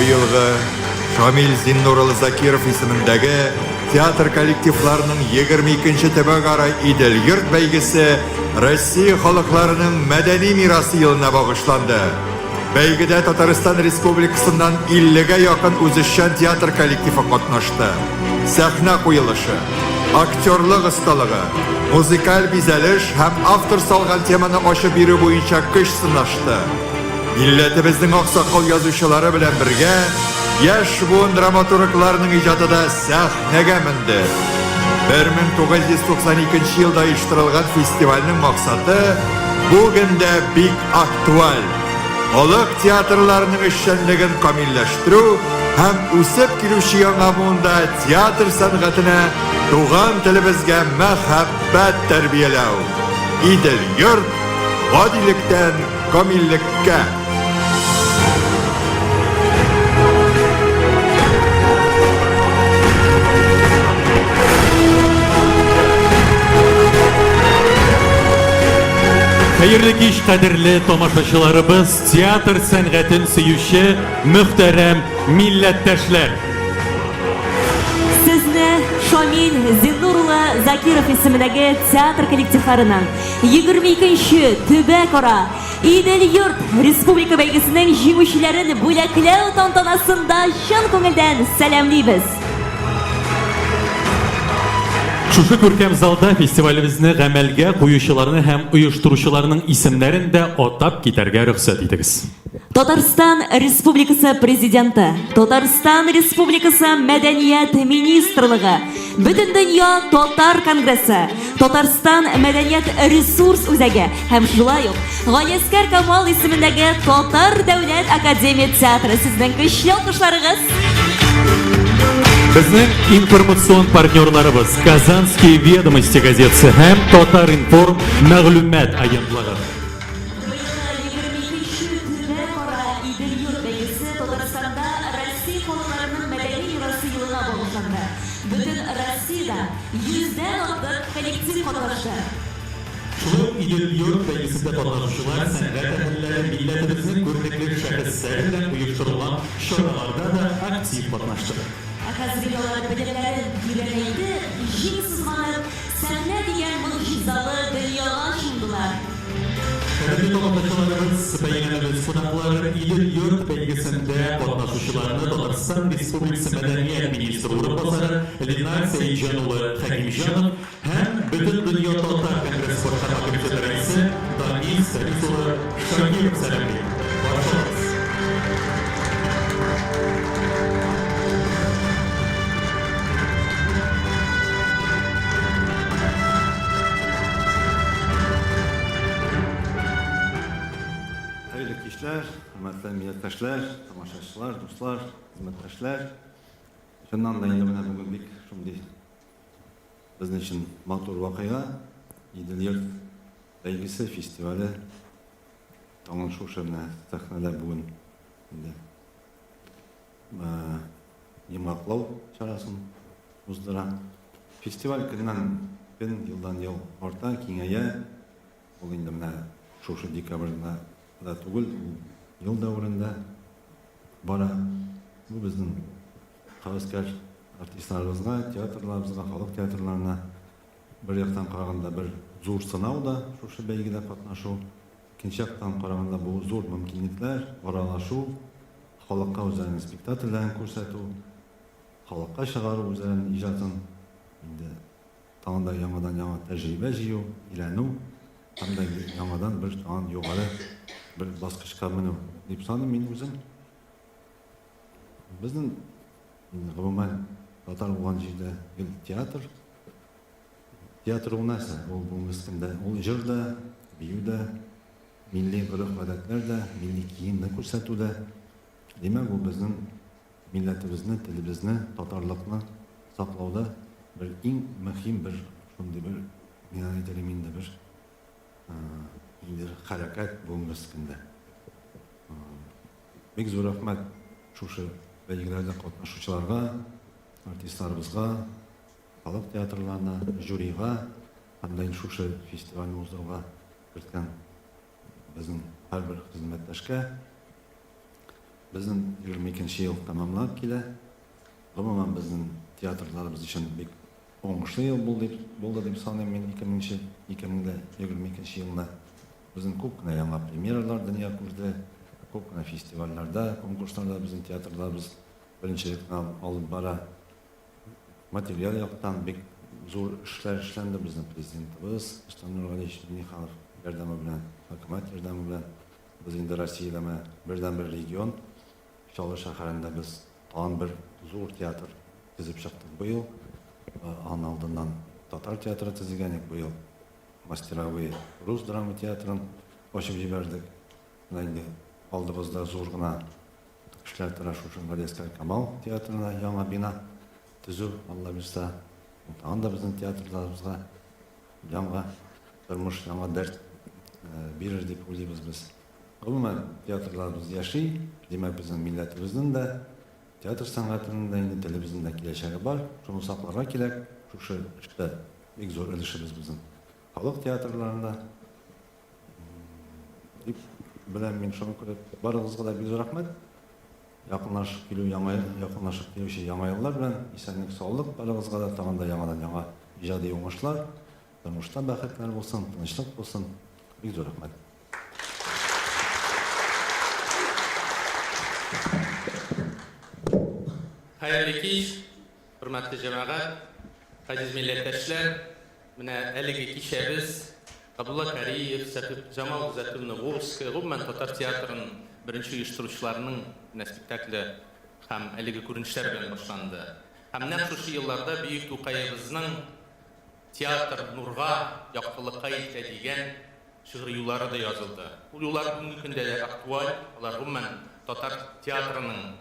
Быелгы Шамил Зиннур улы Закиров исемендәге театр коллективларының 22 нче төбәкара Идел-йорт бәйгесе Россия халыкларының мәдәни мирасы елына багышланды. Бәйгедә Татарстан Республикасыннан 50 гә якын үзешчән театр коллективы катнашты. Сәхнә куелышы, актерлык осталыгы, музыкаль бизәлеш һәм автор салган теманы ачып бирү буенча көч сынашты. Милләтебезнең аксакал язучылары белән бергә яшь буын драматургларының иҗаты да сәхнәгә менде. 1992 елда оештырылган фестивальнең максаты бүген дә бик актуаль. Халык театрларының эшчәнлеген камилләштерү һәм үсеп килүче яңа буында театр сәнгатенә, туган телебезгә мәхәббәт тәрбияләү. Идел-йорт, гадилектән камиллеккә! Хәерле кич, кадерле тамашачыларыбыз, театр сәнгатен сөюче мөхтәрәм милләттәшләр! Сезне Шамил Зиннур улы Закиров исемендәге театр коллективларының 22 нче төбәкара Идел-йорт республика бәйгесенең җиңүчеләрен бүләкләү тантанасында чын күңелдән сәламлибез! Шушы күркәм залда фестивалебезне гамәлгә куючыларны һәм оештыручыларның исемнәрен дә атап китәргә рөхсәт итегез. Татарстан Республикасы Президенты, Татарстан Республикасы Мәдәният министрлыгы, Бөтендөнья татар конгрессы, Татарстан мәдәният ресурс үзәге һәм шулай ук Галиәскәр Камал исемендәге Татар дәүләт академия театры сезнең көчле алкышларыгыз. Безнең информацион партнерларыбыз Казанские ведомости газетасы һәм Татар-информ мәгълүмат агентлыгы. Быелгы 22 төбәкара Идел-йорт бәйгесе Татарстанда Россия халыкларының мәдәни мирасы елына багышланды. Бөтен Россиядән йөздән артык коллектив катнашты. Шулай ук Идел-йорт бәйгесендә катнашучылар сәнгать әһелләре, милләтебезнең күренекле шәхесләре белән оештырылган чараларда да актив катнашты. Ә хәзер инде алар белемнәрен тирәнәйтеп, җиң сызганып, сәхнә дигән могҗизалы дөньяга чумдылар. Хөрмәтле тамашачыларыбыз, бәйрәмебез кунаклары, Идел-йорт бәйгесендә катнашучыларны Татарстан Республикасы мәдәният министры урынбасары Ленар Сәетҗан улы Хәкимҗанов һәм Бөтендөнья татар конгрессы башкарма комитеты рәисе Данис Фәнис улы Шакиров сәламли. Каршы алыгыз. Хәерле кичләр, хөрмәтле милләттәшләр, тамашачылар, дуслар, хезмәттәшләр. Чыннан да инде менә бүген бик шундый безнең өчен матур вакыйга. Идел-йорт бәйгесе, фестивале тагын шушы менә сәхнәдә бүген инде йомгаклау чарасын уздыра. Фестиваль көннән көн, елдан ел арта, киңәя. Ул инде менә шушы декабрьдә да түгел, ул ел дәверендә бара. Бу безнең һәвәскәр артистларыбызга, театрларыбызга, халык театрларына бер яктан караганда бер зур сынау да шушы бәйгедә катнашу. Икенче яктан караганда бу зур мөмкинлекләр, аралашу, халыкка үзләренең спектакльләрен күрсәтү, халыкка чыгару үзләренең иҗатын. Инде тагын да яңадан-яңа тәҗрибә җыю, өйрәнү һәм дә яңадан бер тагын югары бер баскычка менү дип саныйм мин үзем. Безнең гомумән татар булган җирдә гел театр. Театр ул нәрсә? Ул бүгенге көндә ул җыр да, бию дә, милли гореф-гадәтләр дә, милли киемне күрсәтү дә. Димәк, ул безнең милләтебезне, телебезне, татарлыкны саклауда бер иң мөһим бер шундый бер, мин әйтер идем инде, бер ниндидер хәрәкәт бүгенге көндә. Бик зур рәхмәт шушы бәйгеләрдә катнашучыларга, артистларыбызга, халык театрларына, жюрига һәм дә инде шушы фестивальне уздыруга керткән безнең һәрбер хезмәттәшкә. Безнең 22 нче ел тәмамланып килә. Гомумән, безнең театрларыбыз өчен бик уңышлы ел булды дип, булды дип саныйм мин 2000 2022 елны. Безнең күп кенә яңа премьералар дөнья күрде, күп кенә фестивальләрдә, конкурсларда безнең театрларыбыз беренчелекне алып бара. Материаль яктан бик зур эшләр эшләнде безнең Президентыбыз Рөстәм Нургалиевич Миңнеханов ярдәме белән, хөкүмәт ярдәме белән. Без инде Россиядә менә бердәнбер регион, Чаллы шәһәрендә без тагын бер зур театр төзеп чыктык быел. Аның алдыннан татар театры төзегән идек, быел Мастеровые рус драма театрын ачып җибәрдек. Менә инде алдыбызда зур гына эшләр тора, шушы Галиәсгар Камал театрына яңа бина төзү, Алла бирса. Тагын да безнең театрларыбызга яңа тормыш, яңа дәрт бирер дип уйлыйбыз без. Гомумән, театрларыбыз яши, димәк, безнең милләтебезнең дә, театр сәнгатенең дә, инде телебезнең дә киләчәге бар. Шуны сакларга кирәк. Шушы эштә бик зур өлешебез безнең халык театрларында дип беләм мин. Шуңа күрә барыгызга да бик зур рәхмәт. Якынлашып килү яңа якынлашып килүче яңа еллар белән исәнлек, саулык барыгызга да, тагын да яңадан яңа иҗади уңышлар, тормышта бәхетләр булсын, тынычлык булсын. Бик зур рәхмәт. Хәерле кич, хөрмәтле җәмәгать, газиз милләттәшләр! Менә әлеге кичәбез Габдулла Кариев, Сәхибҗамал Гыйззәтуллина Волжская, гомумән, татар театрын беренче оештыручыларның менә спектакле һәм әлеге күренешләр белән башланды. Һәм нәкъ шушы елларда бөек Тукаебызның Театр нурга, яктылыкка илтә дигән шигъри юллары да язылды. Ул юллар бүгенге көндә дә актуаль, алар гомумән татар театрының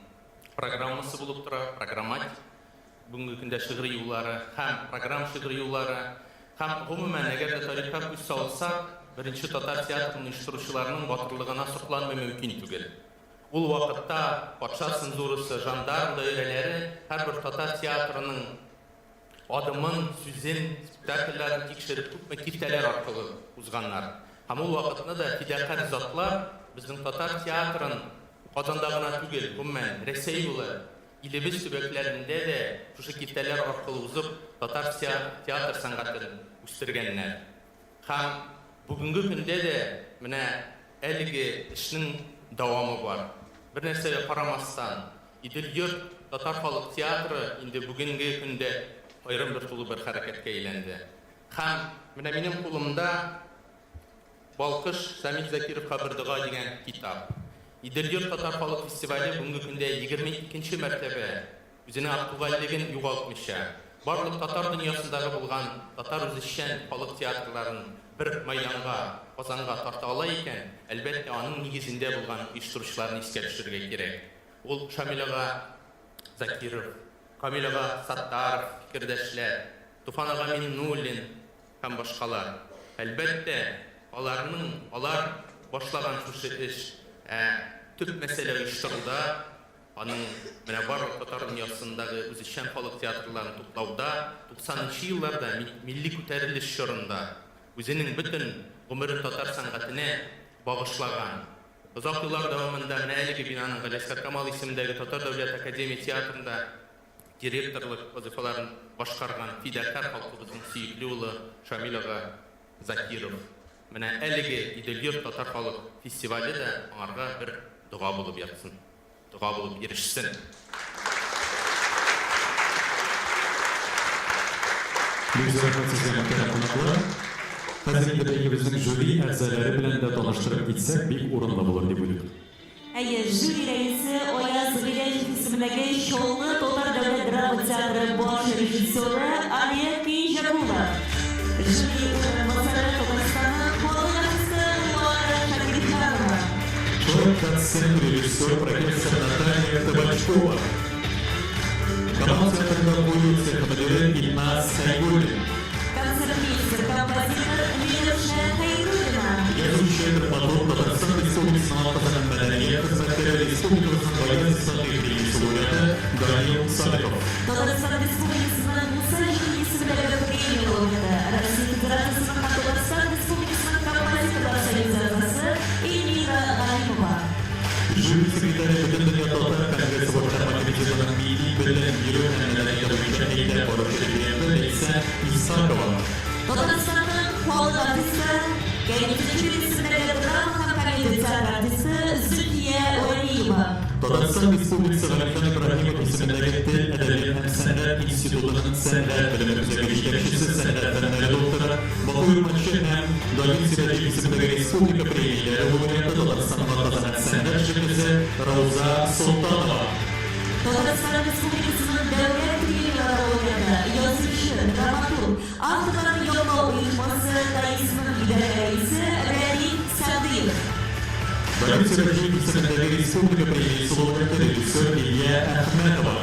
программасы булып тора, программатик. Бүгенге көндә шигъри юллары һәм программ шигъри юллары һәм, гомумән, әгәр дә тарихка күз салсак, беренче татар театрын оештыручыларның батырлыгына сокланмый мөмкин түгел. Ул вакытта патша цензурасы, жандарм даирәләре һәрбер татар театрының адымын, сүзен, спектакльләрен тикшереп күпме киртәләр аркылы узганнар. Һәм ул вакытны да фидакарь затлар безнең татар театрын Казанда гына түгел, гомумән, Рәсәй улы, Илебез төбәкләрендә дә шушы киртәләр аркылы узып, татар театр сәнгатен үстергәннәр. Һәм бүгенге көндә дә менә әлеге эшнең дәвамы бар. Бер нәрсәгә карамастан, Идел-йорт татар халык театры инде бүгенге көндә аерым бер тулы бер хәрәкәткә әйләнде. Һәм менә минем кулымда Балкыш, Шамил Закировка бер дога дигән китап. Идел-йорт татар халык фестивале бүгенге көндә 22 нче мәртәбә үзенең актуальлеген югалтмыйча, барлык татар дөньясындагы булган татар үзешчән халык театрларын бер мәйданга, Казанга тарта ала икән, әлбәттә, аның нигезендә булган оештыручыларны искә төшерергә кирәк. Ул Шамил ага Закиров, Камил ага Саттаров фикердәшләр, Туфан ага Миннуллин, Һәм башкалар. Әлбәттә, аларның, алар башлаган шушы эш, ә төп мәсьәлә оештыруда, аның менә барлык татар дөньясындагы үзешчән халык театрларын туплауда, туксанынчы елларда, милли күтәрелеш чорында үзенең бөтен гомерен татар сәнгатенә багышлаган, озак еллар дәвамында менә әлеге бинаның Галиәсгар Камал исемендәге Татар дәүләт академия театрында директорлык вазыйфаларын башкарган фидакарь халкыбызның сөекле улы Шамил ага Закиров. Менә әлеге Идел-йорт татар халык фестивале дә аңарга бер дога булып ятсын, дога булып ирешсен. Бик зур рәхмәт сезгә, мөхтәрәм кунаклар. Хәзер инде бәйгебезнең жюри әгъзалары белән дә таныштырып китсәк, бик урынлы булыр дип уйлыйм. Әйе, жюри рәисе Аяз Гыйләҗев исемендәге Чаллы татар дәүләт драма театры баш режиссеры Олег Кинҗәгулов. Жюри урынбасары Татарстанның халык артисты Луара Шакирҗанова. Шулай ук доцент, режиссер, профессор Наталья Табачкова. Камал театрында кую цехы мөдире Илназ Сәйгуллин. Концертмейстер, композитор Миләүшә Хәйруллина. Язучы, драматург, Татарстан Республикасының атказанган мәдәният хезмәткәре, республикабызның Гаилә икътисадый премиясе лауреаты Данил Салихов. Татарстан Республикасының Муса Җәлил исемендәге премия лауреаты, Россия Федерациясенең һәм Татарстан Республикасының Композиторлар союзы әгъзасы Эльмира Галимова. Жюри секретаре, Бөтендөнья. Татарстан Республикасы Галимҗан Ибраһимов исемендәге Тел, әдәбият һәм сәнгать институтының сәнгать белеме үзәге җитәкчесе, сәнгать фәннәре докторы, Баку Юрматчы һәм Давид Сираҗи исемендәге республика премияләре лауреаты, Татарстанның атказанган сәнгать эшлеклесе Рауза Солтанова. Татарстан Республикасының Дәүләт премияләре лауреаты, язучы, драматург, Авторларны яклау оешмасы ТАИСның идарә рәисе Рәдиф Сәгъдиев. Давид Сираҗиев исемендәге республика премиясе лауреаты, режиссер Лилия Әхмәтова.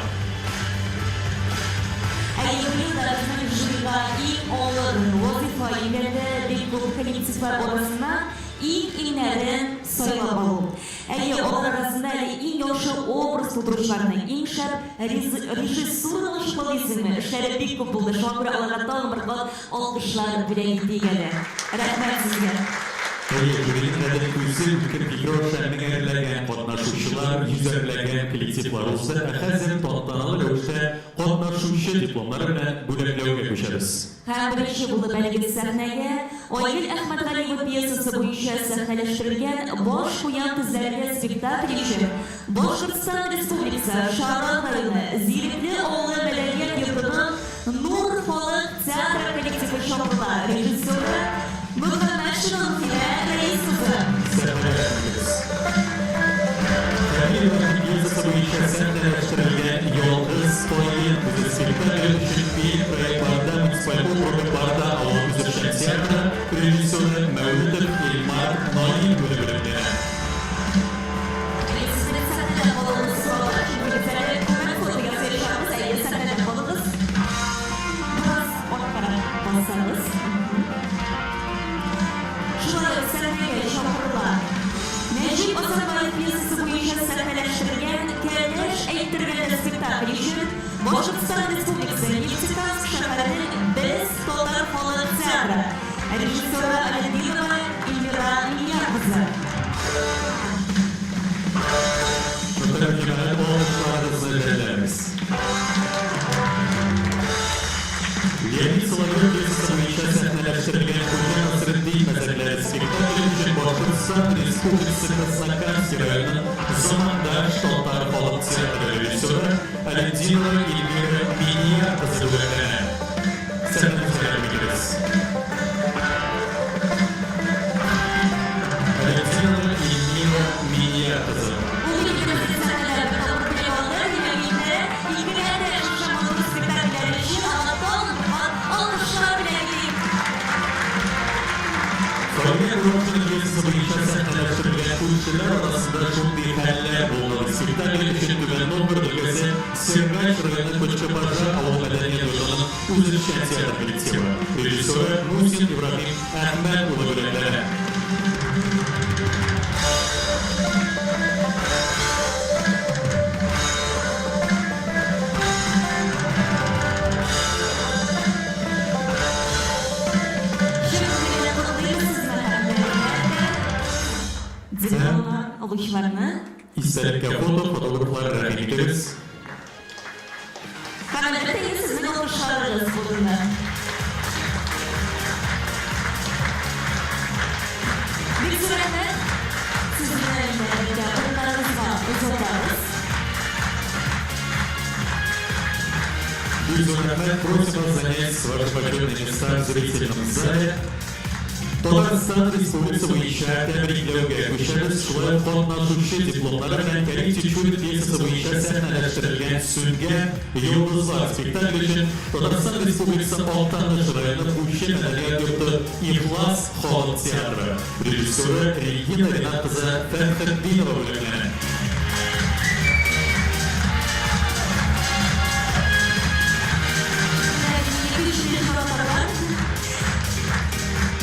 Ә ел да безнең жюрига иң авыр вазыйфа йөкләнде, бик күп коллективлар арасыннан иң-иңнәрен сайлап алу. Әйе, алар арасында әле иң яхшы образ тудыручыларны, иң шәп режиссураны ачыклау дисеңме, эшләре бик күп булды, шуңа күрә аларга тагын бер кат алкышлар бүләк итик әле. Рәхмәт сезгә! Әйе, жюриның гадел күзе үткер фикер аша меңәрләгән катнашучылар, йөзәрләгән коллективлар узды, ә хәзер тантаналы рәвештә катнашучы дипломнары белән бүләкләүгә күчәбез. Һәм беренче булып әлеге сәхнәгә Айгөл Әхмәтгалиева пьесасы буенча сәхнәләштерелгән Баш куян тезләрендә спектакле өчен Башкортстан Республикасы Шаран районы Зирекле авылы мәдәният йортының Нур халык театры коллективы чакырыла, режиссеры, Мөхәммәтшина Руфинә Рәис кызы. Сәхнәгә рәхим итегез. Камил Ибраһим пьесасы буенча сәхнәләштерелгән Ялгыз каен үзе спектакле өчен Пермь проектларында муниципаль округларда авыл үзешчән театры режиссеры Мәүлетов Эльмар Наил улы бүләкләнә. Әле сезнең сәхнәдә калуыгыз сорала, чөнки без әле күмәк фото ясаячакбыз. Әйе, сәхнәдә калыгыз. Бераз арткарак бассагыз. Шулай ук сәхнәгә чакырыла. Нәҗип Азарбаев пьесасы буенча сәхнәләштерелгән Кәләш әйттергәндә спектакле өчен Башкортстан Республикасы Нефтекамск шәһәренең Без татар халык театры, режиссеры Алетдинова Эльмира Миньяр кызы. Мөхтәрәм җәмәгать, алкышларыгызны жәлләмәгез. Леонид Соловьев пьесасы буенча сәхнәләштерелгән Хуҗа Насретдин мәзәкләре спектакле өчен Башкортстан Республикасы Краснокамский районының Замандаш татар халык театры режиссеры Алетдинова Эльмира Миньяр кызы бүләкләнә. Сәхнәбезгә рәхим итегез. Алетдинова Эльмира Миньяр кызы. Ул егетебезнең сәхнәдә бер тапкыр теләк алды, димәк инде икеләтә шушы матур спектакльләре өчен аңа тагын бер кат алкышлар бүләк итик. Фәүзия Курамшина пьесасы буенча сәхнәләштерелгән Күршеләр арасында шундый хәлләр булды спектакле өчен Түбән Новгород өлкәсе Сергач районы Кочко-Пожар авыл мәдәният йортының үзешчән театр коллективы, режиссеры Мусин Ибраһим Әхмәт улы бүләкләнә. Чын күңелдән котлыйбыз сезне һәм әлбәттә, дипломны алучыларны. Истәлеккә фото, фотографлар, рәхим итегез. Һәм әлбәттә инде сезнең алкышларыгыз булды. Бик зур рәхмәт. Сезне әлбәттә урыннарыгызга озатабыз. Бик зур рәхмәт. Просим вас занять ваши почетные места в зрительном зале. Татарстан Республикасы буенча тәбрикләүгә күчәбез. Шулай ук катнашучы дипломнары белән Кәрим Тинчурин пьесасы буенча сәхнәләштерелгән Сүнгән йолдызлар спектакле өчен Татарстан Республикасы Актаныш районы Пучы мәдәният йорты Ихлас халык театры, режиссеры Регина Ринат кызы Фәтхетдинова бүләкләнә. Көчле татарлар.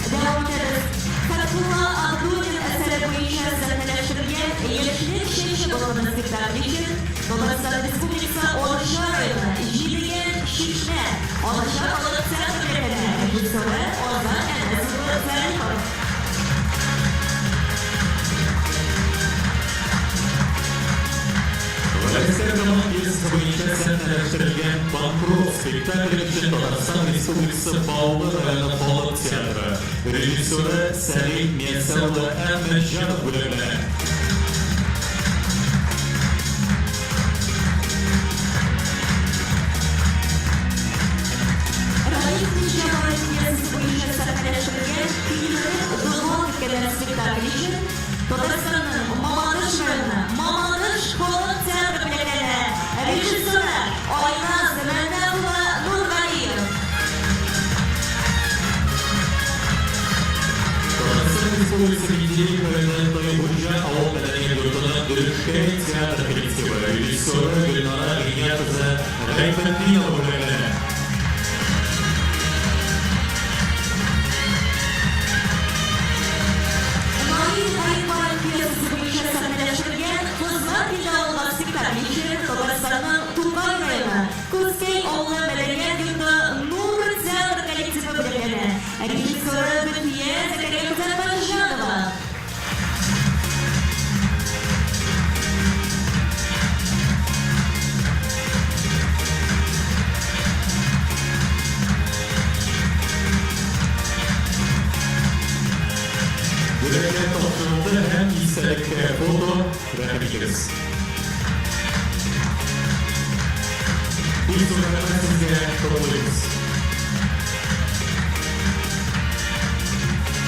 Дәвам итәбез. Фәтхулла Абдуллин әсәре буенча сәхнәләштерелгән Яшьлек чәчәк атлы спектакль өчен Татарстан Республикасы Арча районы Җидегән Чишмә Арча халык театры бүләкләнә. Режиссеры Азат Әнәс улы Зарипов. Галәскәр Камал пьесасы буенча сәхнәләштерелгән Банкрот спектакле өчен Татарстан Республикасы Баулы районы халык театры, режиссеры Сәгыйть Мияссәр улы Әхмәтҗанов бүләкләнә. Республикасы Менделеев районы Тойгуҗа авыл мәдәният йортының Дөрешкәй театр коллективы, режиссеры Гөлнара Гыйният кызы Гайфетдинова бүләкләнә. Наил Гаффаров пьесасы буенча сәхнәләштерелгән Кызлар биле алган спектакль өчен Татарстанның Тукай районы Күзкәй авылы мәдәният йорты Нур театр коллективы бүләкләнә. Режиссеры Зөлфия Зәкәрия кызы Мәгъҗанова. Бүләкләр тапшырылды һәм истәлеккә фото, рәхим итегез. Бик зур рәхмәт сезгә, котлыйбыз.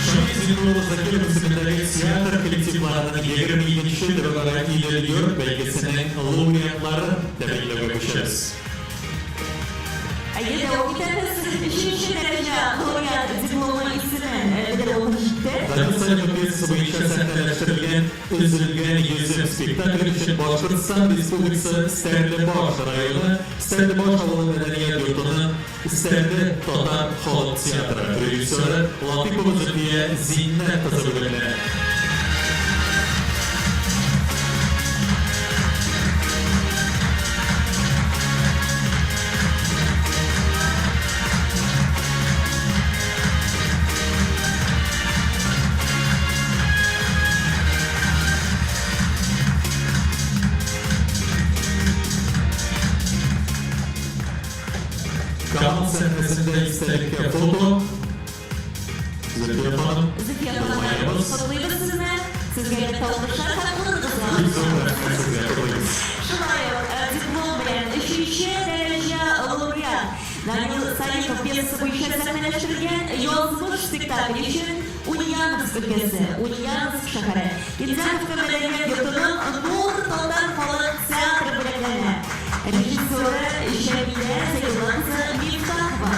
Шамил Зиннур улы Закиров исемендәге театр коллективларының 22 нче төбәкара Идел-йорт бәйгесенең лауреатларын тәбрикләүгә күчәбез. Әйе, дәвам итәбез. Өченче дәрәҗә лауреат дипломы исемен белдерү вакыты җитте. Данил Салихов пьесасы буенча сәхнәләштерелгән Өзелгән йөзем спектакле өчен Башкортстан Республикасы Стәрлебаш районы Стәрлебаш авылы мәдәният йортының Стәрле татар халык театры, режиссеры Латыйпова Зөлфия Зиннәт кызы бүләкләнә. Камал сәхнәсендә истәлеккә фото. Зөлфия ханым, Зөлфия ханым, елмаябыз. Котлыйбыз сезне. Сезгә әлбәттә уңышлар һәм урыныгызны. Бик зур рәхмәт сезгә, котлыйбыз. Шулай ук диплом белән өченче дәрәҗә лауреат Данил Салихов пьесасы буенча сәхнәләштерелгән Язмыш спектакле өчен Ульяновск өлкәсе, Ульяновск шәһәре, Кинзяновка мәдәният йортының Нур татар халык театры бүләкләнә. Режиссеры Җәмилә Зәйнулла кызы Мифтахова.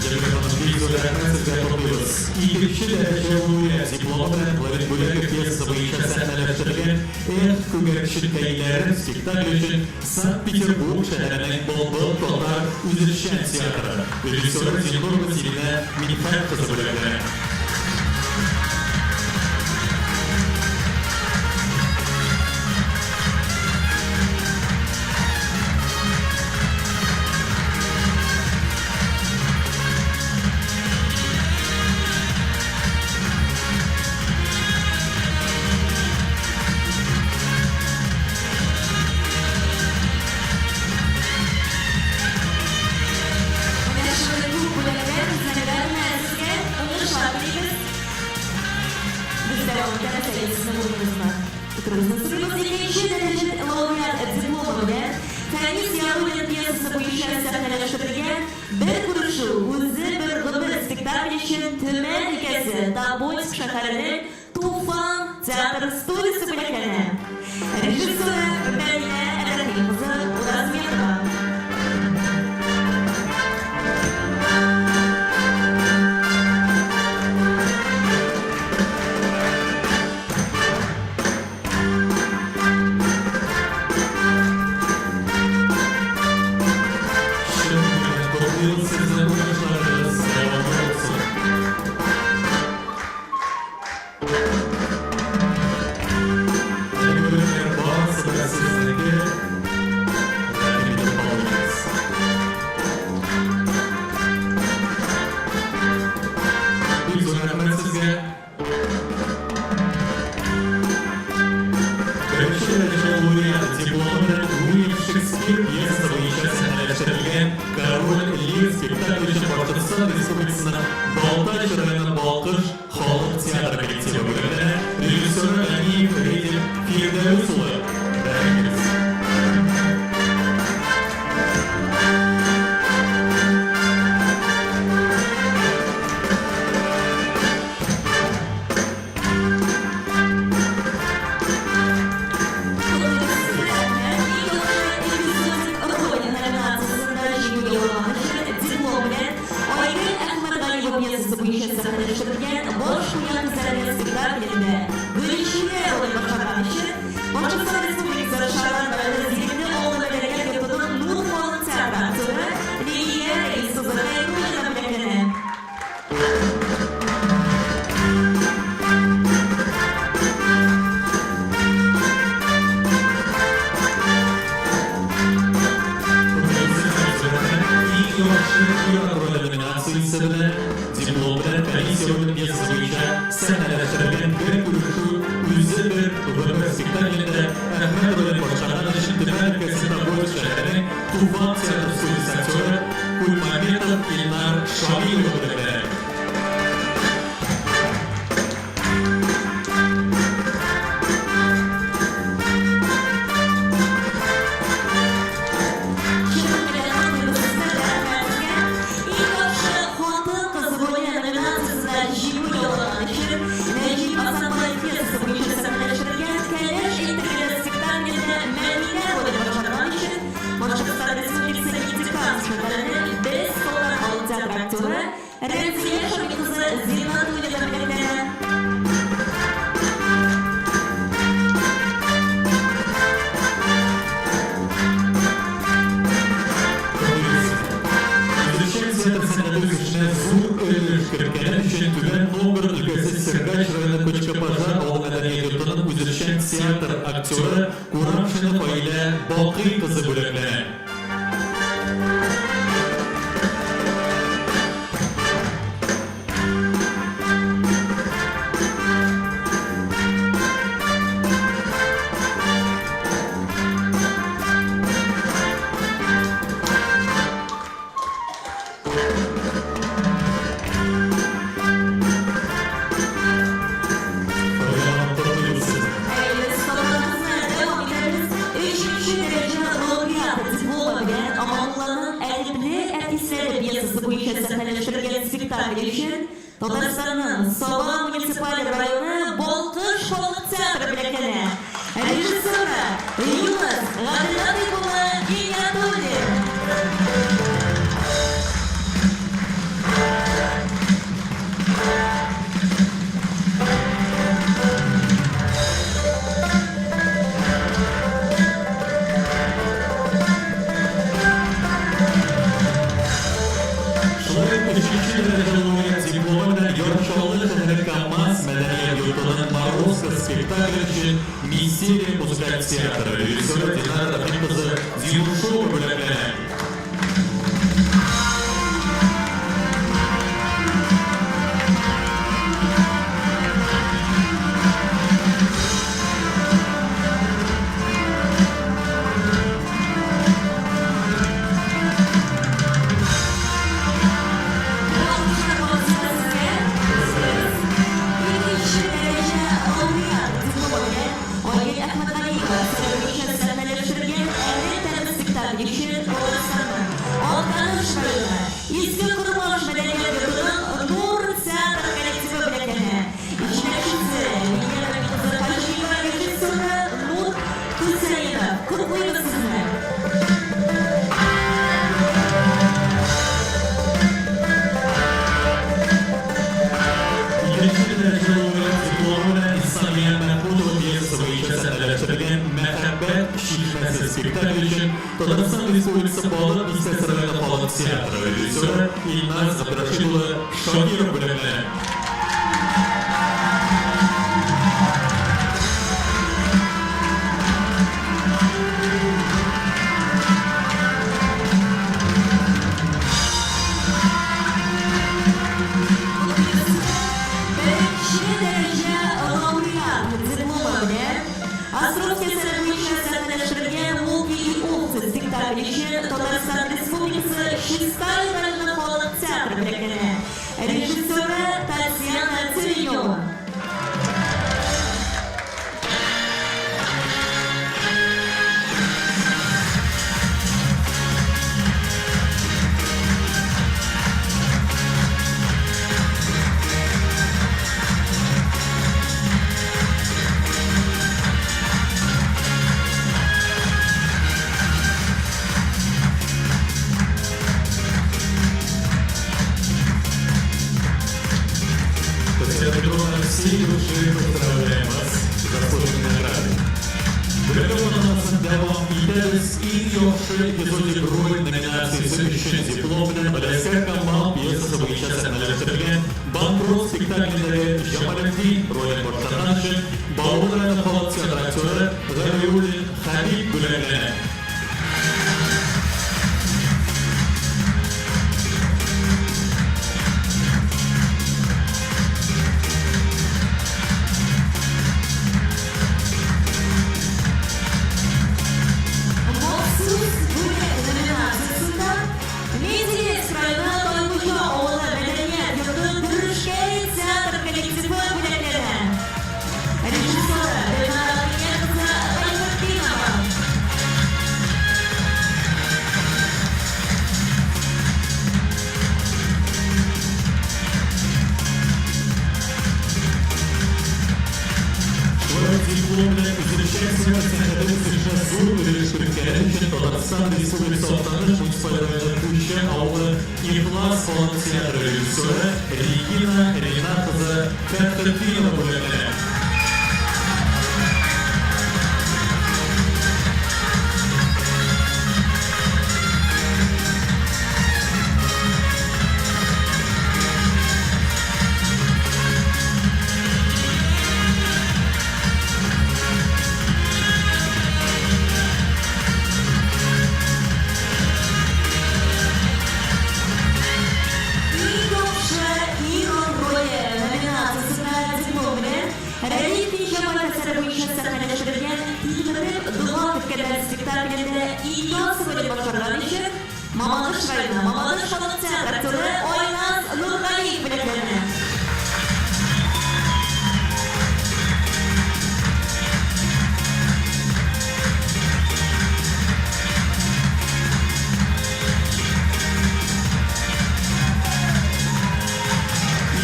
Җәмилә ханым, бик зур рәхмәт сезгә, котлыйбыз. Икенче дәрәҗә лауреат дипломы белән Флорид Бүләков пьесасы буенча сәхнәләштерелгән Эх, күгәрченкәйләрем спектакле өчен Санкт-Петербург шәһәренең Былбыл татар үзешчән театры, режиссеры Зиннурова Сиринә Минхәт кызы бүләкләнә. Менә шундый күп бүләкләр безнекеләр менә сезгә уңышлар телибез. Без дәвам итәбез, әйе, сезнең урыныгызны тутыруыгызны сорыйбыз. Икенче дәрәҗә лауреат дипломы белән Фәнис Яруллин пьесасы буенча сәхнәләштерелгән Бер күрешү, үзе бер гомер спектакле өчен Төмән өлкәсе Тобольск шәһәренең Туфан театр студиясе бүләкләнә. Режиссеры Мәдинә Рәхим кызы Уразметова. Чын күңелдән котлыйбыз сезне, уңышларыгыз дәвамлы булсын. Әлеге бүләкләр барысы да сезнеке. Рәхим итеп кабул итегез. Бик зур рәхмәт сезгә. Беренче дәрәҗә лауреат дипломы белән Уильям Шекспир пьесасы буенча сәхнәләштерелгән Король Лир спектакле өчен Башкортстан Республикасының Балтач районы Балкыш халык театры коллективы бүләкләнә, режиссеры спектаклендә Гөлчирә ролен башкарган өчен Башкортстан Республикасы Шаран районы Зирекле авылы мәдәният йортының Нур халык театры актеры Лилия Рәис кызы Хәйруллина бүләкләнә. Иң яхшы ир роле номинациясе белән диплом белән Комиссия роле пьесасы буенча сәхнәләштерелгән Бер күрешү үзе бер гомер спектаклендә Әхмәт ролен башкарган өчен Төмән өлкәсе Тобольск шәһәренең Туфан театр студиясе актеры Кульмаметов Илнар Шамил улы бүләкләнә. Чын күңелдән котлыйбыз сезне, рәхмәт сезгә. Иң яхшы хатын-кыз роле номинациясендә җиңү яулаган өчен Нәҗип Асанбаев пьесасы буенча сәхнәләштерелгән Кәләш әйтергәле спектаклендә Мәдинә ролен башкарган өчен Башкортстан Республикасы Нефтекамск шәһәренең Без татар халык театры актеры Рәмзия Шамил кызы Зиннатуллина бүләкләнә. Үзешчән театр сәнгате үсешенә зур өлеш керткәне өчен Түбән Новгород өлкәсе Сергач районы Кочко-Пожар авыл мәдәният йортының үзешчән театр актеры Курамшина Фаилә Бакый кызы бүләкләнә. Әйе, сабакларыбызны дәвам итәбез. Өченче дәрәҗә лауреаты дипломы белән Аманулланың Әдәпле әтисләре пьесасы буенча сәхнәләштерелгән спектакль өчен Татарстанның Саба муниципаль районы Балкыш халык театры бүләкләнә. Режиссеры, Юныс Габделлатыйп улы Гиниятуллин. Шулай ук өченче дәрәҗә лауреат дипломы белән Яр Чаллы шәһәре КАМАЗ мәдәният йортының Морозко спектакле өчен Мистерия музыкаль театры режиссеры Динара Рәхим кызы Зинуршова бүләкләнә. Икенче дәрәҗә лауреат дипломы белән Айгөл Әхмәтгалиева сәхнәләштерелгән сәхнәләштерелгән Әмер тәме спектакле өчен Татарстанның Актаныш районы Иске Кормаш мәдәният йортының Нур театр коллективы бүләкләнә. Җитәкчесе Венера кызы Хаҗиева, режиссеры Нур Хөсәенов. Котлыйбыз сезне! Икенче дәрәҗә лауреат дипломы белән Исламия Мәхмүтова пьесасы буенча сәхнәләштерелгән Мәхәббәт чишмәсе спектакле өчен Татарстан Республикасы Балык Бистәсе районы халык театры режиссеры Илназ Габдрәшит улы Шакиров бүләкләнә. Беренче дәрәҗә лауреат дипломы белән Островский әсәре буенча сәхнәләштерелгән Волки и овцы спектакле өчен Татарстан Республикасы Чистай районы халык театры бүләкләнә. Режиссеры Татьяна Тюленева. яхшы эпизодик роль номинациясе өчен диплом белән Галиәсгар Камал пьесасы буенча сәхнәләштерелгән Банкрот спектаклендәге Җамалетдин ролен башкарган өчен Баулы районы халык театры актеры Галиуллин Хәбиб бүләкләнә. Махсус бүләк номинациясендә Мензелинск районы Тайкуҗа авылы мәдәният йорты Дөрешкәй театр коллективы бүләкләнә. Режиссеры Гөлнара Гыйният кызы Гайфетдинова. Шулай ук диплом белән үзешчән сәнгать сәнгате үсешенә зур өлеш керткәне өчен Татарстан Республикасы Актаныш муниципаль районы Пүче авылы Ихлас халык театры режиссеры Регина Ринат кызы Фәтхетдинова бүләкләнә. Иң яхшы ир-ат роле номинациясендә диплом белән Рәдиф Җамал әсәре буенча сәхнәләштерелгән Тилмереп дога көткәннәр спектаклендә Ильяс ролен башкарган өчен Мамадыш районы Мамадыш халык театры актеры Айназ Нургалиев бүләкләнә.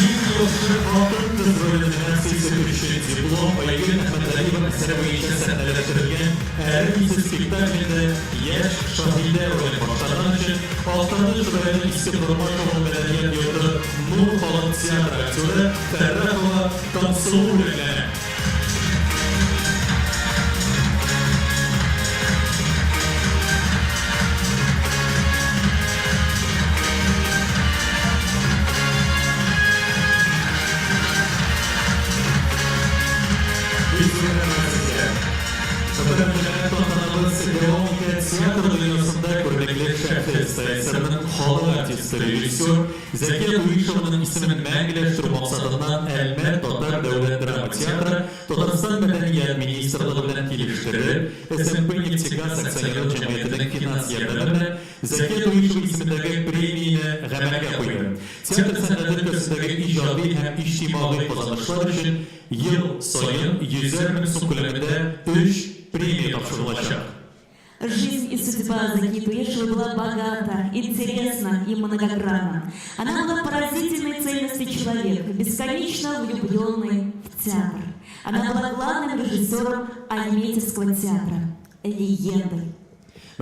Иң яхшы хатын-кыз роле номинациясе өчен диплом Айгөл Әхмәтгалиева әсәре буенча сәхнәләштерелгән Әрем исе спектаклендә яшь Шаһидә ролен башкарган өчен Актаныш районы Иске Кормаш авылы мәдәният йорты Нур халык театры актеры Фәррахова Таңсылу бүләкләнә. Бик зур рәхмәт сезгә. Мөхтәрәм җәмәгать, тантанабыз дәвам итә. Театр дөньясында күренекле шәхес, ТАССРның халык артисты, режиссер Зәкия Туишеваның исемен мәңгеләштерү максатыннан Әлмәт татар дәүләт драма театры Татарстан Мәдәният министрлыгы белән килештереп, СМП Нефтегаз акционерлык җәмгыятенең финанс ярдәме белән Зәкия Туишева исемендәге премияне гамәлгә куйды. Театр сәнгате өлкәсендәге иҗади һәм иҗтимагый казанышлар өчен Ел саен йөзәр мең сум күләмендә өч премия тапшырылачак. Жизнь и судьба Заки Туешевой была богата, интересна и многогранна. Она была поразительной цельности человек, бесконечно влюбленный в театр. Она была главным режиссером Альметьевского театра, легендой.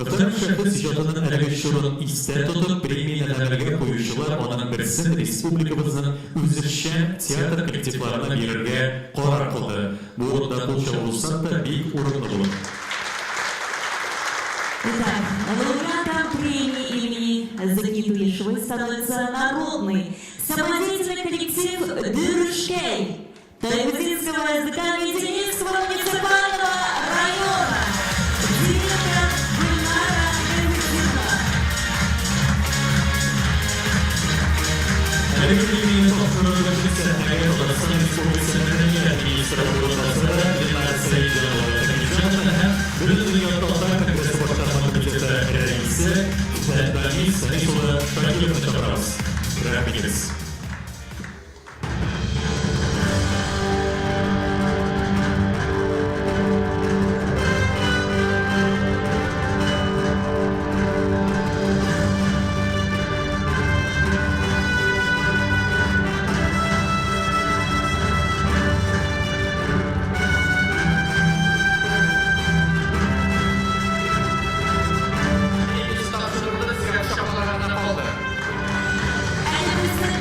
Мөхтәрәм шәхес иҗатының әлеге чорын истә тотып, премияне гамәлгә куючылар аның берсен республикабызның үзешчән театр коллективларына бирергә карар кылды. Бу урында кул чабылсак та бик урынлы булыр. Итак, лауреатом премии имени Заки Туешевой становится народный самодеятельный коллектив «Дөрешкәй» Тайгузинского языка Мензелинского муниципального района. Директор Гульнара Гайнетдинова. Әлеге премияне тапшыру өчен сәхнәгә Татарстан Республикасы Мәдәният министры урынбасары Ленар Сәетҗан улы Хәкимҗанов һәм Бөтендөнья татар конгрессы башкарма комитеты рәисе Данис Фәнис улы Шакировны чакырабыз. Рәхим итегез. Премиясе тапшырылды, безгә кочакларга гына калды. Әле безнең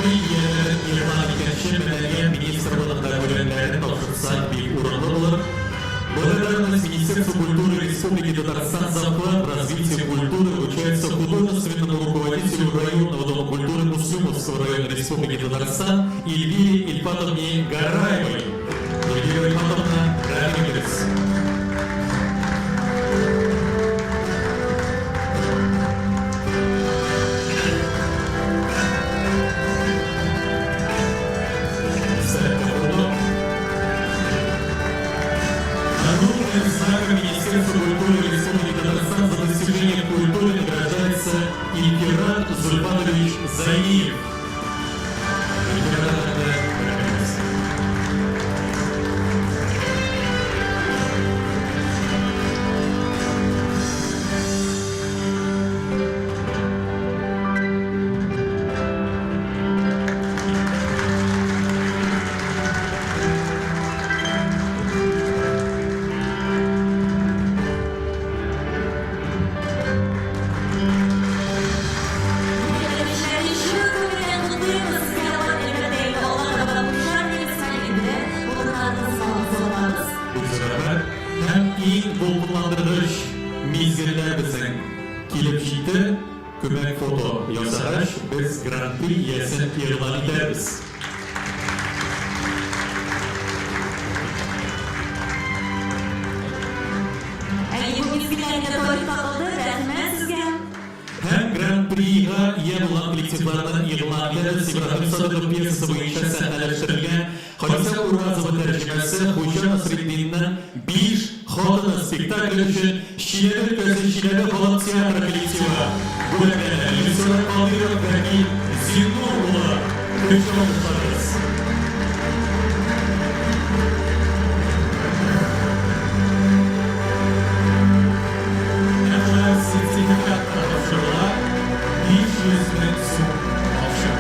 Гран-при ияләрен игълан иткәнче Мәдәният министрлыгында бүләкләрен тапшырсак бик урынлы булыр. Благодарность Министерству культуры Республики Татарстан за вклад в развитие культуры вручается художественному руководителю районного дома культуры Муслюмовского района Республики Татарстан Эльвире Ильфатовне Гараевой. Эльвира Ильфатовна, рәхим итегез. Нагрудным знаком Министерства культуры Республики Татарстан за достижения в культуре награждается Ильфират Зульфанович Зайниев. Ильфират әфәнде, Милләттәшләрне чын күңелдән котлыйбыз, сезгә алар, әлбәттә инде, алга таба да уңышлар телибез һәм инде урыннарыгызга озатабыз. Бик зур рәхмәт. Һәм иң дулкынландыргыч мизгелләр безнең килеп җитте. Күмәк фото ясагач, без Гран-при иясен игълан итәрбез. Әйе, бу мизгелләр инде тарихта калды. Рәхмәт сезгә. Һәм Гран-прига ия булган коллективларны игълан итәбез, Ибраһим Садыйков пьесасы буенча сәхнәләштерелгән Халисә Уразова тәрҗемәсе Хуҗа Насретдинның Биш хатыны спектакле өчен Чиләбе өлкәсе Чиләбе халык театры коллективы бүләкләнә. Режиссеры Кадыйров Рәмил Зиннур улы. Көчле алкышларыгыз. Менә шулай сертификат та тапшырыла, 500 мең сум акча.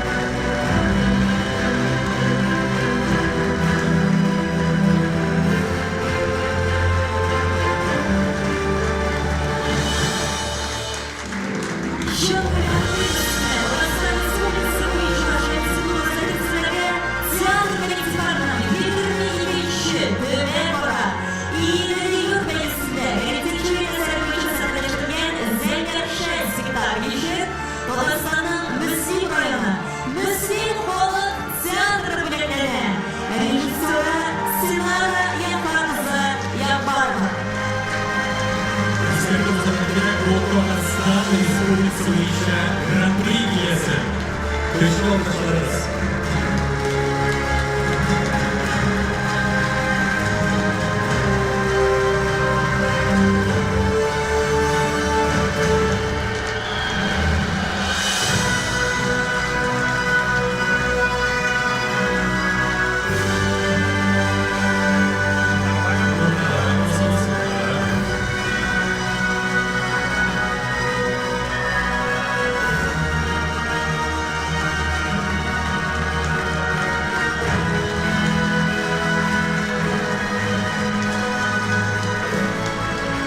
Чын күңелдән сезне Татарстан Республикасы буенча Шәмсинур Закирзадә театр коллективларының 22 нче төбәкара Идел-йорт бәйгесендә Репетиция әсәре буенча сәхнәләштерелгән Зәңгәр шәл спектакле өчен Татарстанның Мөслим районы Мөслим халык театры бүләкләнә. Режиссеры Синара Ягъфәр кызы Ягъфәрова. Искәртеп узарга кирәк, бу Татарстан Республикасы буенча Гран-при иясе. Көчле алкышларыгыз.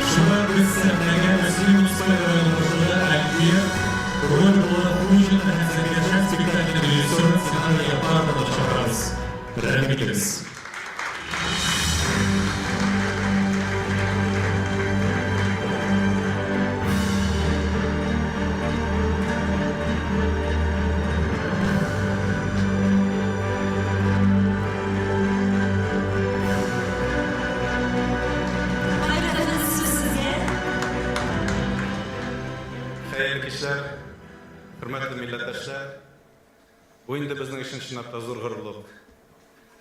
Шулай без сәхнәгә Мөслим муниципаль районы башлыгы Әлфия Роль булып Хуҗин һәм Зәңгәршәл спектакленең режиссерын Синара Яппарованы чакырабыз. Рәхим итегез. Хәерле сүз сезгә. Хәерле кичләр, хөрмәтле милләттәшләр. Бу инде безнең өчен чынлап та зур горурлык.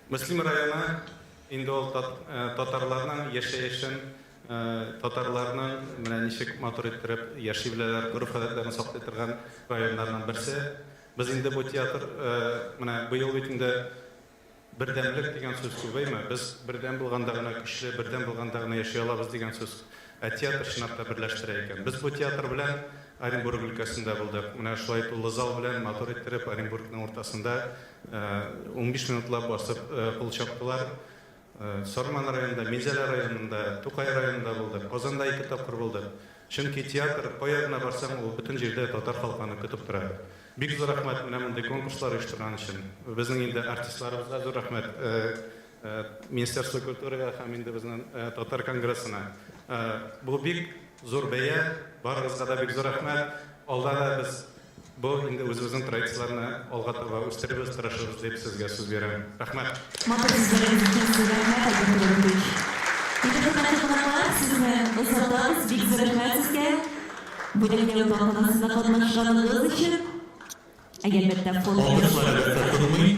Мөслим районы инде ул татарларның яшәешен, татарларның менә ничек матур иттереп яши беләләр, гореф-гадәтләрен саклый торган районнарның берсе. Без инде бу театр менә быел бит инде Бердәмлек дигән сүз күбәйме? Без бердәм булганда гына көчле, бердәм булганда гына яши алабыз дигән сүз. Ә театр чынлап та берләштерә икән. Без бу театр белән Оренбург өлкәсендә булдык. Менә шулай тулы зал белән, матур иттереп, Оренбургның уртасында 15 минутлап басып кул чаптылар. Сарман районында, Минзәлә районында, Тукай районында булдык. Казанда ике тапкыр булдык. Чөнки театр, кая гына барсаң, ул бөтен җирдә татар халкы аны көтеп тора. Бик зур рәхмәт менә мондый конкурслар оештырган өчен. Безнең инде артистларыбызга зур рәхмәт. Министерство культурага һәм инде безнең татар конгрессына. Бу бик зур бәя, барыгызга да бик зур рәхмәт. Алда да без бу инде үзебезнең традицияләрне алга таба үстерербез, тырышырбыз дип сезгә сүз бирәм. Рәхмәт. Матур сүзләрегез өчен сезгә рәхмәт, Альберт Робертович. Инде, хөрмәтле кунаклар, сезне озатабыз. Бик зур рәхмәт сезгә бүләкләү тантанасында катнашканыгыз өчен. Әй, әлбәттә, фонд Алкышлар, әлбәттә, тынмый.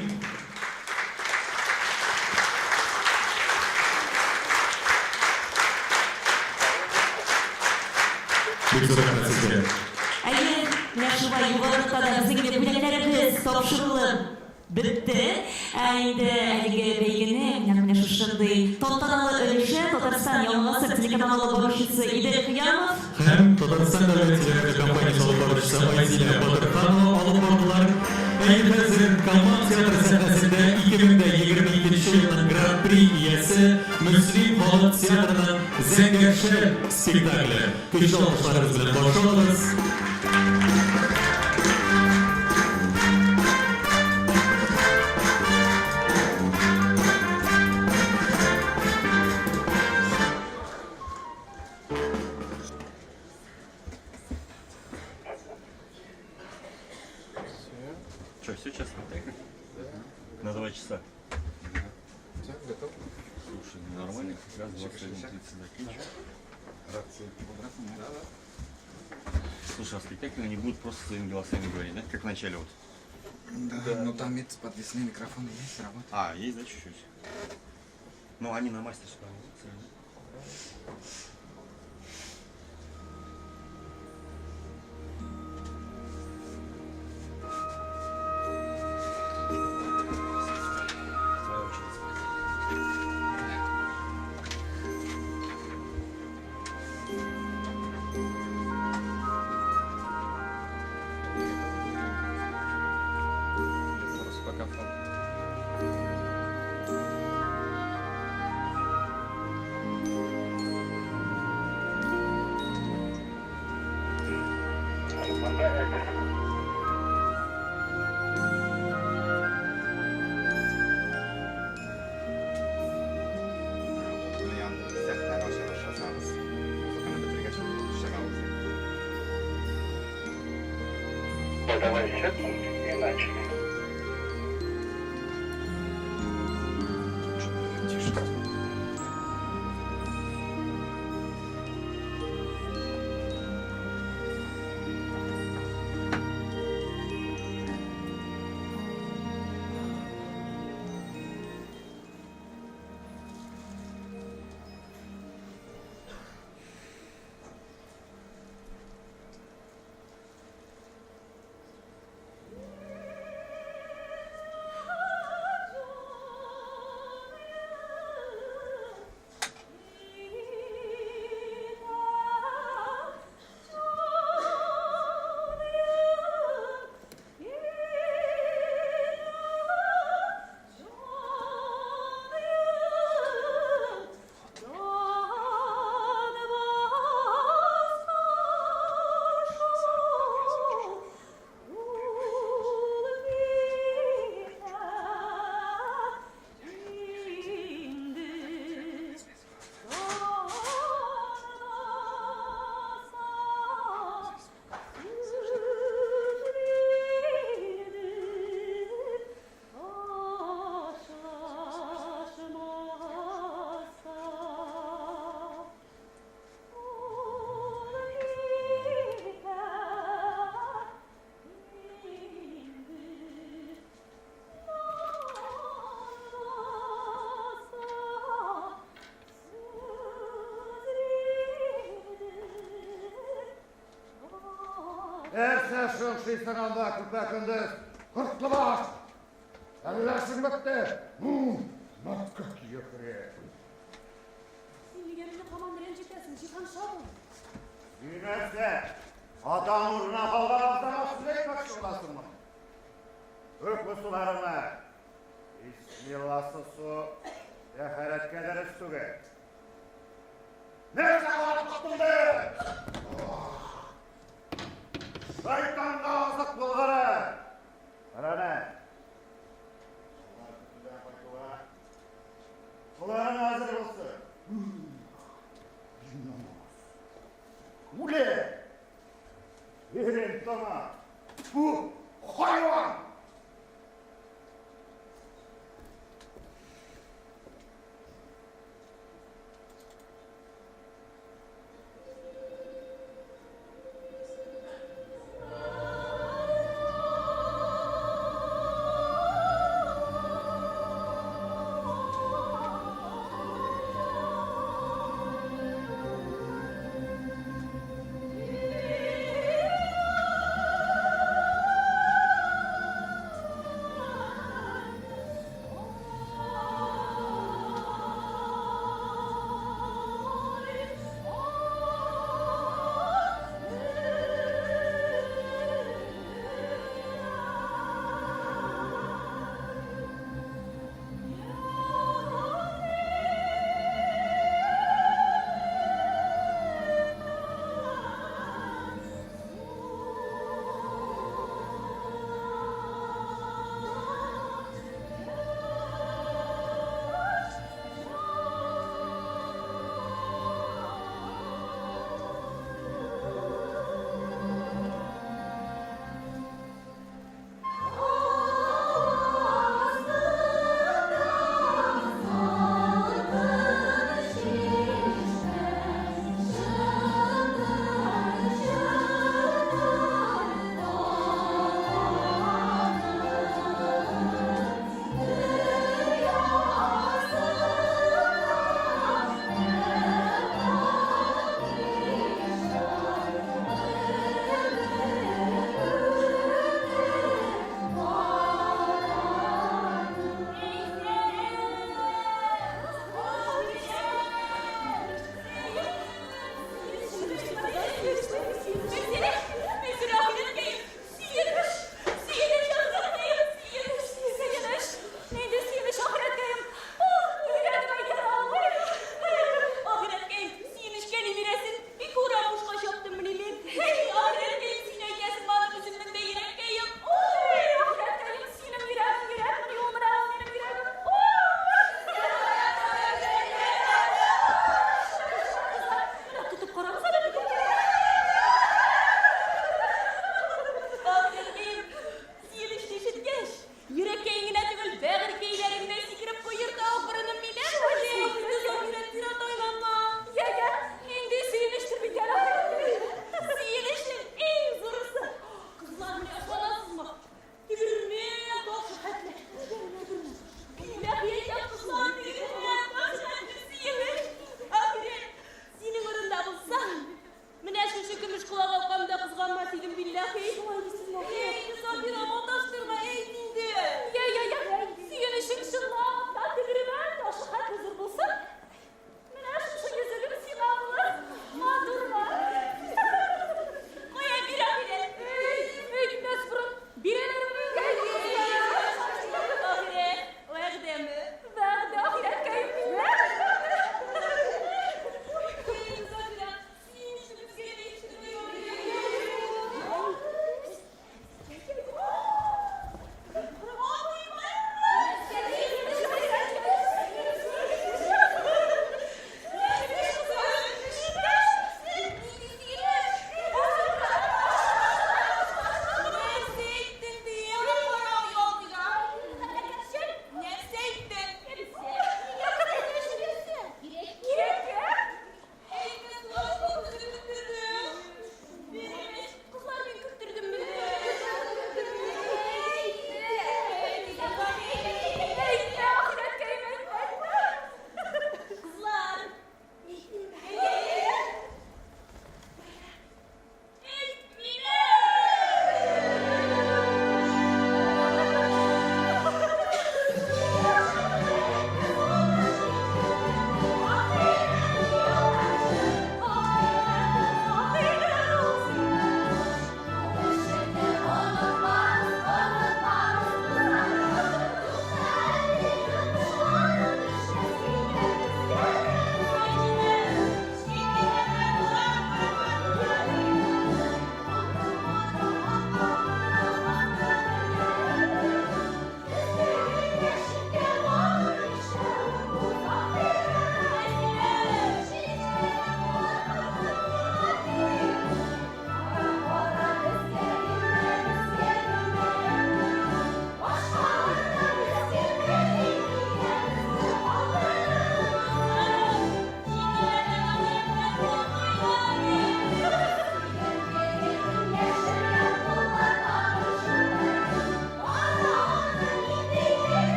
Бик зур рәхмәт сезгә. Әйе, менә шулай югарылыкта да безнең инде бүләкләребез тапшырылып бетте. Ә инде әлеге бәйгене нәкъ менә шушындый тантаналы өлеше Татарстан Яңа гасыр телеканалы алып баручысы Идел Кыямов, Һәм Татарстан дәүләт телерадиокомпаниясе алып баручысы Айзилә Батырханова алып бардылар. Ә инде хәзер Камал театры сәхнәсендә 2022 нче елның Гран-при иясе Мөслим халык театрының Зәңгәр шәл спектакле. Көчле алкышларыгыз белән каршы алыгыз. Что, все сейчас? На 2 часа. Все, готов? Слушай, ну нормально, как раз 21:30 заканчиваю. Рации обратно? Да, да. Слушай, а спектакль они будут просто своими голосами говорить, да? Как в начале вот. Да, но там эти подвесные микрофоны есть, работают. А, есть, да, чуть-чуть? Ну, они на мастер сюда будут, да? Твоя очередь. Просто пока фон. Сәхнәне ача башласагыз, музыканы бетергәч, чыгабыз. Подавай счет и начали. Что-то тише. Нәрсә шыңшыйсың анда көпә-көндез? Кортлы баш! Әллә эшең бетте? Матка киекре. Син нигә мине һаман рәнҗетәсең, Җиһанша бул? Син нәрсә? Атаң урынына калган абзаңа сүз әйтмәкче буласыңмы? Түк бу суларыңны. Бисмилласыз су тәһарәткә дөрес түгел. Нәрсә карап тоттың? Шайтанга азык булгыры! Кара Алар көтүдән кайтуга, колагың әзер булсын. Җыйнамас. Үле! Ирен тана! Фу, хайван!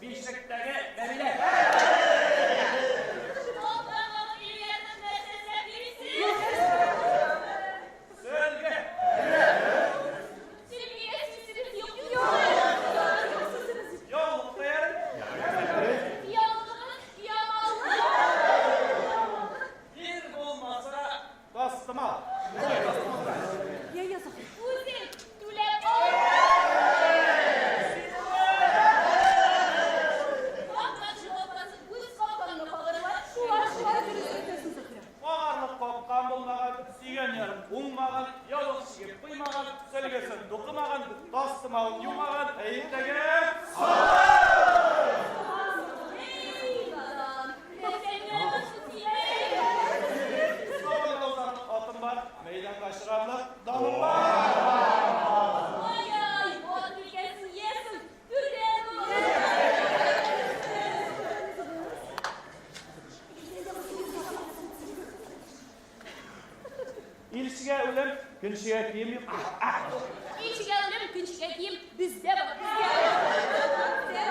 Бишектәге бәбиләр. Сөлге. Яулык таяры. Ир булмаса, тастымал. Үзең түләп ал. Агарлык капкан булмаган, сөйгән ярым уңмаган, яулык чигеп куймаган, сөлгесен тукымаган, тастымалын юмаган, ә иртәгә Сабан узарлык атым бар, мәйданга чыгарлык даным бар. Илчегә үлем, көнчегә кием юк. Илчегә үлем, көнчегә кием бездә бар.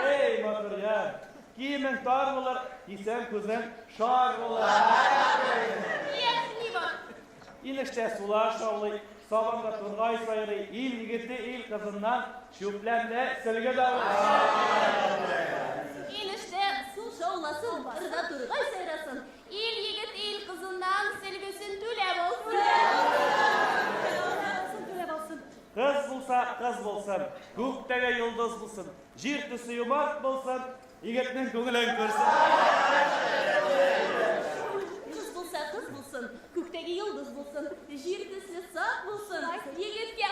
Эй, матур яр, киемең тар булыр, кисәң күзең шар булыр. Ни бар? Инештә сулар шаулый, сабанда тургай сайрый, ил егете ил кызыннан чүпләмле сөлге даулый. Инештә су шауласын, кырда тургай сайрасын, ил егет ил кызыннан сөлгесен түләп алсын. Кыз булса, кыз булсын, күктәге йолдыз булсын, җир төсле юмарт булсын, егетнең күңелен күрсен. Кыз булса, кыз булсын, күктәге йолдыз булсын, җир төсле саф булсын, егеткә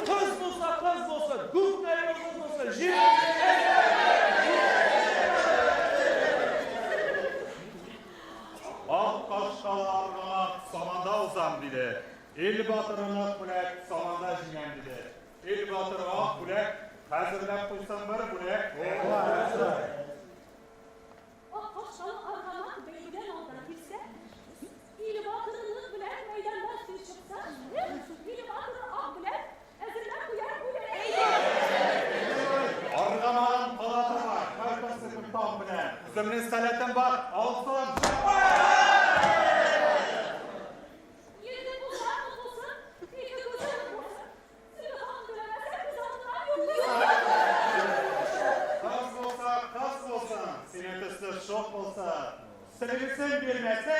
Кыз булса, кыз булсын, күктәге йолдыз булсын, җир Ак кашкалы аргамак саманда узам, диде. Ил батыры нык бүләк саманда җиңәм, диде. Ил батыры ак бүләк хәзерләп куйсын бер бүләк. Ак кашкалы аргамак бәйгедән алдан килсә, ил батыры нык бүләк мәйданда сүз чыкса, ил батыры ак бүләк әзерләп куяр бүләк. Аргамагым канаты бар, һәрберсе таң белән. Үземнең сәләтем бар, алып салам. Йөзе булса, булсын, ике күзе булсын. Сине хак түләмәсә, күз алдына юк. Кыз булса, кыз булсын, синең төсле шук булса. Сөлгесен бирмәсә,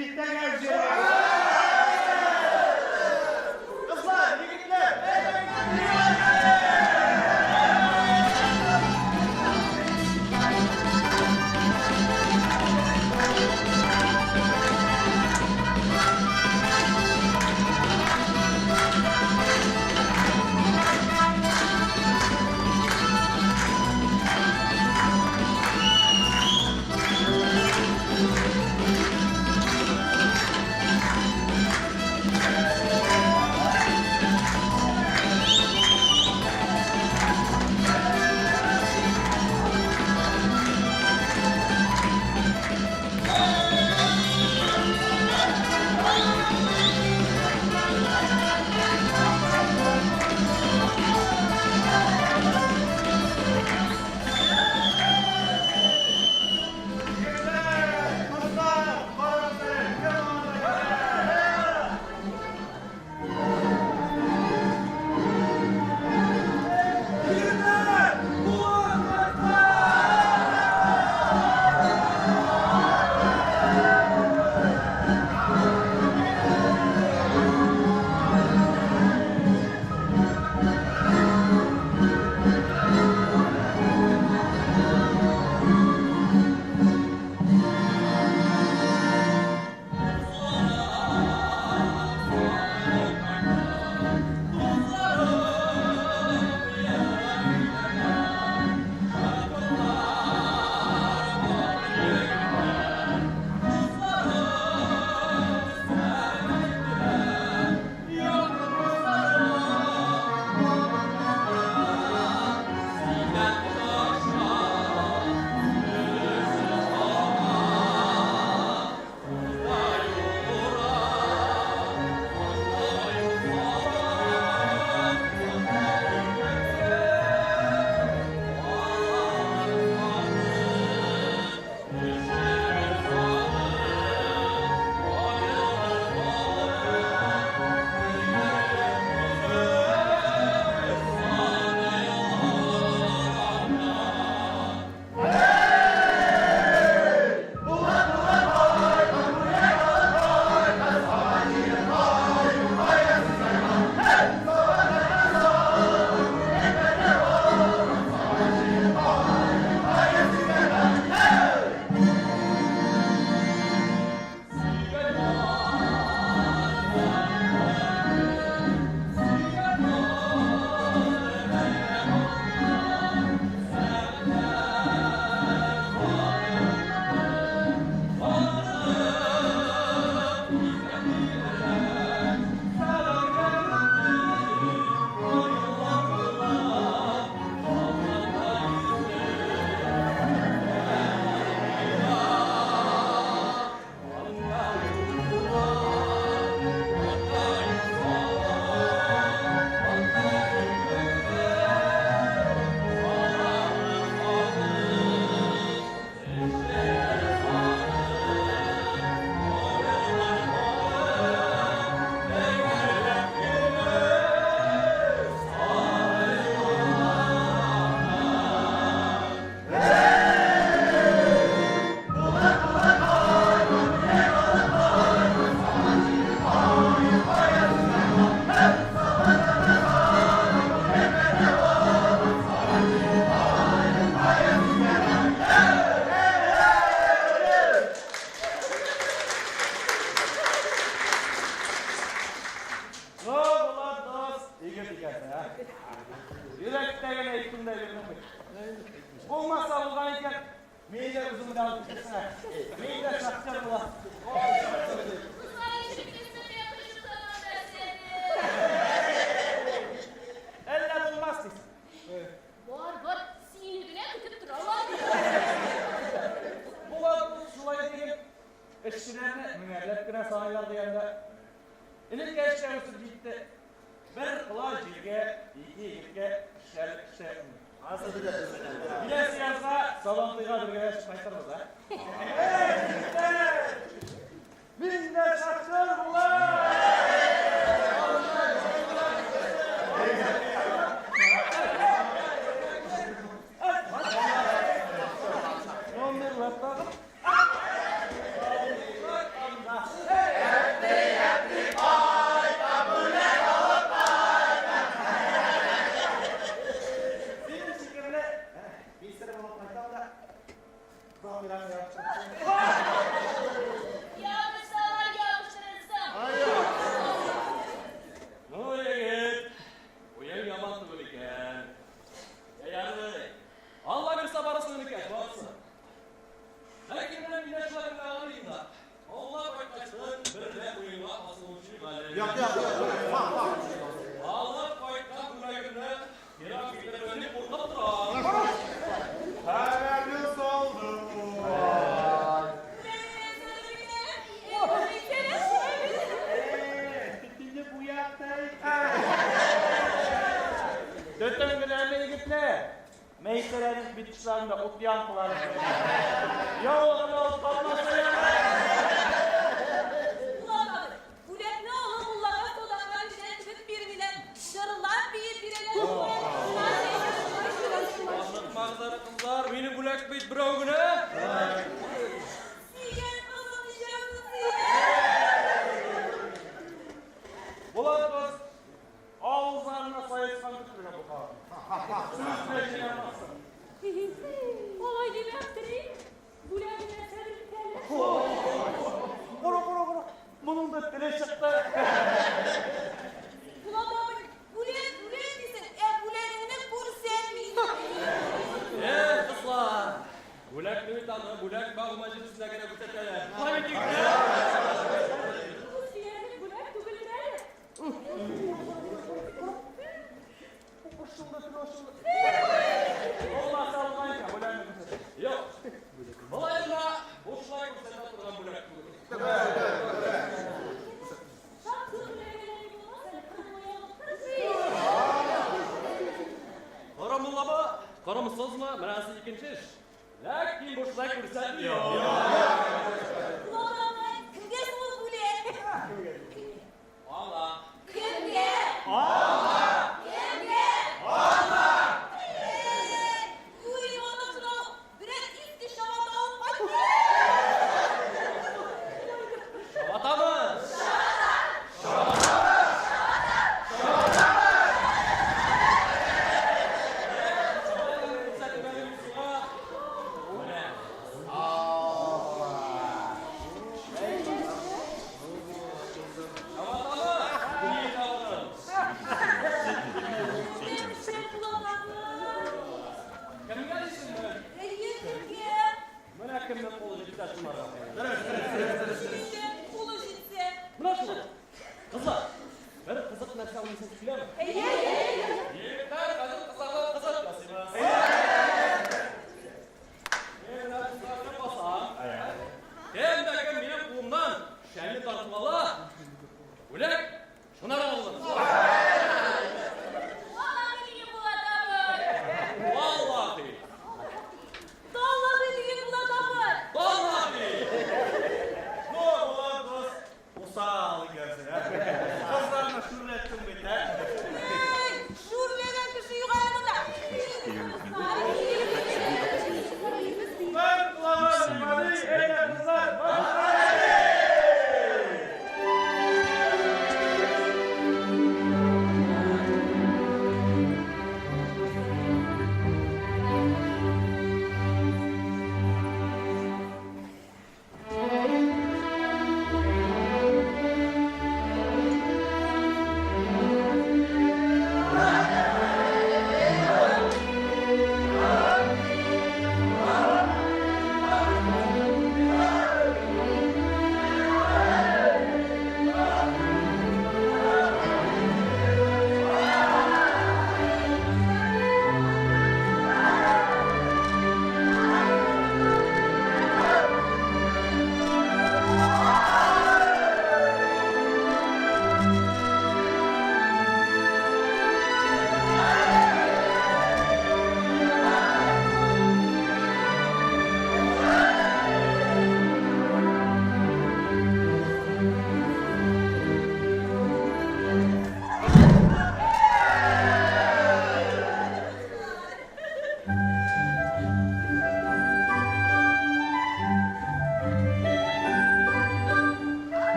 иртәгә җиргә. Кызлар, егетләр, Йөрәктә генә әйттем дә бирдем бит. Булмаса булган икән, мин дә үзем белән алып китәсең. Мин дә шахтер булам. Әллә булмас дисең. Бар, бар, сине генә көтеп торалар. Булат шулай диген, эшчеләрне меңәрләп кенә саныйлар дигәндә, энекәш тә үсеп җитте. Бер колач җиргә, ике егеткә эшләрлек эш тә юк. Киләсе язга Сабантуйга бергәләшеп кайтырбыз, а? Эй, егетләр! Мин дә шахтер булам! Номерлар тагын. Синең шикелле писарь булып кайтам да, Замираны яптырып. Ябышсалар ябыштырырсың. Ну, егет, уен яман түгел икән. Ярый. Алла бирсә барысын энекәш, барысы. Ләкин менә мин дә шулай уйлаган идем да. Алла кайткачтын берлә уенга асылучы әле. Як, як, як, фак, фак. Алып кайткан бүләгемне ерак китерергә дип куркып торам. Хәбәрне салды. Төтене бу якта икән. Төтен генәме, егетләр? Мәйсәрәнең бит очларында ут янкылары. Яулыгын алып калмаса ярар. Булат абый, бүләкне олы муллага садака бирә кебек бирмиләр, җырлап биеп бирәләр. Ашыкмагыз әле, кызлар, минем бүләк бит берәү генә. Сөйгән кызым җәү сөйгән. Булат дус, Авызларына саескан төкерергә бу хатын. Сүзне җыямассың. Алай димә, Әптери. Бүләге нәрсәдер бит әле. Кара, кара, кара. Моның да теле чыкты. Булат абый, бүләк, бүләк дисең, ә бүләгеңне күрсәтмисең. Эх, кызлар. Бүләкне бит аны бүләк багу мәҗлесендә генә күрсәтәләр. Шулай бит, егетләр? Бу сөярлек бүләк түгелдер әле. Юк. Болай гына бушлай күрсәтә торган бүләк түгел. Коры мулламы, корымсызмы, менәсе икенче эш. Ләкин бушлай күрсәтми. Кемгә соң ул бүләк? Аңа. Кемгә? Аңа! Кемгә? Аңа! Уй, аны сорау, берәр иске чабата алып кайт. Чабатамы? Чабата! Чабатамы? Чабата! Менә.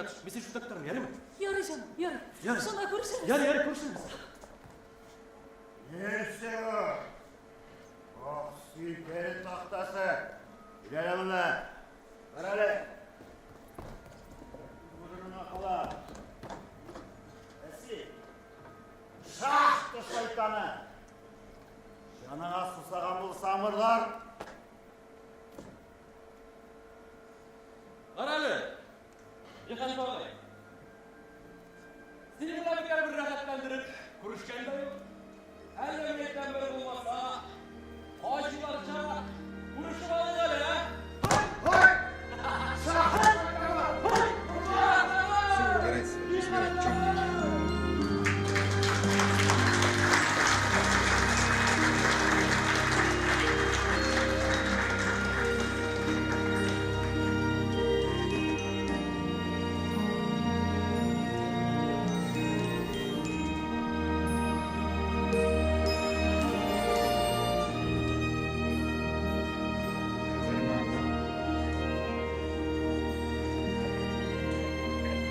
төш. Мин сине шунда көтәрмен, ярыймы? Ярый, җаным, ярый. Ярый. Шунда күрешербез. Ярый, ярый, күрешербез. Нәрсә бу? Ах, син тәре тактасы. Кил әле монда. Бар әле. Урынына кала. Әси. Шахта шайтаны. Җаныңа сусаган булса, мырлар. Кара әле, Җиһан агай. Сине менә бер бер рәхәтләндереп күрешкән дә юк. Әллә мин әйтәм бер булмаса, хаҗиларча күрешеп алыйк әле, ә? Все, выбирайте, выбирайте, чем.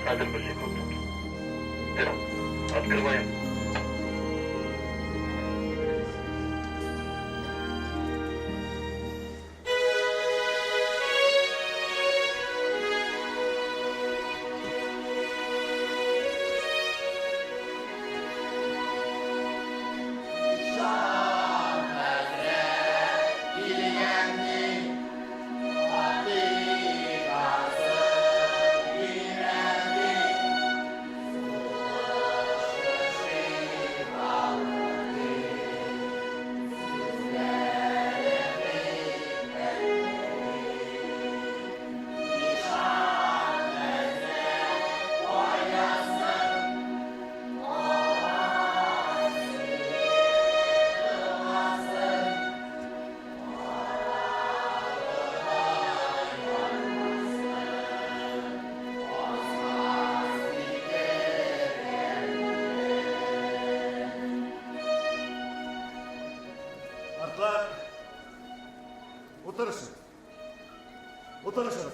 Хәзер бер секунд. Открываем. Картлар, утырышыгыз. Утырышыгыз.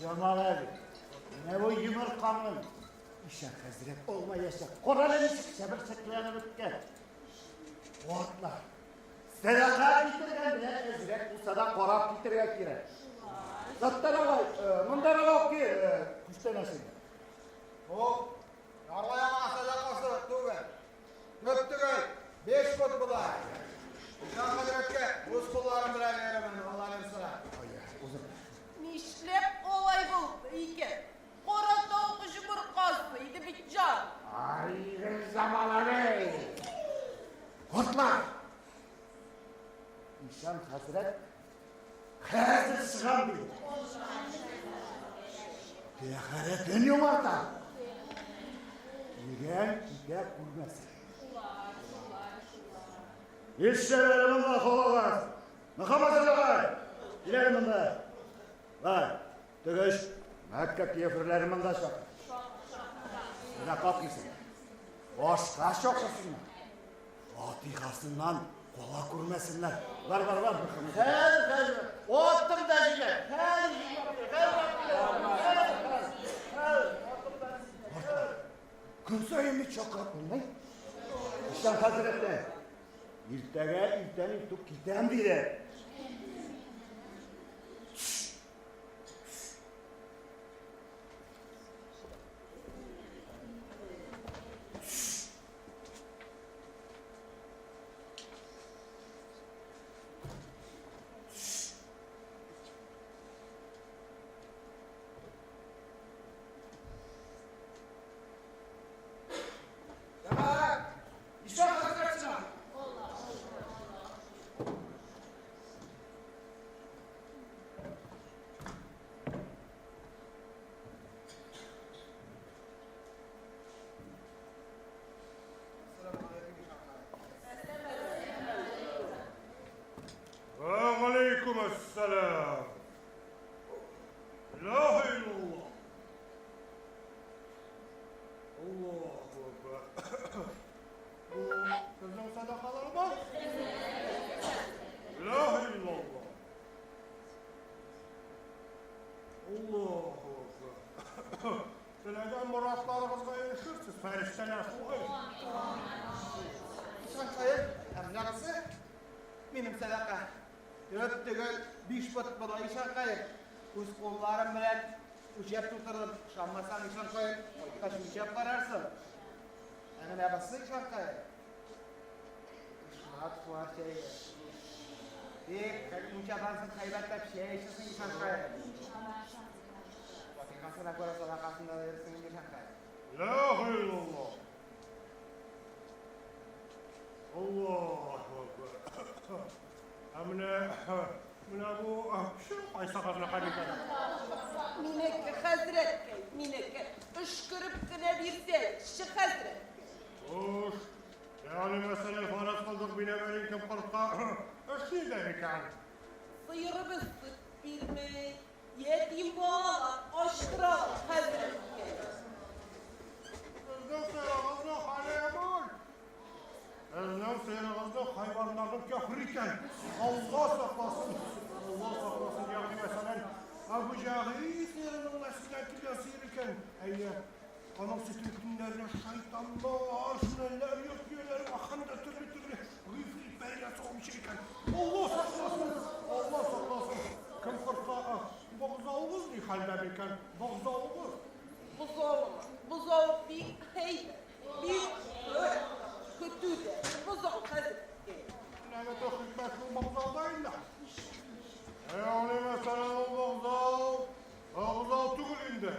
Җамал әби, менә бу йомырканың Ишан хәзрәт алмаячак. Кара әле ничек чәберчәкләнеп беткән. Картлар, сәдака китергән белән әзрәк булса да карап китергә кирәк. Саттар агай, мондарак алып кил, күчтәнәчеңне. Бу ярлы-ягына сәдакасы түгел. Күп түгел, биш пот бодай. Ишан хәзрәткә үз кулларым белән бирермен, Алла бирса. Нишләп алай булды икән? Кара тавык йомыркасы иде бит җан. Ай, Гөлҗамал әби! Картлар! Ишан хәзрәт хәзер чыгам диде. Тәһарәтен яңарта. Килгән китә күрмәсен. Нишләп әле монда халыгыз? Мөхәммәт агай! Кил әле монда. Бар, төгеш, Мәккә кяферләре монда чакыр. Сәдака килсен. Башка чакырсыннар. Фатихасыннан кала күрмәсеннәр. Бар, бар, бар. Хәзер, хәзер. Аттым да җиләк. Хәзер, хәзер, хәзер, хәзер. Көн саен бит чакырып булмый. Ишан хәзрәттән. Иртәгә иртән иртүк китәм диде. Җәмәгать, ишан хәзрәт чыга. мәсьәлә шулай. Ишанкаем, ә менә бусы минем сәдака. Төп төгәл 5 пот бодай, ишанкаем. Үз кулларым белән үлчәп тутырдым. Ышанмасаң, ишанкаем, кайткач үлчәп карарсың. Ә менә бусы, ишанкаем, Ишмат куар чәе. Тик мунчадан соң һәйбәтләп чәй эчерсең, ишанкаем. Фатихасына күрә садакасын да бирерсең инде, ишанкаем. Ла илаһа иллаллаһ. Аллаһу акбар. Ә менә менә бу кайсы кызныкы микән? Минеке, хәзрәткәй, минеке. Өшкереп кенә бирсәңче, хәзрәткәй. Хуш. Ягъни мәсәлән, фараз кылдык, бинәмәлин кем кортка эш нидә микән? Сыерыбыз сөт бирми, ятим балалар ачтыралар, хәзрәткәй. Сезнең сыерыгызның хәле яман. Сезнең сыерыгызның хайваннарның кяфер икән. Алла сакласын. Алла сакласын. Ягъни мәсәлән, Әбу Җәһил сыерының нәселеннән килгән сыер икән. Әйе, аның сөтен көннәренә шайтаннар, шүрәлеләр, йорт ияләре һәм дә төрле-төрле гыйфрит пәриләр савып эчә икән. Алла сакласын. Алла сакласын. Кем кортка богзавыгыз ни хәлдә микән? Богзавыгыз. Бозавымы? Бозау бик һәйбәт, бик хөр. Көтү дә бозау хәзрәткәй. Менә бит ул хикмәт шул богзауда инде. Ягъни мәсәлән, ул богзау, богзау түгел инде.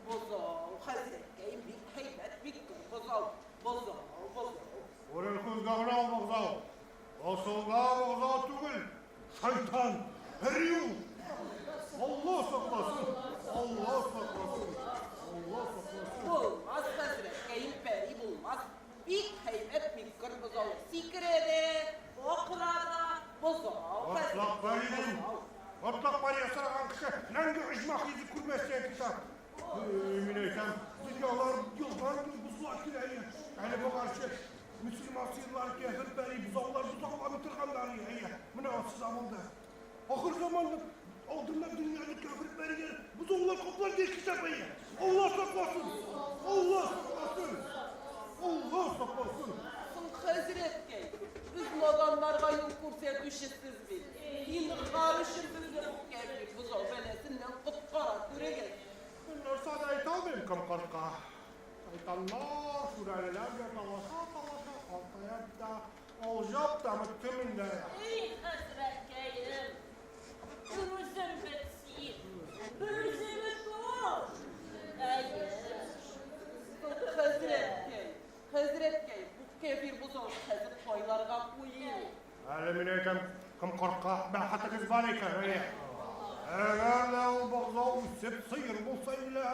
Бозау, хәзрәткәем, бик һәйбәт, бик көр бозау. Бозау, бозау. Күрер күзгә генә ул богзау. Асылда богзау түгел, шайтан, пәри ул. Алла сакласын, Алла сакласын, Алла сакласын. Булмас, хәзрәткәем, пәри булмас. Бик һәйбәт, бик көр бозау. Сикерә дә, акыра да, бозау, Мотлак хәзрәткәем, пәри дим. бозау. Мотлак пәри ясаган кеше мәңге оҗмах йөзе күрмәс дигән китап. Мин әйтәм, дөньялар елдан-ел бозыла килә. Әле моңарчы мөселман сыерлары кяфер пәри бозаулар бозаулап утырганнар. Әйе, менә ансыз заманда. Ахыр заманда алдыннан дөньяны кяфер пәриләр бозаулар каплар дигән китап. Әйе. Алла сакласын! Алла сакласын! Алла сакласын! Соң, хәзрәткәй, без наданнарга юл күрсәтүче сез бит. Зинһар өчен безне бу кяфер бозау бәласеннән коткара күрегез. Мин нәрсә дә әйтә алмыйм кем кортка. Шайтаннар, шүрәлеләр белән талаша-талаша картаеп та, алҗап та беттем инде. Эй, хәзрәткәем, берүзең бет син, берүзең бет ул. Әйе. Соң, хәзрәткәй, хәзрәткәй, бу кяфер бозауны хәзер кайларга куйыйм? Әле мин әйтәм, кем кортка бәхетегез бар икән, әйе. Әгәр дә ул бозау үсеп сыер булса илә,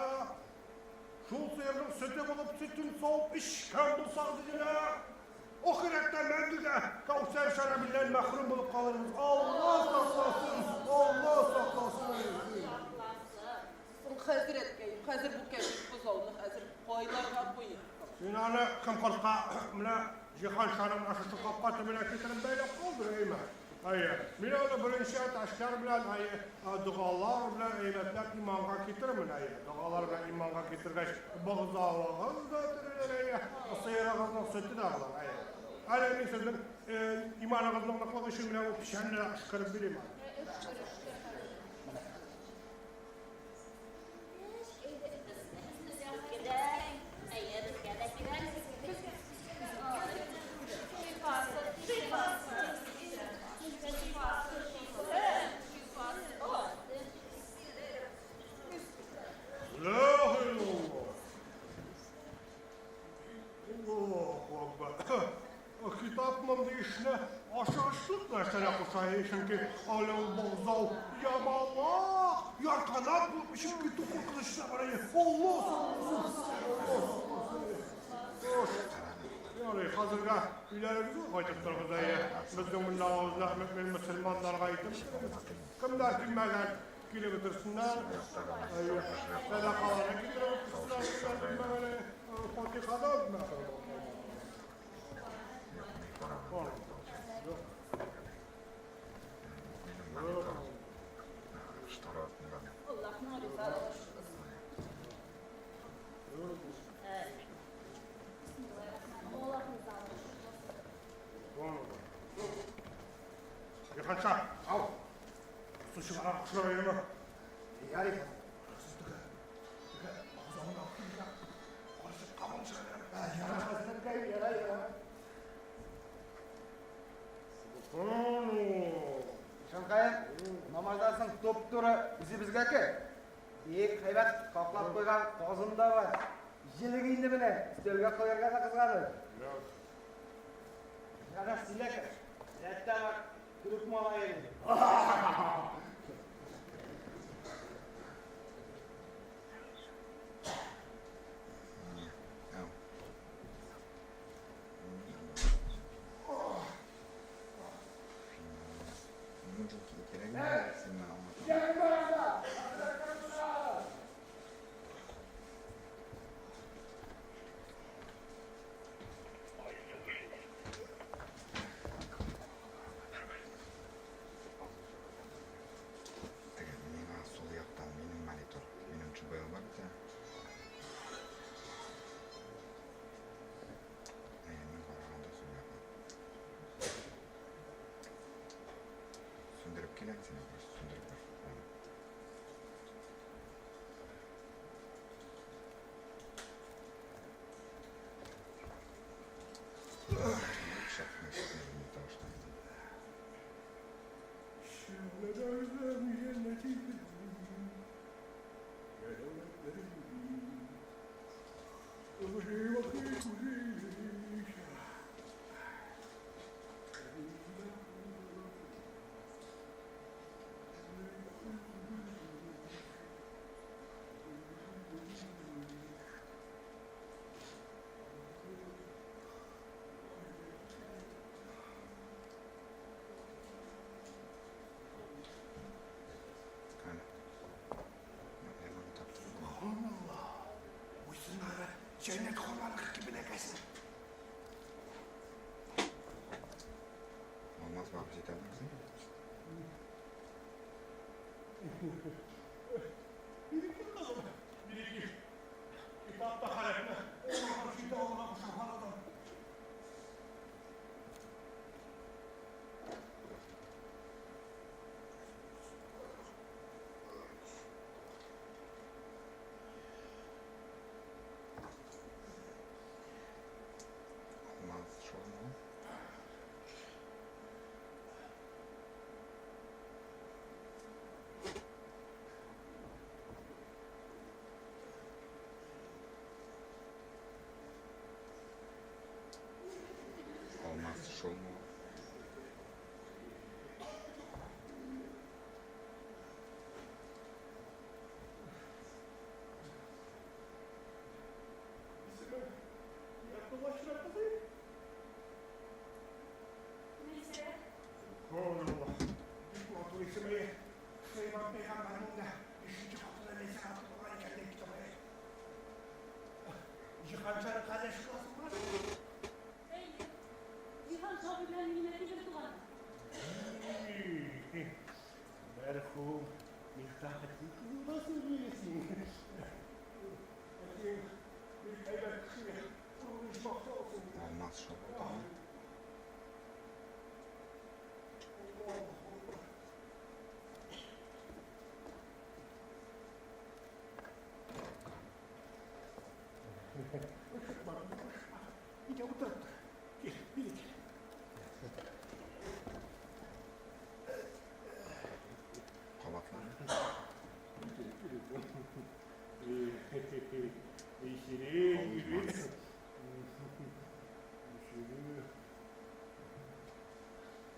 шул сыерның сөте булып сөтен савып эчкән булсагыз иде, ахирәттә мәңгегә Кәүсәр шәрабеннән мәхрүм булып калырбыз. Алла сакласын, Алла сакласын. Соң, хәзрәткәй, хәзер бу кяфер бозауны хәзер кайларга куйыйм? Син аны кем кортка менә Җиһаншаның шушы капка төбенә китереп бәйләп калдыр, әйме? Әйе, мин аны беренче әтәчләр белән, әйе, догалар белән әйбәтләп иманга китермен, әйе. Догалар белән иманга китергәч, бозавыгыз да терелер, әйе, сыерыгызның сөте дә булыр, әйе. Әле мин сезнең иманыгызның ныклыгы өчен менә бу печәнне дә өшкереп бирим әле. Безгә дә, әйе, безгә дә кирәк. Шифасы, шифасы. Шифасы, шифасы. Ла илаһа. Аллаһу акбар. Китап мондый эшне ашыгычлык нәрсәгә куша, чөнки әле ул бозау ябалак, ярканат булып эчеп китү куркынычы да бар. Алла сакласын. Алла сакласын. Хуш. Ярый, хәзергә өйләрегезгә кайтып торыгыз, әйе. Безнең монда авызда мөмин мөселманнарга әйтеп кемнәр килмәгән, килеп бетерсеннәр. Әйе, сәдакаларны китереп бетерсеннәр, кемнәр килмәгән, Фатихадан мәхрүм булганнар. Аллаһның ризалыгы шул. Җиһанша, ау. Су чыгара кушырайымы? Ярый. Ярар, хәзрәткәем, ярар, ярар. Ишанкаем, намаздан соң туп-туры үзебезгә кер. Бик һәйбәт каклап куйган казым да бар. Җелек инде менә, өстәлгә куярга да кызганыр. Әнә син дә кер. Рәттә бар, төрек малае. Теге миңа сул яктан минем монитор, минем JBL бар бит әле. Әйе, мин караганда сул якны. Сүндереп киләм сине, просто сүндереп бер. Аны. Шәп, тавыштан. Аны. Проблеманы таптым. Буйсыннары җәннәт хурланыкы кебенәкәсе. Алмаз барып җитә алмыйсың. Минеке. Китапта хәрефне Аллаһ җитә алган кушылган адам. Алмаз шулмы? Алмаз шулмы? Нәрсә? Subhanallah. Бик матур исем әйе. Сөләйман пәйгамбәрнең дә бишенче хатыны Ләйсән атып булган икән дигән китап әйе. Җиһаншаны кардәш кыласың бар. Әйе. Җиһан абый белән минем әти бер туган. Мәрхүм Мифтахетдин турында сөйлисең. Әтиең бик әйбәт кеше. Урыны оҗмахта булсын. Алмаз шул. Өйдә утырып тор. Кил, били кил. Кабатла.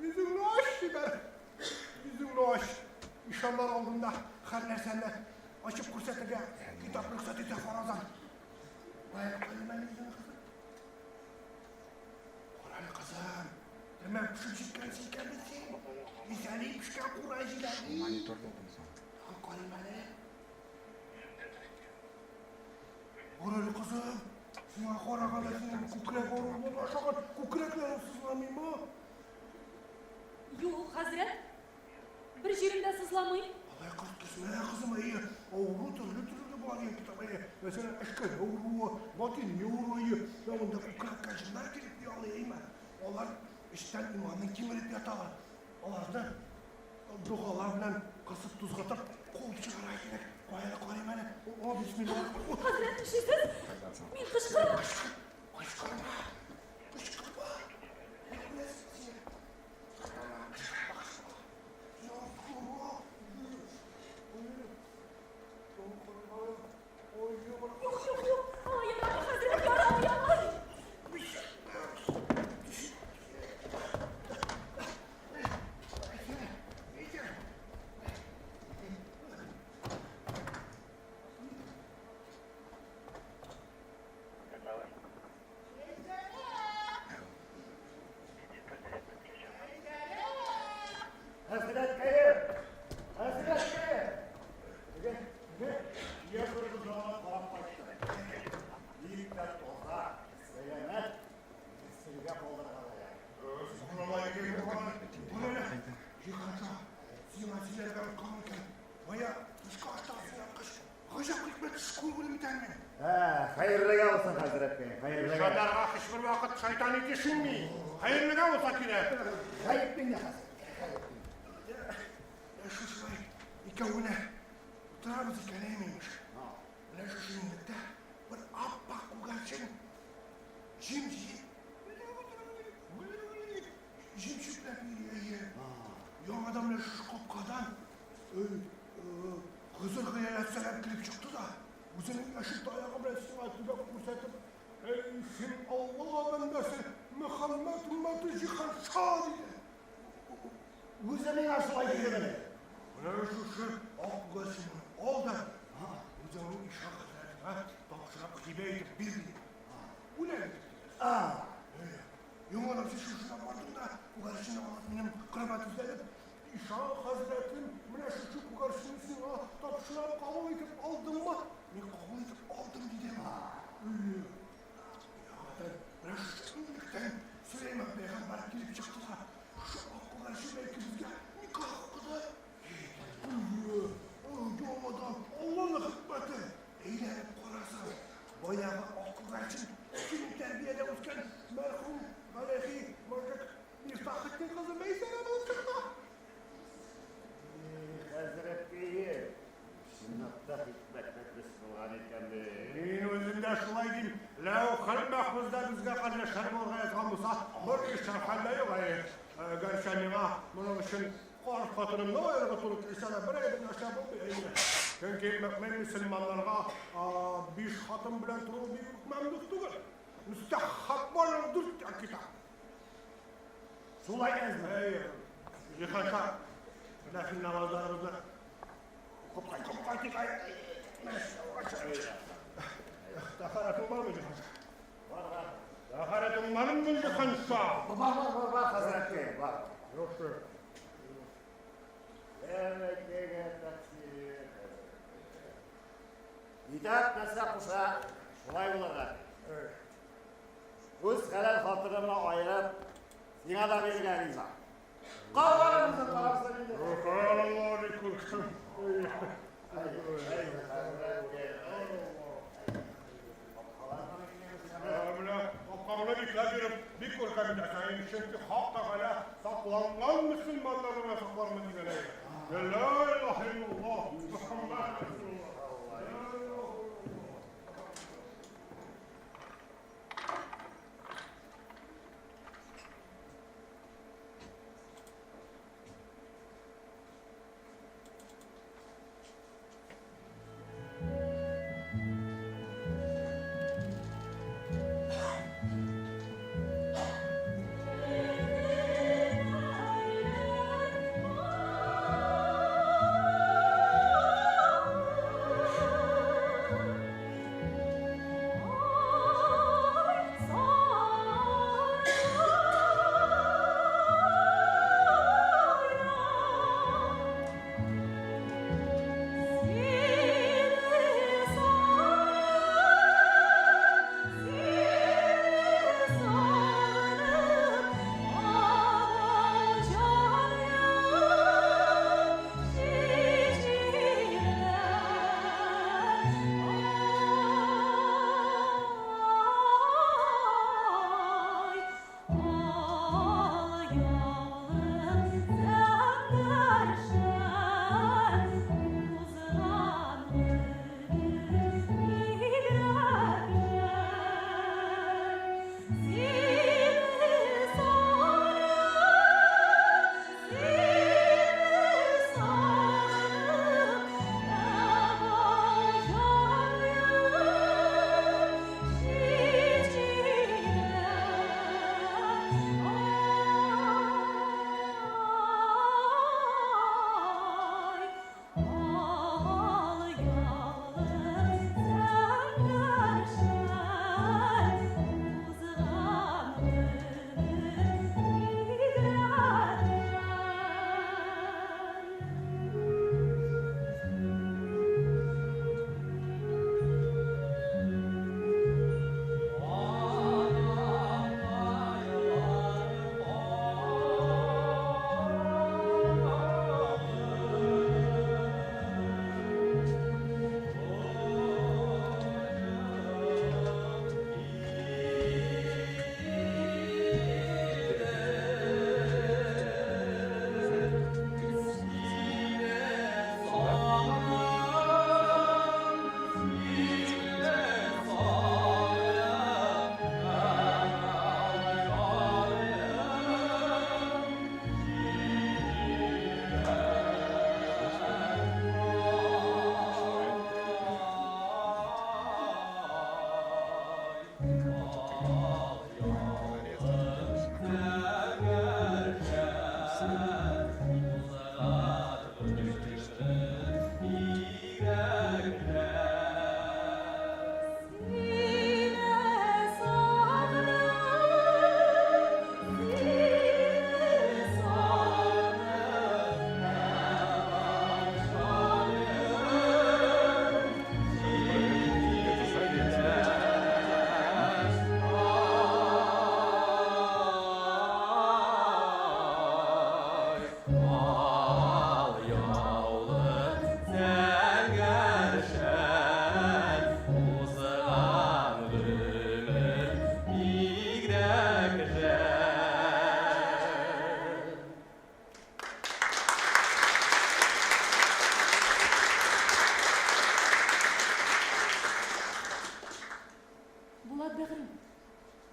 Йөзеңне ач, чибәр. Йөзеңне ач. Ишаннар алдында һәр нәрсәне ачып күрсәтергә китап рөхсәт итә фаразан. Кая, кая әле йөзеңне, кызым? Кара әле, кызым. Тәмам пешеп җиткәнсең икән бит син. Мисали пешкән кура җиләге. Монитор булдым соң. Карыйм әле. Кара әле, кызым. Сиңа караганда синең күкрәк авыру булып ашаган күкрәкләрең сызламыймы? Юк, хәзрәт. Бер җирем дә сызламый. Алай кырт кисмә, кызым, әйе. Авыру төрле-төрле була дигән китап, әйе. Мәсәлән, эчкән авыруы, батыни авыруы, әйе. Менә монда күкрәккә җеннәр килеп ялый, әйме. Алар эчтән иманны кимереп яталар. Аларны Догалар белән кысып тузгытып куып чыгарга кирәк. Кая әле, карыйм әле. О, бисмилла. Хәзрәт, нишлисез? Мин кычкырам. Кычкырма. Кычкырма. Беләсең син. Кычкырма, кычкырма, кычкырма. Юк, юк, юк. Алай ярамый, хәзрәт, ярамый алай. Хәзрәткәем! Хәзрәткәем! Теге, теге кия кыргызларына карап кайттым. Бик тә таза, сәламәт, нәселгә калдырырга лаек. Сиңа сөйләргә оныткан икән. Бая төшке аштагы сыяткыч гаҗәп хикмәт эш күрдем бит әле мин. Ә, хәерлегә булсын, хәзрәткәем, хәерлегә. Шайтанга һичбер вакыт шайтан итешенми. Хәерлегә булса кирәк. Гаеп миндә, хәзрәткәем, гаеп миндә. Шушылай икәү генә утырабыз икән, әйме, имеш. Менә шушы иннектә бер ап-ак күгәрчен җим җыеп, җим чүпләп йөри, әйе. Яңадан менә шушы капкадан Хызыр галәйһиссәлам килеп чыкты да, үзенең яшел таягы белән сиңа төбәп күрсәтеп, Әй, син Алла бәндәсе, Мөхәммәд өммәте Җиһанша, диде. Үзе миңа шулай дидемени? Менә шушы ак күгәрченне ал да, үзеңнең ишан хәзрәтеңә тапшырып һибә итеп бир, диде. Бүләк итеп, диде. Яңадан син шушында бардың да, күгәрченне алып, минем кырыма тезләнеп, Ишан хәзрәтем, менә шушы күгәрченне сиңа тапшырам, кабул итеп алдыңмы? Мин кабул итеп алдым, дидем. Яңадан менә шушы иннектән Сөләйман пәйгамбәр килеп чыкты да, шушы ак күгәрчен белән икебезгә никах укыды. Яңадан Алланың хикмәте, әйләнеп карасаң, баягы ак күгәрчен синең тәрбиядә үскән мәрхүм Галәхи мужик Мифтахетдин кызы Мәйсәрә булып чыкты. Хәзрәткәем, чынлап та хикмәтле төс булган икән бит. Мин үзем дә шулай дим. Ләүхел мәхфүздә безгә хәтле шәр булырга язган булса, бер ишәр хәл дә юк әле. Гәрчә миңа моның өчен карт хатынымны аерырга туры килсә дә, бер әйбер нәрсә булмый әйе. Чөнки мөэмин мөселманнарга биш хатын белән тору бик үк мәмдүх түгел. Мөстәхәб барың дүрт китап. Шулай әзме? Әйе. Җиһанша, нәфил намазларыбызны укып кайтып кайтыйк. Тәһарәтең бармы, Җиһанша? Бар, бар. Тәһарәтең бармы, Җиһанша? Бар, бар, бар, бар, хәзрәткәем, бар. Яхшы. Тәвәккәлгә тәкъсир. Китап нәрсә куша, шулай булырга. Үз хәләл хатынымны аерып, сиңа да бирергә риза. Калганын үзең карарсың инде. Алла бик күркәм. Менә капкаңны бикләп йөреп, бик күркәм итәсең, чөнки Хак Тәгалә сакланган мөселманнарны гына саклармын дигән әйе. Лә илаһә иллаллаһ, Мөхәммәд Расулуллаһ.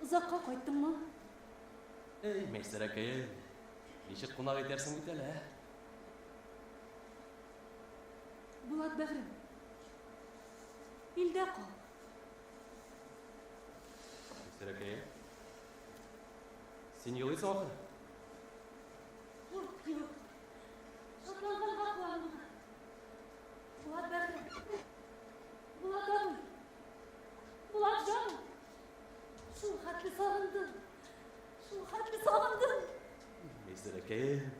Озакка кайттыңмы? Эй, Мәйсәрәкәем, ничек кунак итәрсең бит әле, ә? Булат бәгърем, илдә кал. Мәйсәрәкәем, син елыйсың ахыры. Юк, юк. Шатланганга куанма. Булат бәгърем. Булат абый. Булат җаным. Шул хәтле сагындым. Шул хәтле сагындым. Мәйсәрәкәем.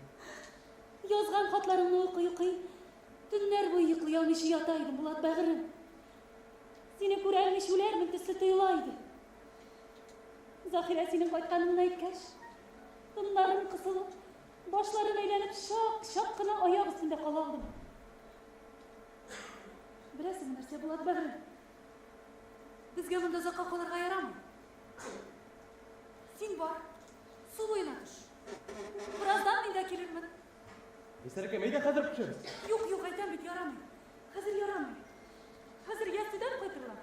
Язган хатларыңны укый-укый, төннәр буе йоклый алмыйча ята идем, Булат бәгырем. Сине күрәлмич үләрмен төсле тоела иде. Заһирә синең кайтканыңны әйткәч, тыннарым кысылып, башларым әйләнеп, чак-чак кына аяк өстендә кала алдым. Беләсеңме нәрсә, Булат бәгырем? Безгә монда озакка калырга ярамый. Син бар, су буена төш. Бераздан мин дә килермен. Мәйсәрәкәем, әйдә хәзер төшәбез. Юк, юк, әйтәм бит, ярамый. Хәзер ярамый. Хәзер ястүдән кайтырлар.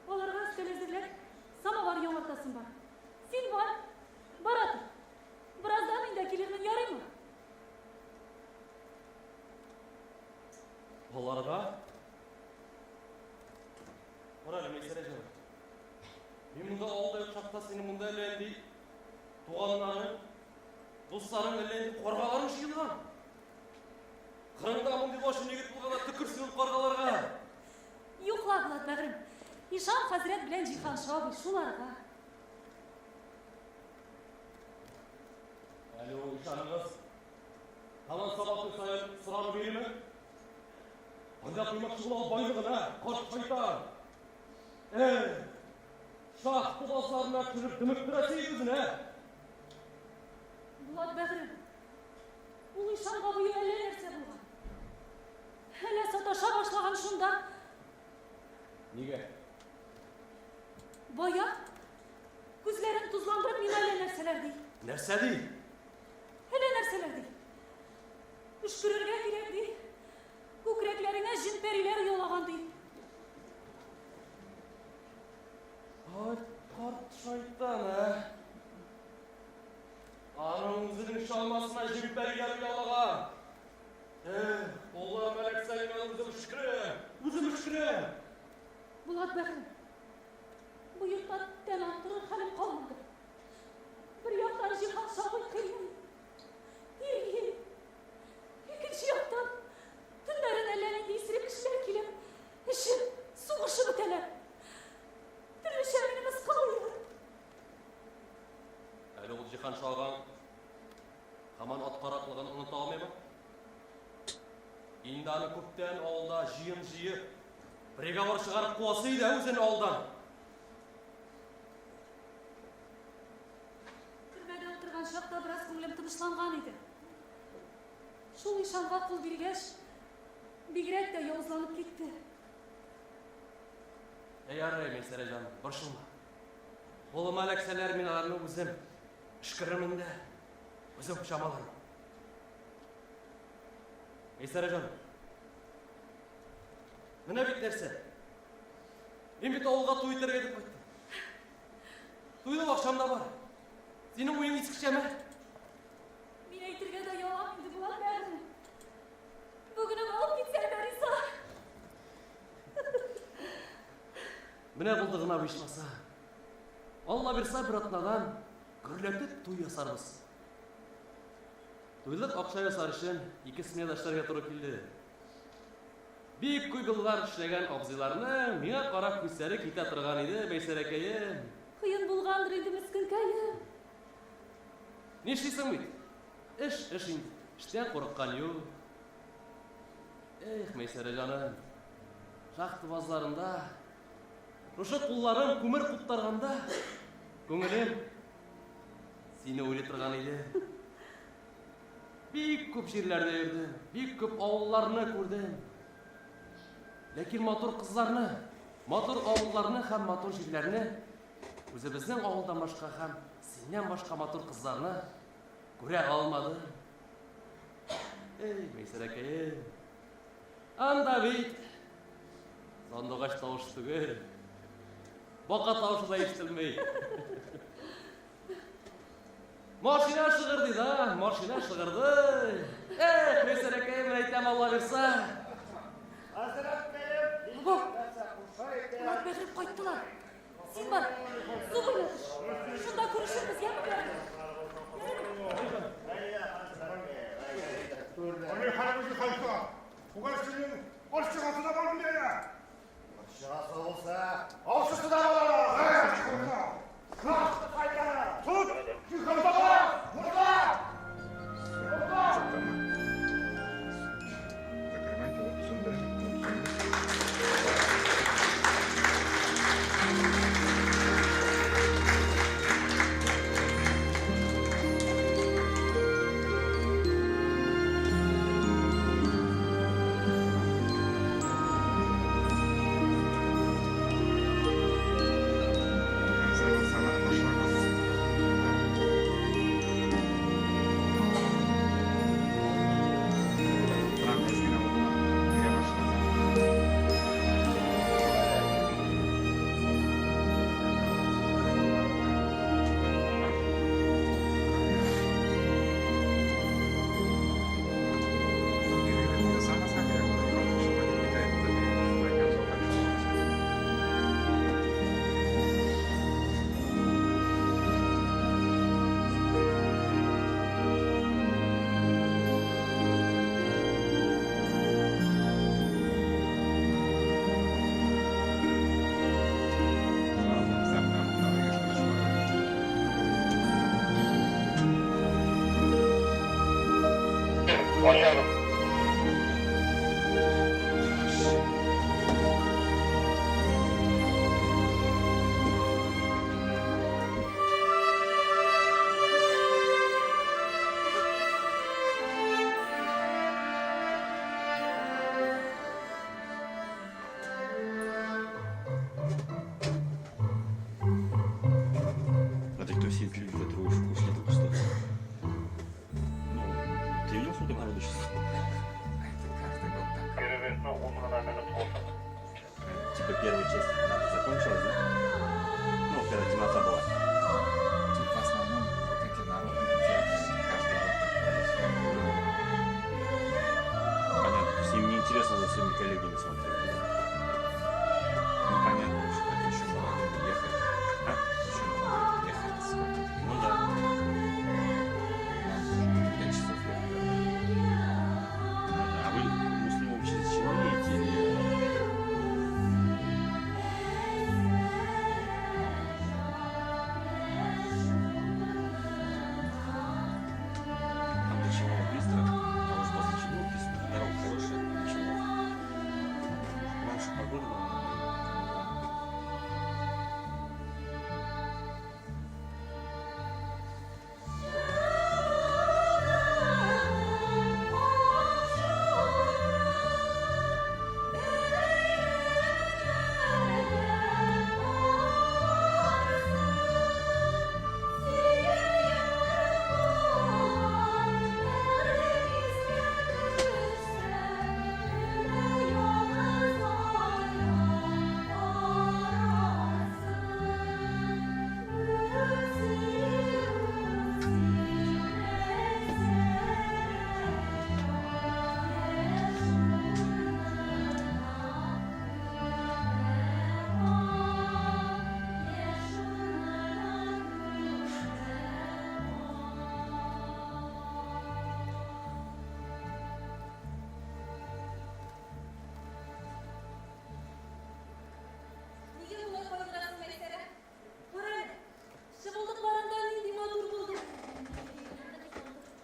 Аларга өстәл әзерләп, самовар яңартасым бар. Син бар, бара тор. Бераздан мин дә килермен, ярыймы? Аларга? Кара әле, Мәйсәрә җаным. Мин монда авылда юк чакта синең монда әллә нинди туганнарың, дусларың әллә нинди каргаларың җыелган. Кырыңда мондый лачын егет булганда төкерсен ул каргаларга. Юк ла, Булат бәгърем. Ишан хәзрәт белән Җиһанша абый шуларга. Әле ул ишаныгыз һаман сабакны саен соранып йөриме? Кайда куймакчы була ул байлыгына, карт шайтан? Эх, шахта базларына төшереп дөмектерәсе иде үзен, ә? Булат бәгърем, ул ишанга быел әллә нәрсә булган. Әллә саташа башлаган шунда. Нигә? Бая күзләрен тозландырып миңа әллә нәрсәләр ди. Нәрсә ди? Әллә нәрсәләр ди. Өшкерергә кирәк ди. Күкрәкләреңә җен-пәриләр оялаган ди. Ай, карт шайтан, ә? Аның үзенең чалмасына җен-пәриләр оялаган. Эх, кулларыма эләксә, мин аны үзем өшкерәм, үзем өшкерәм. Булат бәгърем, бу йортта тәмам торыр хәлем калмады. Бер яктан Җиһанша абый кыйный, тирги. Икенче яктан, төннәрен әллә нинди исерек кешеләр килеп, эчеп, сугышып бетәләр. Төрлечә мине мыскыллыйлар. Әле ул Җиһанша агаң һаман ат караклыгын оныта алмыймы? Инде аны күптән авылда җыен җыеп, приговор чыгарып куасы иде үзен авылдан. Төрмәдә утырган чакта бераз күңелем тынычланган иде. Шул ишанга кул биргәч, бигрәк тә явызланып китте. Әй, ярый, Мәйсәрә җаным, борчылма. Кулыма эләксәләр, мин аларны үзем өшкерермен дә, үзем кочам аларны. Мәйсәрә җаным, менә бит нәрсә. Мин бит авылга туй итәргә дип кайттым. Туйлык акчам да бар. Синең уең искечәме? Мин әйтергә дә оялам инде, Булат бәгърем. Бүген үк алып китсәң дә риза. Менә булды гына бу ичмаса. Алла бирса, бер атнадан гөрләтеп туй ясарбыз. Туйлык акча ясар өчен ике сменада эшләргә туры килде. Бик күп еллар эшләгән абзыйларның миңа карап күзләре китә торган иде, Бәйсәрәкәем. Кыен булгандыр инде, мескенкәем. Нишлисең бит? Эш, эш инде. Эштән курыккан юк. Эх, Мәйсәрә җаным. Шахта базларында шушы кулларым күмер куптарганда, күңелем сине уйлый торган иде. Бик күп җирләрдә йөрдем, бик күп авылларны күрдем. Ләкин матур кызларны, матур авылларны һәм матур җирләрне үзебезнең авылдан башка һәм синнән башка матур кызларны күрә алмадым. Эй, Мәйсәрәкәем, анда бит сандугач тавышы түгел. Бака тавышы да ишетелми. Машина шыгырдый да, машина шыгырдый. Эх, Мәйсәрәкәем, әйтәм, Алла бирса. Бабу, Булат бәгърем кайттылар. Син бар, су буена төш. Шунда күрешербез, яме, бәгърем? Али хәлбүке хәлфә, күгәрченнең карчыгасы да бар бит әле. Карчыгасы булса, аучысы да була. Тот! Хәлфә! Морда! Закрывайте опцию, да, опцию. Хәзер булса да башлагыз. Торам әз генә булды ма? Бирә башлады. Перерыв ясамаска кирәк, чыгып китә инде. Шулай икән, залга төшеп. А ты кто все эти люди, которые ушли только что? Ну, ты видел, сколько народу сейчас? Это каждый год так. Перерыв на ун гына минут булсын. Типа первая часть закончилась, да? Ну, когда темнота была. Тут в основном вот эти народные театры каждый год так происходит. Понятно, то есть им неинтересно за своими коллегами смотреть. да? Ну понятно, уж так еще молодым ехать. А? Еще молодым ехать сколько? Ну да. Нам тоже 5 часов ехать. А вы муслимов через Челны едете или... Там до Челнов быстро, а уж после Челнов дорога хорошая, до Челнов. Главное, чтобы погода была нормальная. Нигә болай кайгырасың, Мәйсәрә? Кара әле, чыбылдыкларыңда нинди матур булды.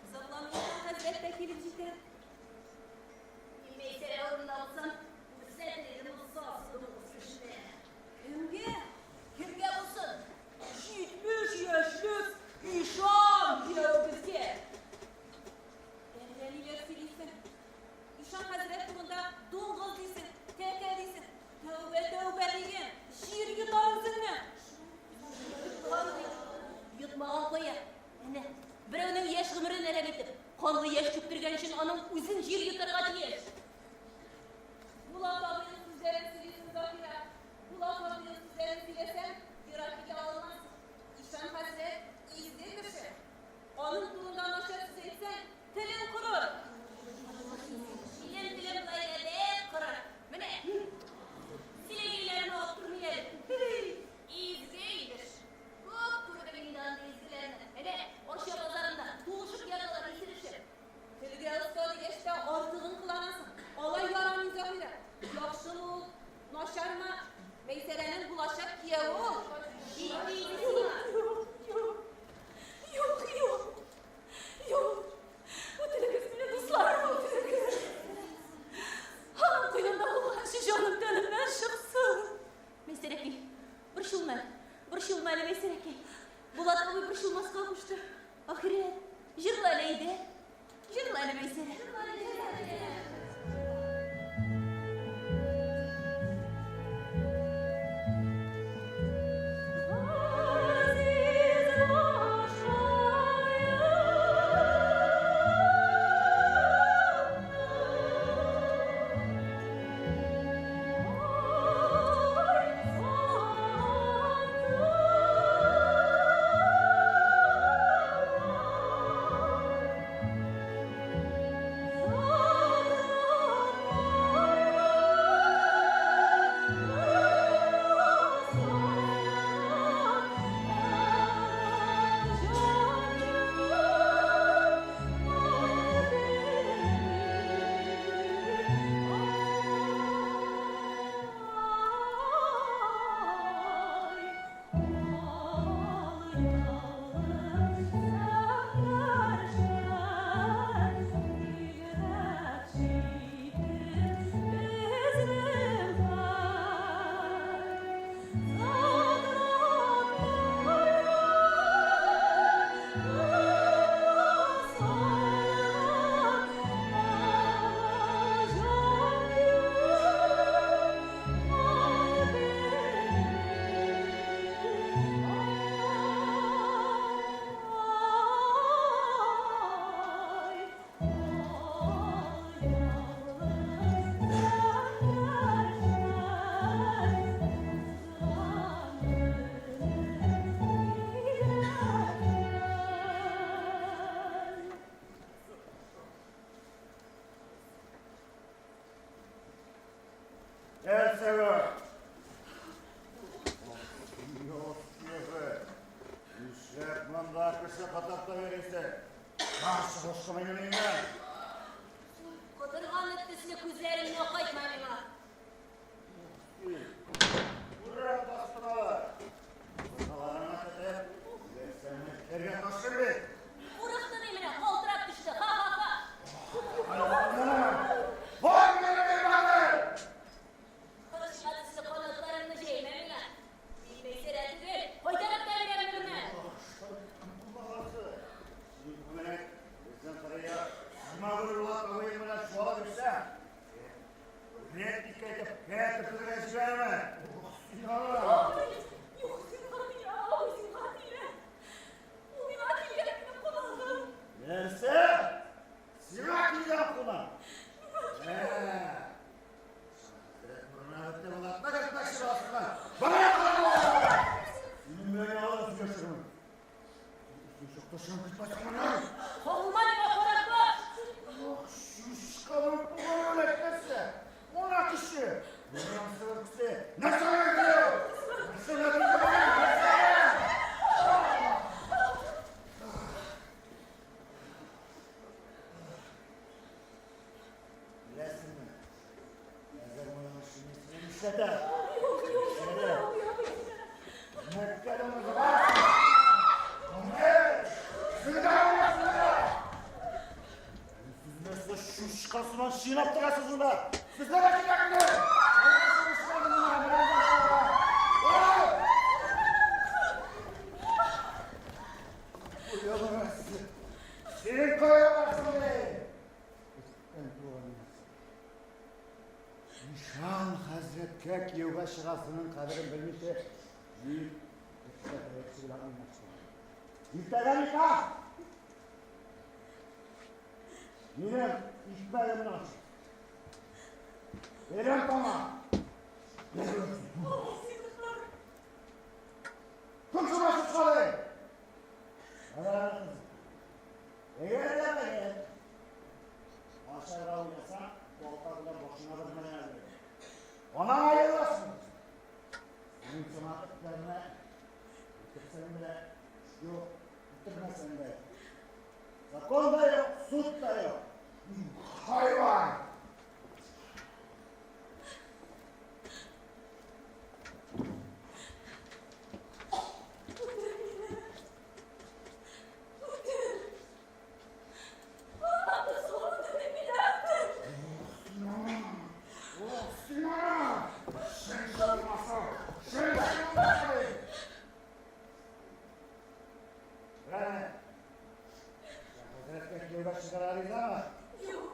Озакламый ишан хәзрәт тә килеп җитәр. Мин Мәйсәрә урынында булсам, күрсәтер идем ул сасы дуңгыз кешене. Кемгә? Кемгә булсын? 70 яшьлек ишан киявебезгә. Әллә ниләр сөйлисең. Ишан хәзрәт турында дуңгыз дисең, тәкә дисең. Тәүбә, тәүбә диген, җир йотар үзеңне. Йотмаган кая? Әнә, берәүнең яшь гомерен әрәм итеп, канлы яшь түктергән өчен аның үзен җир йотарга тиеш. Булат абыйның сүзләрен сөйлисең, Заһирә. Булат абыйның сүзләрен сөйләсәң, Борчылма әле, Мәйсәрәкәй. Булат абый борчылмаска кушты. Ахирәт, җырла әле әйдә. Җырла әле, Мәйсәрә. Нәрсәгә? Нишләп монда кеше катакта йөрисең? Ашыгышты минем өемә. Котырган эт төсле күзләреңне акайтма миңа. Күрәм бастыралар. Кысаларыңа кетеп, нәрсәне эшләргә ташым бит. Курыкты ди менә, калтырап төште. Ха-ха-ха. Бар минем өемә! Кылычка төсле канатларыңны җәймә миңа. Мин Мәйсәрә түгел, кайтарып та бирәм берне. Баласы, син күбрәк безнең кырыя зимагур Булат абыең белән чуалып йөрсәң, рәт итеп кәтертергә җибәрмә. Син аны. Юк, зинһар миңа, абый, зинһар тимә. Ул миңа килгән минем кунагым. Нәрсә? Сиңа килгән кунак? Ә. Кагылма миңа, карак баш! Беләсеңме, хәзер моның өчен мин нишләтә? Юк, юк, зинһар, абый, абый, тимә. Чучкасынан чинап торасыз монда! Сезгә дә кирәкме? Син кая барасың, эй? Ишан хәзрәткә кияүгә чыгасының кадерен белмичә, мин белән уйнакчы. Иртәгә никах! Минем икмәгемне ач. Бирәм тама. Кем шуна чучкалый? Әгәр дә мәгәр ашарга уйласа, балта белән башына бер менә. Анаң аерыласың. Синең сыңа этләрне үтерсәң дә, юк, үтермәсәң дә. Закон да юк, суд та юк. Хайван! Үтер мине. Үтер. Анамны салынды мине үтер. Ох, син ана! Шәй булмаса, шәй булмаса! Кияүгә чыгарга ризамы? Юк.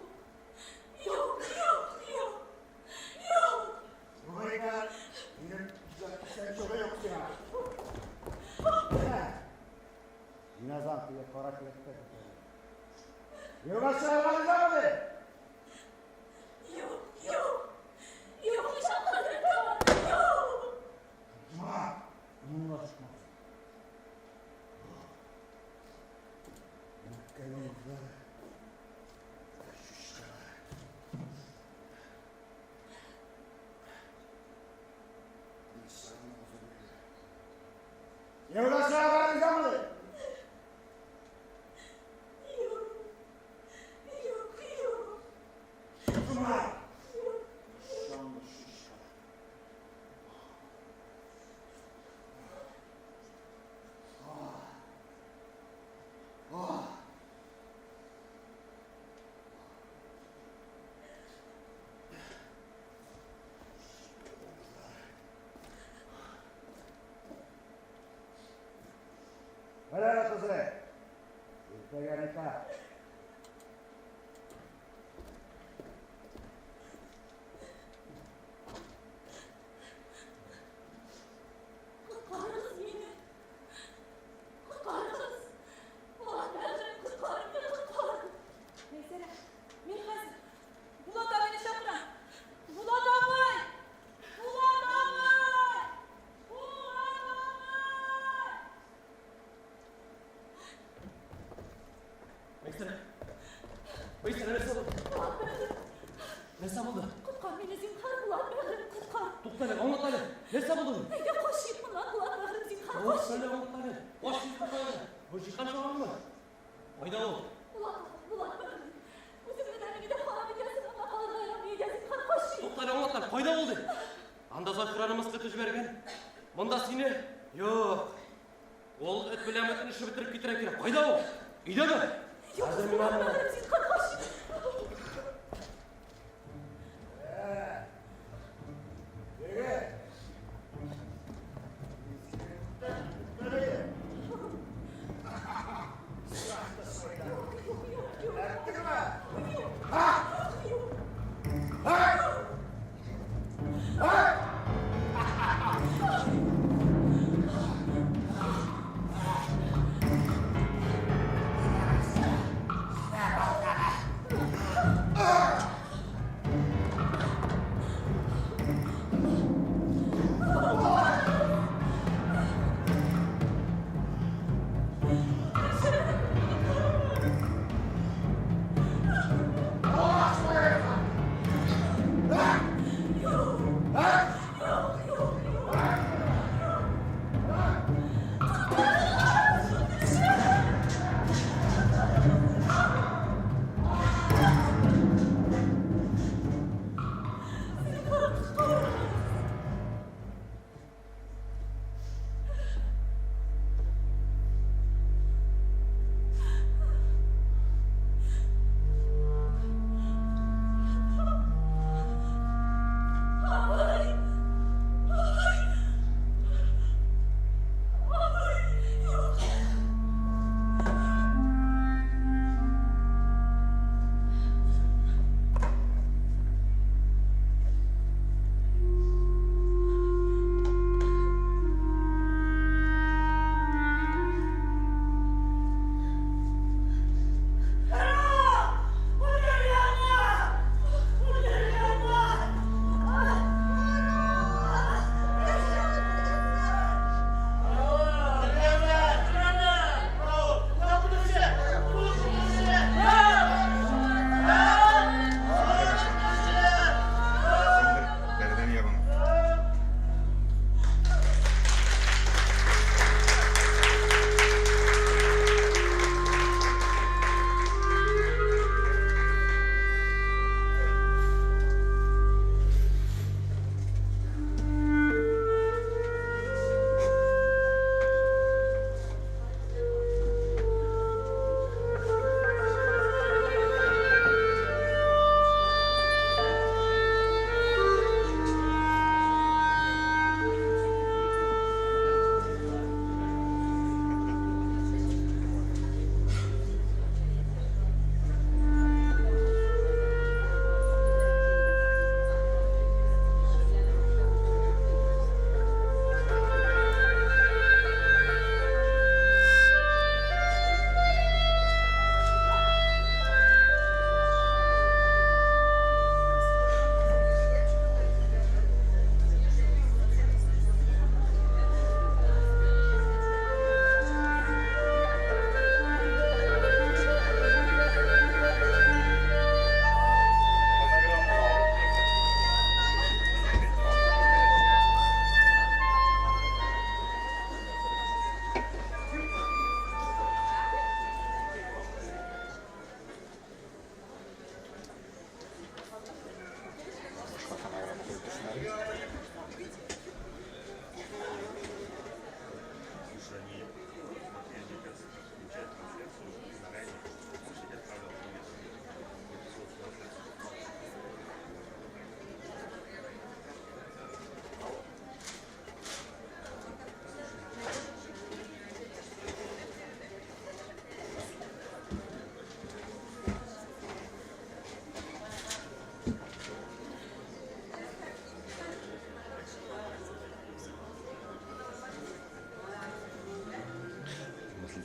Юк, юк, юк. Юк. Юк икән, минем исән-чугы юк сиңа. Менә. Җиназам теге кара келәттә көтә. Кияүгә чыгарга ризамы ди? Юк, юк. Юк, ишан хәзрәт, юк. Ма, мулла дошман. Юк, юк. Менә кызы. Иртәгә никах. Коткарыгыз мине. Коткарыгыз. Булат бәгырем, коткар мине, коткар. Мәйсәрә, мин хәзер. Булат абыйны чакырам. Булат абый! Булат абый! Булат абый! Мәйсәрә. Мәйсәрә, нәрсә булды? Нәрсә булды? Коткар мине, зинһар, Булат бәгырем, коткар. Тукта әле, аңлат әле. Нәрсә булды? Әйдә, качыйк моннан, Булат бәгырем, зинһар, Аңлат качыйк. әле, аңлат әле. Качыйк моннан әле. Бу җиһан чагыңмы? Кайда ул? Булат, Булат бәгырем. Үзеңне дә, мине дә харап итәсең, монда калырга ярамый, әйдә, зинһар, качыйк. Тукта әле, аңлат әле. Кайда ул ди? Анда Зафираны мыскыл җибәргән. Монда сине. Юк. Ул эт белән бөтен эшне бетереп китерә кирәк. Кайда ул? Өйдәме? Юк, Хәзер мин Булат аны- бәгырем, зинһар, качыйк.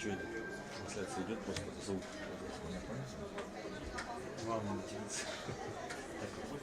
Ничего, трансляция идет, просто звук. Главное не делиться. Так, пофиг.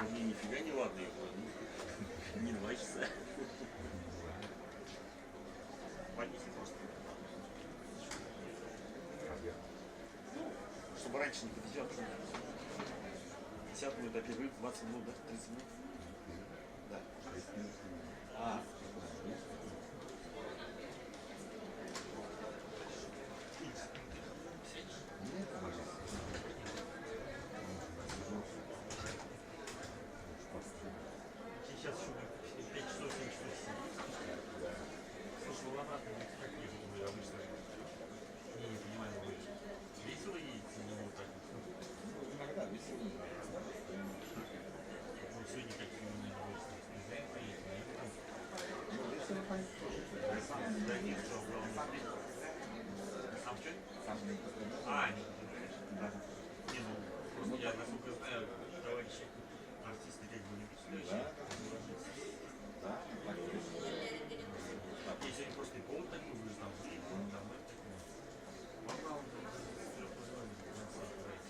Мне нифига не ладно его, не 2 часа. Поднеси просто. Ну, чтобы раньше не подъезжал. 50 минут, до перерыв, 20 минут, да? 30 минут? Да. А. Сейчас еще 5 часов, 7 часов сидеть. Слушай, ну обратно как ехать мы обычно? Не понимаю, вы весело едете или вот так? Ну, иногда весело. Ну, сегодня как именно не знаем, поедете, нет? Ну, весело поедете тоже. Да нет, что, главное, сам что? Сам не А, не потребляешь? Да. Не, ну, просто я, насколько знаю, товарищи артисты как бы любители. Да, да, так есть. Я сегодня просто и повод такой, вы же там были, там это такое. Вам надо с 3 позвонить, до конца отправить.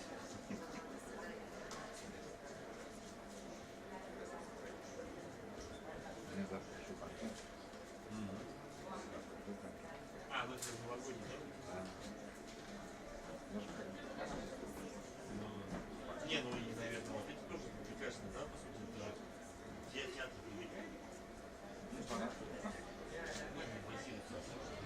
Мне завтра еще концерт. А, ну это новогодний, да? Да. Не, ну и, наверное, вот эти тоже прекрасно, да, по сути, это же театр привлекает. Ну, понятно. Ну, не базируется, а сам что-то.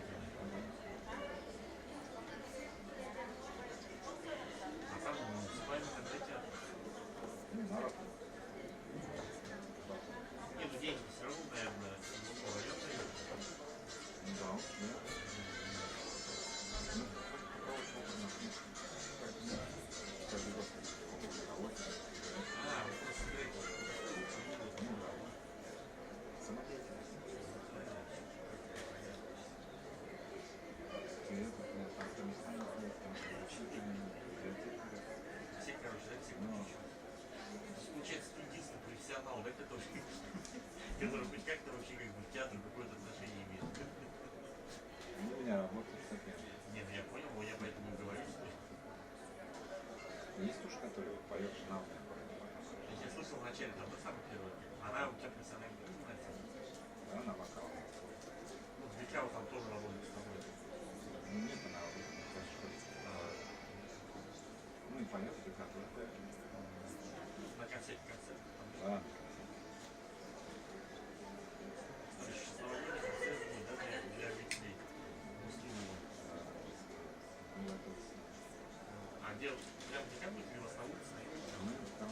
А сам муниципальный тогда театр. Ну, народ. Не, ну деньги все равно, наверное, район дает. Да, да. Ну, каждый год. А, вы просто собираете. Ну да. Самодеятельность. Все, короче, да, все кучу. Получается, ты единственный профессионал, да, который хоть как-то вообще как бы к театру какое-то отношение имеет. Ну, у меня работа всякая. Нет, я понял, я поэтому и говорю, что... Есть уж, который вот поет, жена у меня поет. Я слышал вначале, там, да, самый первый. Она у тебя профессионально занимается? Да, она вокал. Ну, Викава там тоже работает с тобой. Ну, нет, она работает в школе. Ну, и поет, и тоже поет. На концерте концерт? Да, на концерте. Там еще сейчас новогодний концерт будет, да, для жителей Муслимова? Да. А где, прям в декабре или у вас на улице? Ну, там.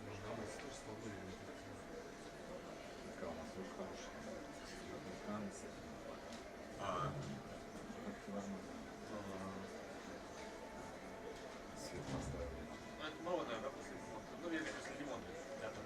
Может, на улице тоже свободно. Такая у нас звук хороший. Танцы. А. Так невозможно. Свет поставили. Ну, это новое, наверное, после ремонта. Ну, вернее, после ремонта. Театр.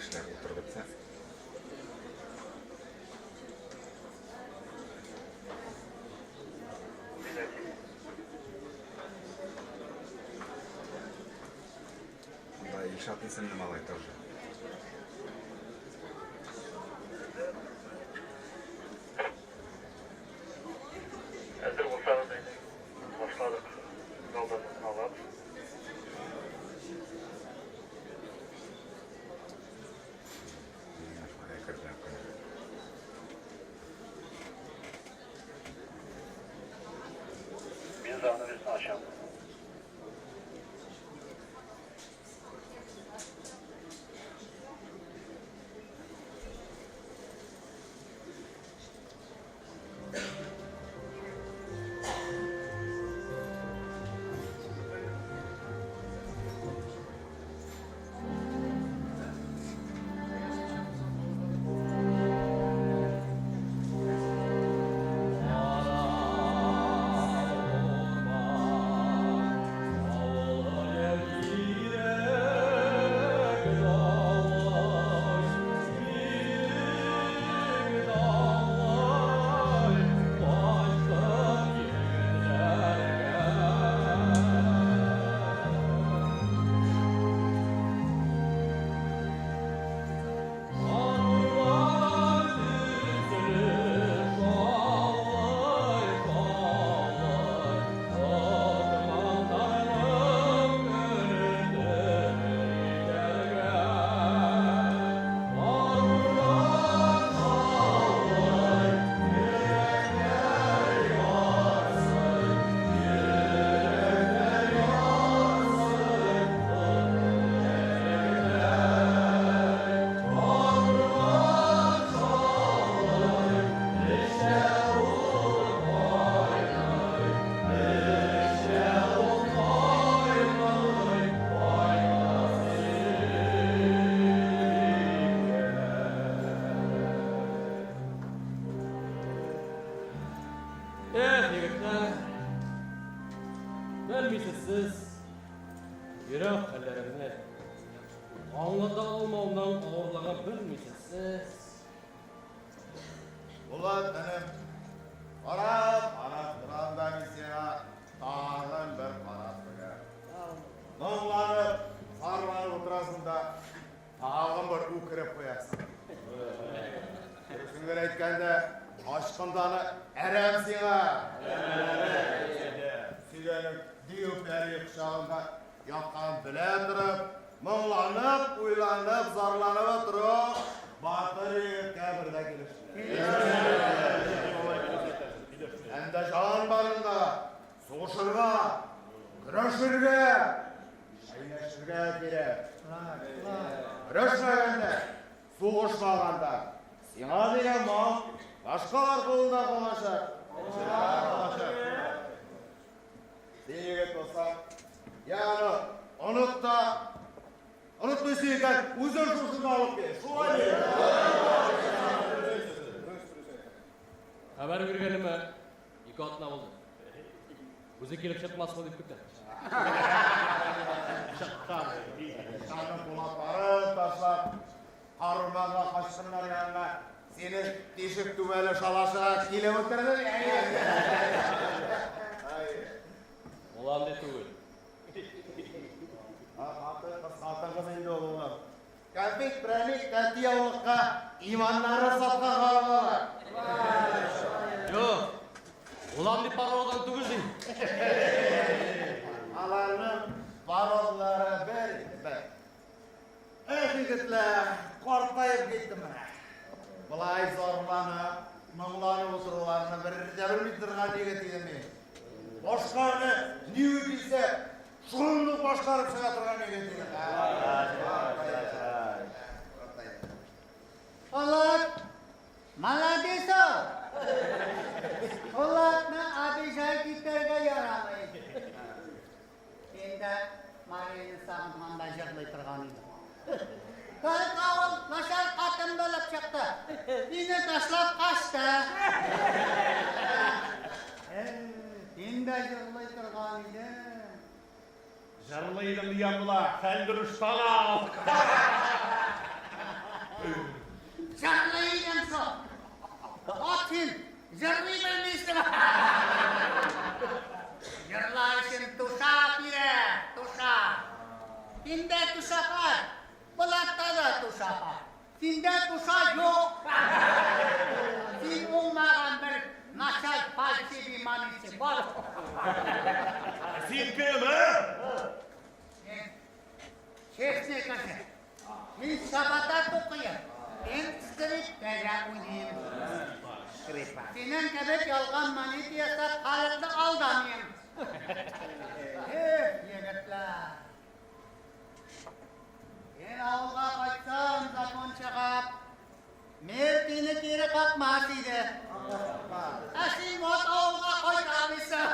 кешеләр утырып бетсә. Монда Илшат исемле малай тоже. Әзер булсагыз әйдә. Башладык. Залдан алабыз. Менә шулай әкренләп кенә. Мин занавесны ачам. Эх, егетләр, белмисез сез йөрәк хәлләремне. Аңлата алмауның авырлыгын белмисез сез. Булат энем, карап, карап торам да мин сиңа тагын бер карап куям. Моңланып, зарланып утырасың да, тагын бер үкереп куясың. Дөресен генә әйткәндә, качкынданы әрәм сиңа. Сөйгәнең дию пәрие кочагында ятканын белә торып, моңланып, уйланып, зарланып утыру батыр егеткә бер дә килешми. Тәндә җан барында сугышырга, көрәшергә, шәйләшергә кирәк. Көрәшмәгәндә, сугышмаганда, сиңа дигән мал башкалар кулында калачак. Син егет булсаң, я аны оныт та, онытмыйсың икән, үзең шушында алып кил. Шулай бит? Хәбәр биргәнемә ике атна булды. Үзе килеп чыкмасмы дип көтәм. Чыккан. Аның кулакларын ташлап, карурманга качкыннар янына синең тишек түбәле шалашыңа килеп утырды. Ул андый түгел. Хатын-кыз, хатын-кыз инде ул улым. Кәнфит, прәник, тәти яулыкка иманнарын саткан халык. Юк, ул андый пароладан түгел дим. Аларның пароллары бер инде, бер. Эх, егетләр, картаеп киттем менә. Болай зарланып, моңланып утыруларны бер дә белми торган егет идем мин. Башканы ни уй килсә, шуны ук башкарып чыга торган егет идем. Булат, молодец ул. Булатны обижать итәргә ярамый. Син дә Марияны сагынганда җырлый торган идең. Только ул начар хатын булып чыкты. Мине ташлап качты. Син дә җырлый торган идең. Җырлый идем дигән була, хәл дөрес танау. Җырлый идем шул. Ат син, җырлый белмисең. Җырлар өчен туша кирәк, туша. Синдә туша бар, Булатта да туша бар. Синдә туша юк. Син уңмаган бер начар фальшивый монетчик бар. Син кем, ә? Мин честный кеше. Мин чабата тукыйм. Мин скрипкада уйныйм. Скрипка. Синең кебек ялган монета ясап халыкны алдамыйм. Эх, егетләр. Син авылга кайтсаң, закон чыгып, мир сине кире какмас иде. Ә син вот авылга кайта алмыйсың.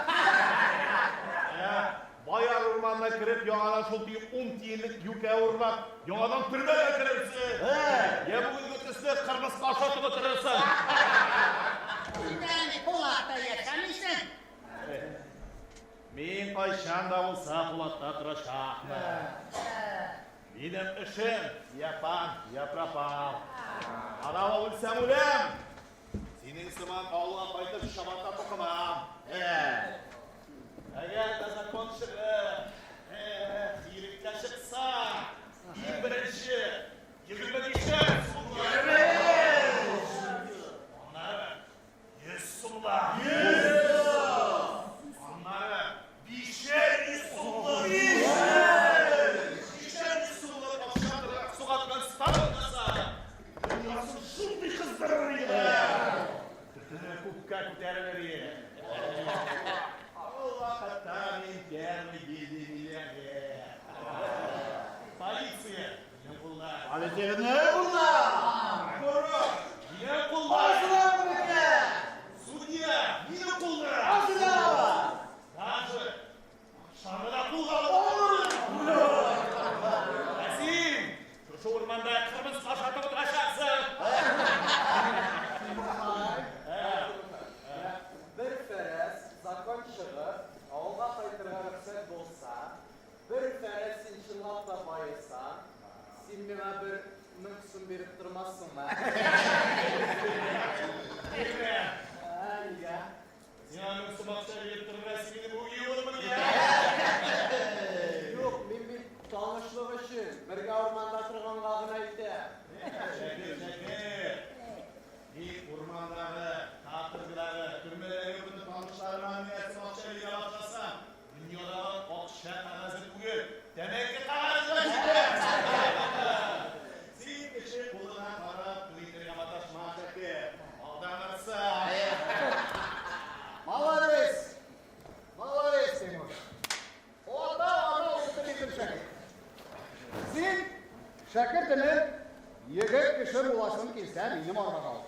Баяр урманына кереп, яңадан шул тиен ун тиенлек юкә урлап, яңадан төрмәгә керерсең. Я бүгенге төсле кырмыска ашатып утырырсың. Син әле Пулатта яшәмисең. Мин кайчан да булса Пулатта торачакмын. Минем эшем, я пан, я пропал. Анау үлсәм үләм. Синең сыман авылга кайтып чабата тукымам. Әгәр дә закон чыгып, иреккә чыкса, иң беренче 25 сумлык. Аннары 100 сумлык. 100 Аннары 500 сумлык. 500 сумлык акча торак суга торган ставкасы. Дөньясын шундый кыздырыр иде. Төтене күккә күтәрелер иде. Ул вакытта мин первый гильдия миллионер. Полиция минем кулда. Полиция минем кулда. Прокурор минем кулда. Судья минем кулда. Даже акчаны да кулга алып. Ә син шушы урманда кырмыска ашатып утырачаксың. Бер фәрәз, закон чыгып, авылга кайтырга рөхсәт булса, бер фәрәз син чынлап та баесаң, син миңа бер 1000 сум биреп тормассыңмы? Бирмә. Ә, нигә? Сиңа 1000 сум акча биреп торырга син минем үги улыммыни? Юк, мин бит танышлык өчен, бергә урманда торганга гына әйтәм. Шәкер, Шәкер. Мин урмандагы, каторгадагы, төрмәдәге бөтен танышларыма меңәр сум акча бирә башласам, дөньядагы акча кәгазе түгел, тәмәке кәгазе дә җитә. Син кеше кулына карап туй итәргә маташма, Шәкер. Алданырсың. Молодец! Молодец, Тимур. Ата-ана укытып бирдем, Шәкер. Син, Шәкерт энем, егет кеше буласың килсә, минем арбага утыр.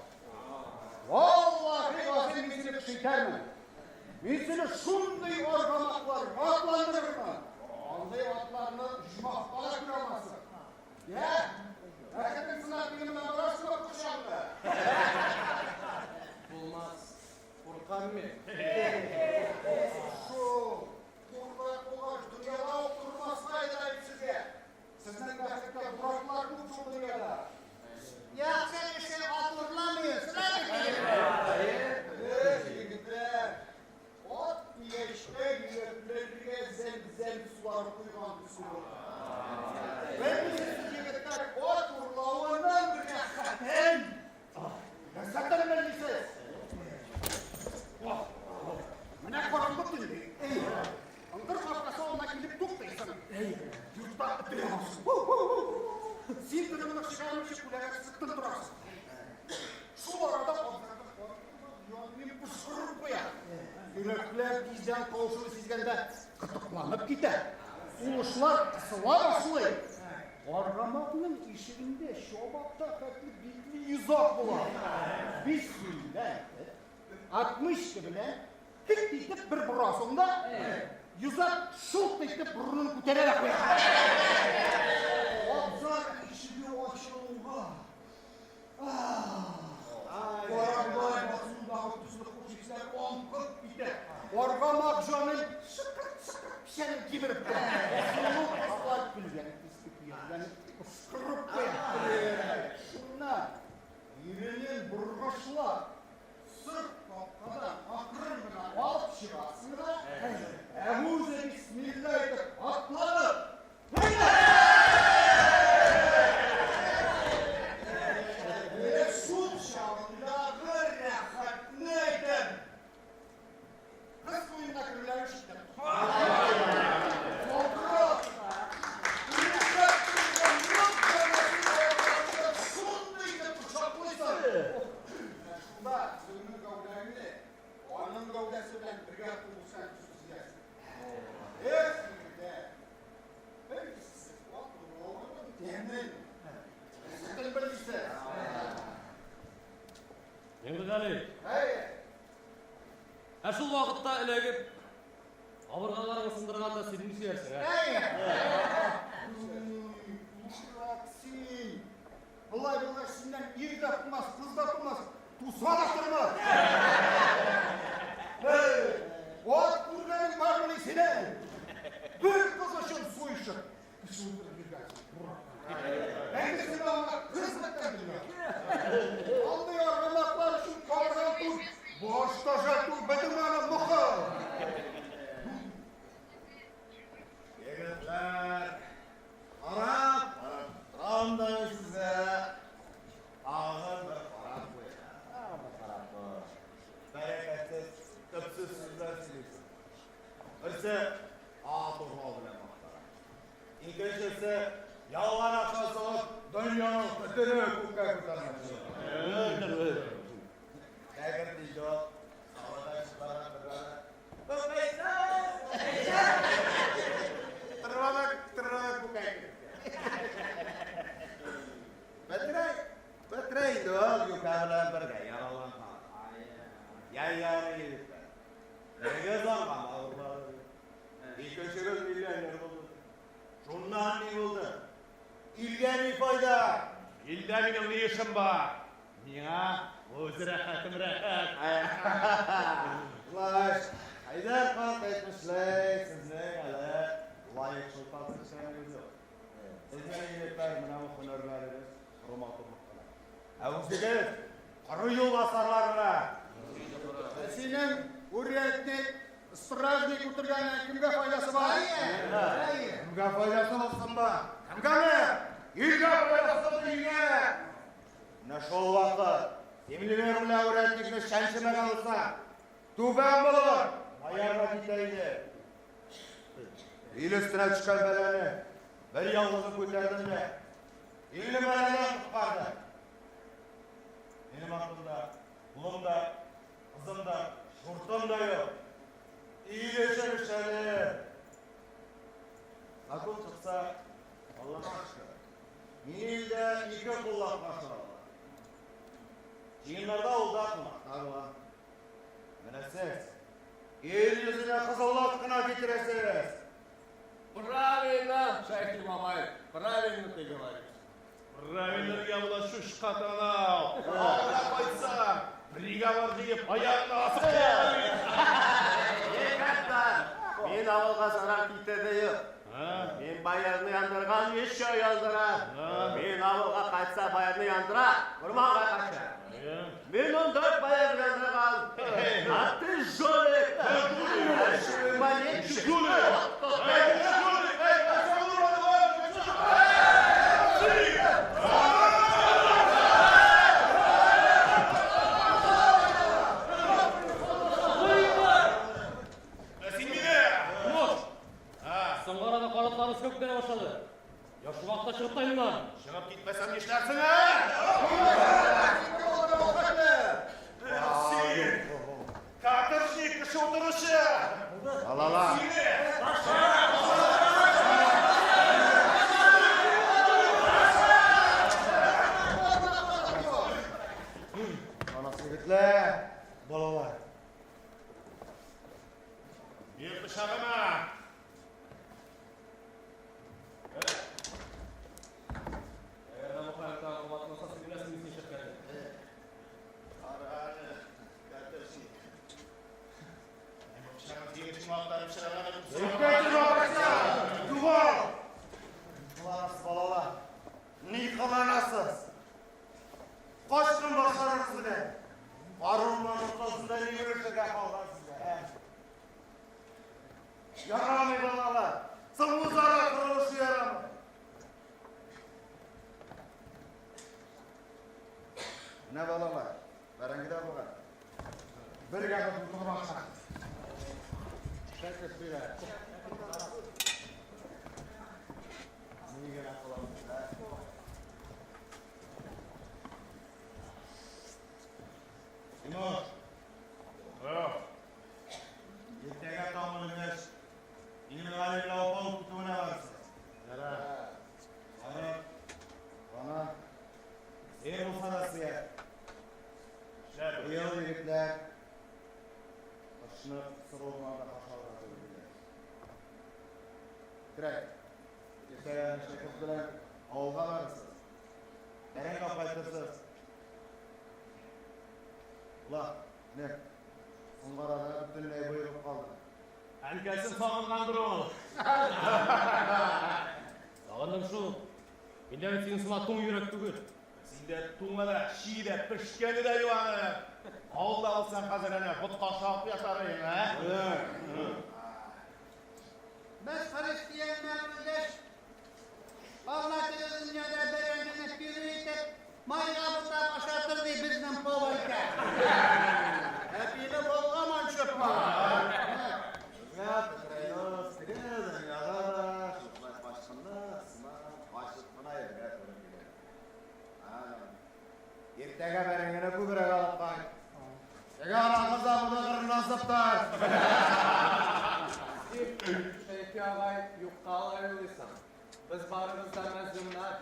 Валлаһи газыйм, мин сине кеше итәрмен. Мин сине шундый аргамакларга атландырырмын. Андый атларны оҗмахта да күрә алмассың. Йә, бәхетең сынап минем белән барасыңмы кочагыңда? Булмас. Куркам мин. Шул, куркак булгач, дөньяда ук тормаска иде дә бит сезгә. Сезнең бәхеткә дураклар күп шул дөньяда. Яхшы кеше ат урламый, шулай бит, егетләр? Эх, егетләр, ат дигәч тә йөрәкләргә зәм-зәм сулары койган төсле була. Белмисез сез, егетләр, ат урлавының рәхәтен. Ләззәтен белмисез. Менә караңгы төн ди. Ыңгыр капкасы алдына килеп туктыйсың. Йортта эт ягасың. Син тыныңны чыгармыйча күләгәсез тын торасың. Шул арада янмин пошкырып куя. Йөрәкләр тиздән каушуны сизгәндә кытыкланып китә. Сулышлар кысыла башлый. Аргамакның ишегендә чабата хәтле бикле йозак була. Бисмилла әйтеп, отмычка белән тик итеп бер борасың да, йозак шылт итеп борынын күтәрә дә куя. Абзар ишеге ачылуга, Карабодай басуындагы төсле хуш исләр аңкып китә. Аргамак җаным шыкырт-шыкырт печәнен кимереп тора. Сылу кызлар көлгән төсле көянләнеп пошкырып куя. Шуннан Борышлап, сырт капкадан акрын гына алып чыгасың да, әгүзе бисмилла әйтеп атланып, Менә шул чагындагы рәхәтне әйтәм. Кыз куенына керүләрен ишеттем. Калтырап, иркәп торган нык дәүләтне аякларында шундый итеп кочаклыйсың. Менә шунда үзеңнең гәүдәңне аның гәүдәсе белән бергә куылсаң төсле сизәсең. Эх, егетләр, белмисез матурлыгын, тәмен. Рәхәтен белмисез. Миңлегали. Әйе. Ә шул вакытта эләгеп, кабыргаларыңны сындырганда син ни сөярсең, ә? Дурак син! Болай булгач, синнән ир дә тумас, кыз да тумас, туса да тормас! Эй, ат күргәнең бармыни синең? Бер кыз өчен суешып, кеше үтереп йөргәнсең, дурак. Әнкәсе аңа кыз беткән дөнья. Андый аргамаклар өчен кабырган түл, баш та жәл түл, бөтен аны мохы. Егетләр, карап, карап торам да сезгә. Тагын бер карап куя. Тагын бер карап куй. Бәрәкәтсез, төпсез сүзләр сөйлисез. Берсе ат урлау белән мактана. Икенчесе ялган акча салып, дөньяның төтене күккә күтәрмәкче. Әгәр диде ул, савадан чыгарган бер Бетерә, бетерә инде ул юкә белән бергә яраланган. Яй-ярый егетләр. Берегез арган авырлары. Икенчегез миллионер булды. Шуннан ни булды? Илгә ни файда? Илдә минем ни эшем бар? Миңа үз рәхәтем рәхәт. Лаш, Хәйдәр карт әйтмешли, сезнең әле лаек шылтасы кешеләрегез юк. Сезнең егетләр менә бу һөнәрләрегез коры матурлык кына. Ә үзегез коры юлбасарлар менә. Ә синең урядник, стражник үтергәннән кемгә файдасы бар? Кемгә файдасы булсын ба? Кемгәме? Илгә файдасы булсын, илгә! Менә шул вакыт землемер белән урядникны чәнчемәгән булса, түбән булыр, маярга китә иде. Ил өстенә төшкән бәлане бер ялгызым күтәрдем дә, илне бәладән коткардым. Минем артымда улым да, кызым да, чуртым да юк. Ил өчен эшләдем. Закон чыкса, Аллага шөкер. Мине илдә ике куллап каршы алалар. Җыеннарда ул да кунакта була. Менә сез ил йөзенә кызыллык кына китерәсез. Правильно, Шәйхи бабай, правильно ты говоришь. Правильно дигән була шушка танау. Авылга кайтса, приговор җыеп, аягына асып куялар бит. Егетләр, мин авылга зарар китерде юк. Мин баярны яндырган еще яндыра. Мин авылга кайтса баярны яндыра, урманга кача. Мин 14 баяр яндырган. А ты жулик! Фальшивый монетчик! Ә син мине! Тимош! Соңгы арада канатлары өскә күтәрә башлады. Яхшы вакытта чыгып та моннан. Чыгып китмәсәм нишләрсең, ә? Син! Каторжник, кеше утыручы! Балалар. Сине! Анасы егетләр, балалар. Бир пычагыма! Әгәр дә бу хәл тагын кабатланса, син беләсең мин сине нишләткәнне. Кара әле, каторжник. Пычагын синең өчен актарып чыгарган Югал! Кыланасыз, балалар. Ни кыланасыз? Качкын башларыгыз белән. Менә балалар, бәрәңге дә булган. Бергә утырып ашарбыз. Шәкерт бирә. Ни генә кылабыз, ә? Тимур. Иртәгә таң беленгәч, Миңнегали белән апау көтүенә барырсыз. Ярар. Барып, Ана, сыер булса да сыер. Эшләп. Быел егетләр кышны соры урманда каршы алырга туры килә. Терәк, иртәгә ничә кыз белән авылга барырсыз. Бәрәңге алып кайтырсыз. Ула, менә, соңгы арада бөтенләй боегып калдың. Әнкәсен сагынгандыр ул. Сагындым шул. Мин дә бит синең сыман туң йөрәк түгел. Синдә туңы да, чи дә, пешкәне дә юк аны. Авылда булсаң, хәзер әнә ботка ашап ятар идең, ә? Без христианнар үлгәч, Алла теге дөньяда бәрәңгене пюре итеп, майга бутап ашатыр ди безнең поварка. Әпине балга манчып Безгә Петрәйдос теге дөньяда да шушылай качкынлык сыман качып кына йөрергә туры килә. Ана, иртәгә бәрәңгене күбрәк алып кайт. Теге аракы заводы кырын асып тор. Син, Шәйхи агай, юкка алай уйлыйсың. Без барыбыз да мәзлумнар.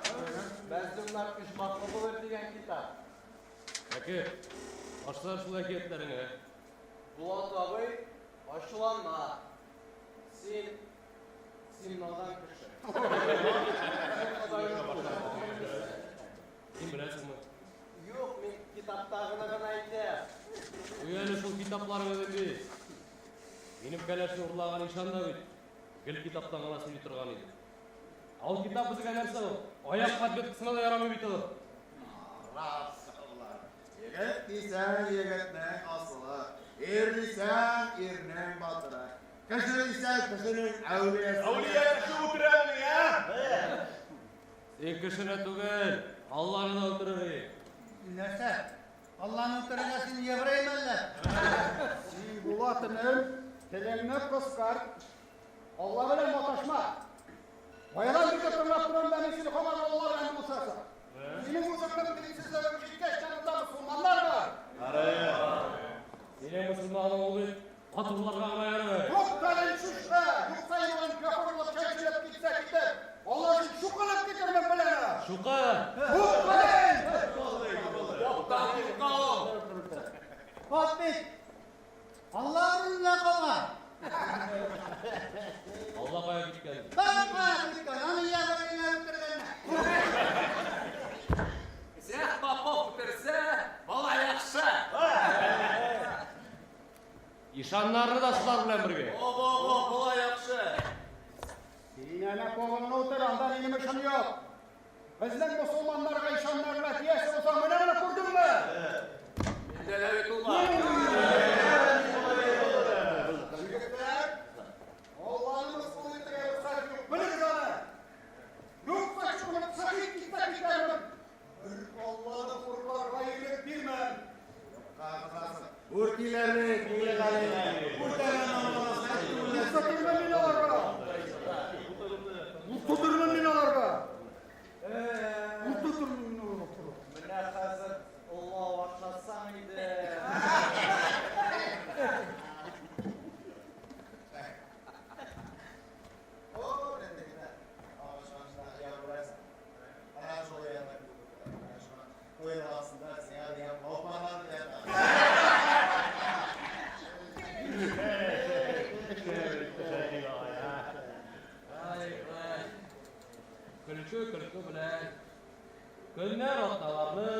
Мәзлумнар оҗмахлы булыр дигән китап. Әке, ташла шул әкиятләреңне. Булат абый, ачуланма. Син, син надан кеше. Син Ходайны күрмәгән. Син беләсеңме? Юк, мин китаптагыны гына әйтәм. Куй әле шул китапларыңны бит. Минем кәләшне урлаган ишан да бит гел китаптан гына сөйли торган иде. Ә ул китап безгә нәрсә ул? Аяк подметкасына да ярамый бит ул. Расыллар. Егет дисәң, егетнең асылы. Ир дисәң, ирнең батыры. Кеше дисәң, кешенең әүлиясе. Әүлия кеше үтерәмени, ә? Син кешене түгел, Алланы да үтерер идең. Нәрсә? Алланы үтерергә син еврейме әллә? Син, Булат энем, телеңне кыскарт. Алла белән маташма. Баядан бирле тыңлап торам да, мин сине һаман Алла белән булышасың. Синең үзеңнең динсезлегең җиткәч тә монда мөселманнар бар. Синең мөселманың ул бит матурларга гына ярый. Туктале, чүшмә! Юкса иманың кяфер булып чәчелеп китсә китер. Алла өчен чукынып китермен беләме? Чукын! Туктале! Тукта, тукта ул! Поп бит Алла урынына калган. Алла кая киткән? Тагын кая киткән? Аны ябырыйлар үтергәннәр. Зәх Попов үтерсә, бала яхшы. Ишаннарны да шулар белән бергә. Во-во-во, бала яхшы. Син әнә побыңны үтер, анда минем эшем юк. Безнең мосылманнарга ишаннарына тиясе булсаң, менә моны күрдеңме? Миндә дә бит ул бар. Егетләр, Алланы мыскыл итәргә рөхсәт юк, белегез аны! Юкса чукынып шәһит китсә китәрмен. Бер Алланы хурларга ирек бирмәм. Юкка кызасың. Үртиләр бит, Миңлегали. Үртәгән намазын Күрсәтермен мин аларга! Күрсәтермен мин аларга! Күрсәтермен мин аларга! Менә хәзер олау атласаң иде. Ай, ай. Көлке көлке белән. Көннәр атналарны,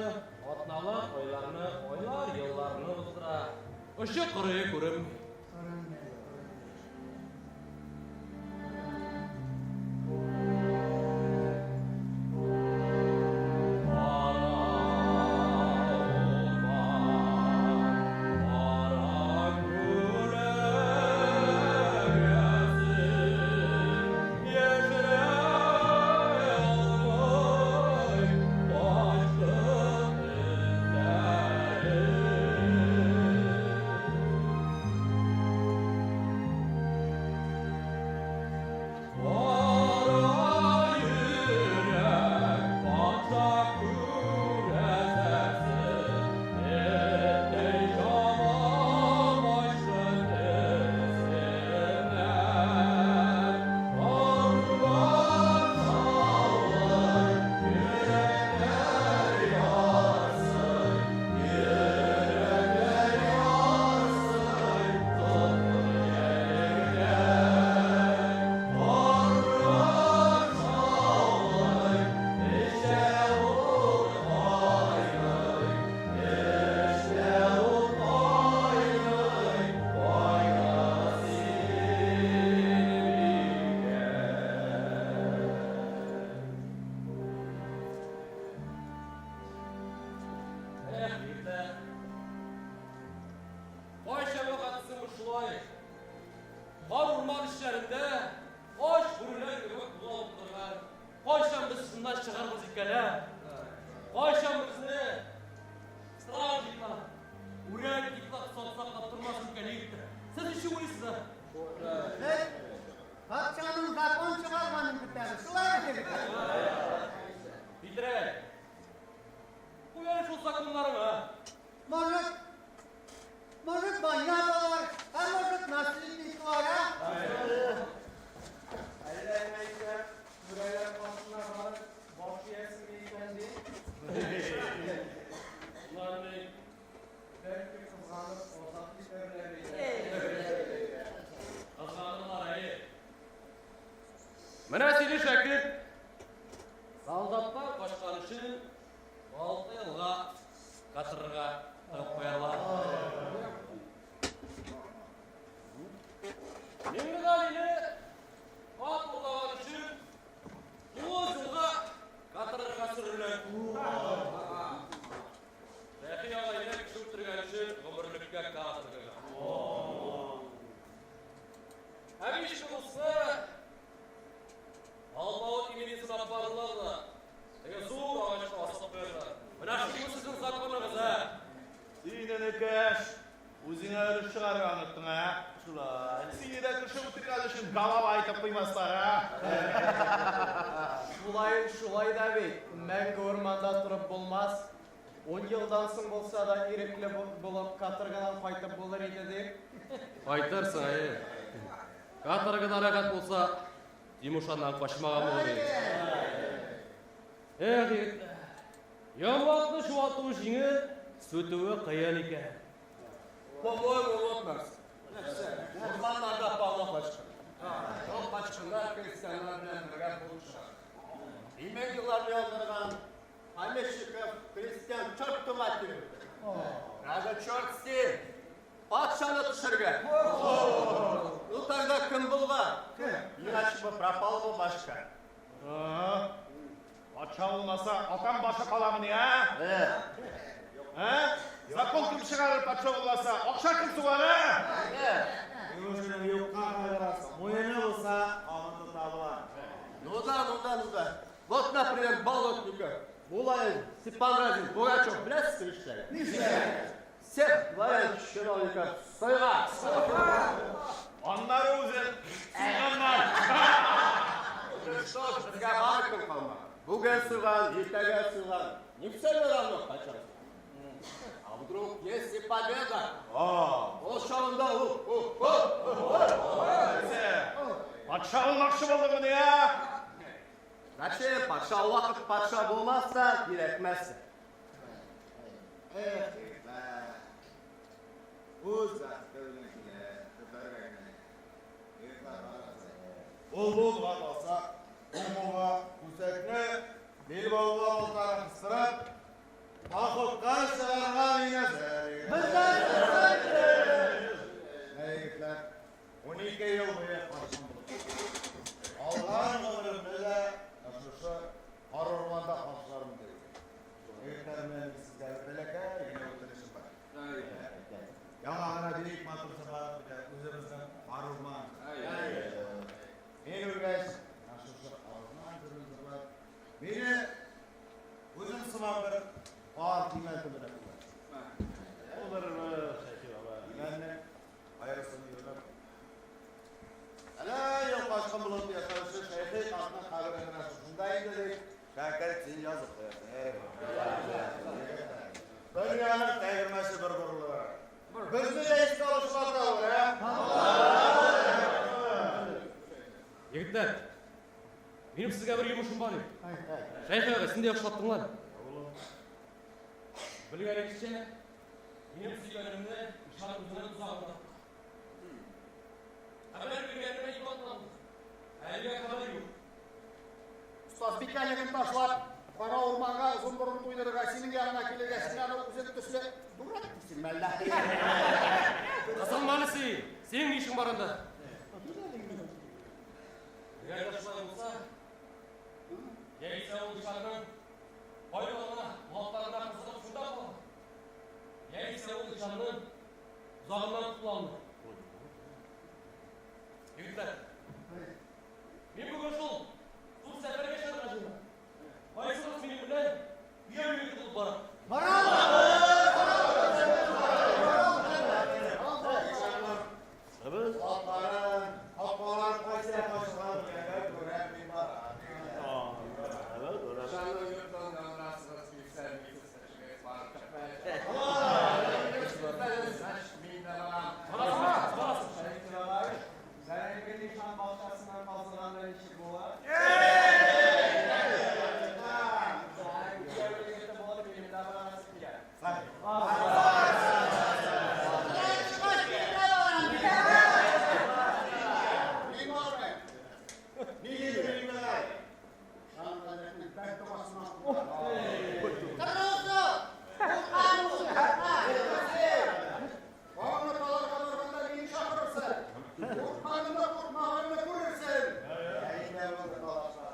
атналар айларны, айлар елларны уздыра. Очы кырые күренми. Эх, егетләр. Кайчан вакыт соң шулай? Кар урман эчләрендә ач бүреләр кебек булып торган. Кайчан без шуннан чыгарбыз икән, ә? Кайчан безне стражниклар, урядниклар сатсаклап тормас икән, егетләр? Сез ничек уйлыйсыз, ә? Без патшаның закон чыгарганын көтәбез. Шулай бит, егетләр? Питрәй, куй әле шул законнарыңа. Может, война булыр, а может, наследниклар, а? Әллә әйтә, түрәләр каршына барып, баш иясең икән ди. Улар ни? Бәлки кызганып азат итәрләр иде. Кызганырлар, әйе. Менә сине, шәкерт, солдаттан качкан өчен 6 елга каторгага тыгып куярлар. Миңлегалине ат урлаган өчен 9 елга каторгага сөрерләр. Рәхи агайны кеше үтергән өчен гомерлеккә каторгага. Ә биш булса, алпавыт именесен алып барырлар да, теге зур агачка асып куярлар. Менә шул сезнең законыгыз, ә? Син, энекәш, үзеңә өлеш чыгарырга оныттың, ә? Шулай. Сине дә кеше үтергән өчен голова итеп куймаслар, ә? Шулай, шулай да бит. Мәңге урманда торып булмас. 10 елдан соң булса да ирекле булып каторгадан кайтып булыр иде дип. Кайтырсың, әйе. Каторгада рәхәт булса, Тимушаннан качмаган булыр иде. Эх, егетләр. Йомгакны чуалтуы җиңел, сүтүе кыен икән. По-моему, вот нәрсә. Урманнарда полно качкын. Шул качкыннар крестьяннар белән бергә булып чыга. Имәгиләрне яндырган помещиков, крестьян черту матери. Даже черт с ним. Патшаны төшергән. Ну тогда кем булган? Иначе бы пропал бы башка. Патша булмаса, атам башы каламыни, ә? Ә? Закон кем чыгарыр патша булмаса? Акча кем сугар, ә? Үзенең юкка кайгырасың. Муены булса, аны тота була. Ну да, ну да, ну да. Вот, например, Болотников, Булаев, Степан Разин, Пугачев, беләсез нишләгән? Нишләгән? Всех дворян чиновников суйган. Аннары үзе суйганнар. Что ж, безгә бары кем калмаган. Бүген суйган, иртәгә суйган. Не все ли равно качан? А вдруг, если победа? Ул чагында у, у, у, Патша булмакчы булдыңмыни, ә? Зачем? Патша вакыт патша булмаса, кирәкмәс. Эх, егетләр. Үз вакыты белән килә, көтәргә генә. Егетләр, карагыз. Ул-бу була калса, уң кулга күсәкне, билбауга мылтыгын кыстырып, походка чыгарга мин әзер. Менә, егетләр, 12 ел буе качкын булып. Алган гомеремне дә шушы кар урманда каршылармын дип. Егетләр, менә мин сезгә бер бәләкәй генә үтенечем бар. Яңа гына бик матур җырлап китә үзебезнең кар урман. Мин үлгәч, менә шушы кар урман җырын җырлап, мине үзем сыман бер кар имән төбенә куяр. Булырмы, Шәйхи баба? Имәннең кайрысын юнып, әллә ел качкын булып яшәүче Шәйхи картның кабере менә шушында инде дип, шәкерт син язып куясың. Дөньяның тәгәрмәче бер борылыр. Безне дә искә алучылар табылыр, ә? Егетләр, минем сезгә бер йомышым бар иде. Шәйхи агай, син дә яхшылап тыңла. Белгәнегезчә, минем сөйгәнемне ишан үзенең тозагына тыкты. Хәбәр биргәнемә 2 атна булды. Әлегә хәбәр юк. Остазбикәлеген ташлап, кара урманга озын борын туйдырырга синең янына килергә син аны үзең төсле дурак дисеңме әллә? Кысылманы син. Синең ни эшең бар анда? Әгәр дә шулай булса, яисә ул ишанның байлыгына, малтарына кызыгып шунда кала. исә ул ишанның тозагыннан котыла алмый. Егетләр, мин бүген шул зур сәфәргә чыгарга җыенам. Кайсыгыз минем белән кияү егете булып бара? Атларын, атлар кайсы качкан күрә күрә мин барам. Шаны йорттан яндырасыгыз килсә, мин сезгә барып чыкмаячак. Мин дә барам. Барасың, барасың. Шәйхи бабай, бәрәңге ишан бакчасыннан казыганда ничек була? Кияү егете булып минем дә барасы килә. Мин бармыйм. Нигә йөрим алай? Шан хәзрәтнең бәддогасына Торгызу! Куркам ул, Аны таларга барганда мине чакырырсың. Куркканымны, куркмаганымны күрерсең. Әйдә булды талашар.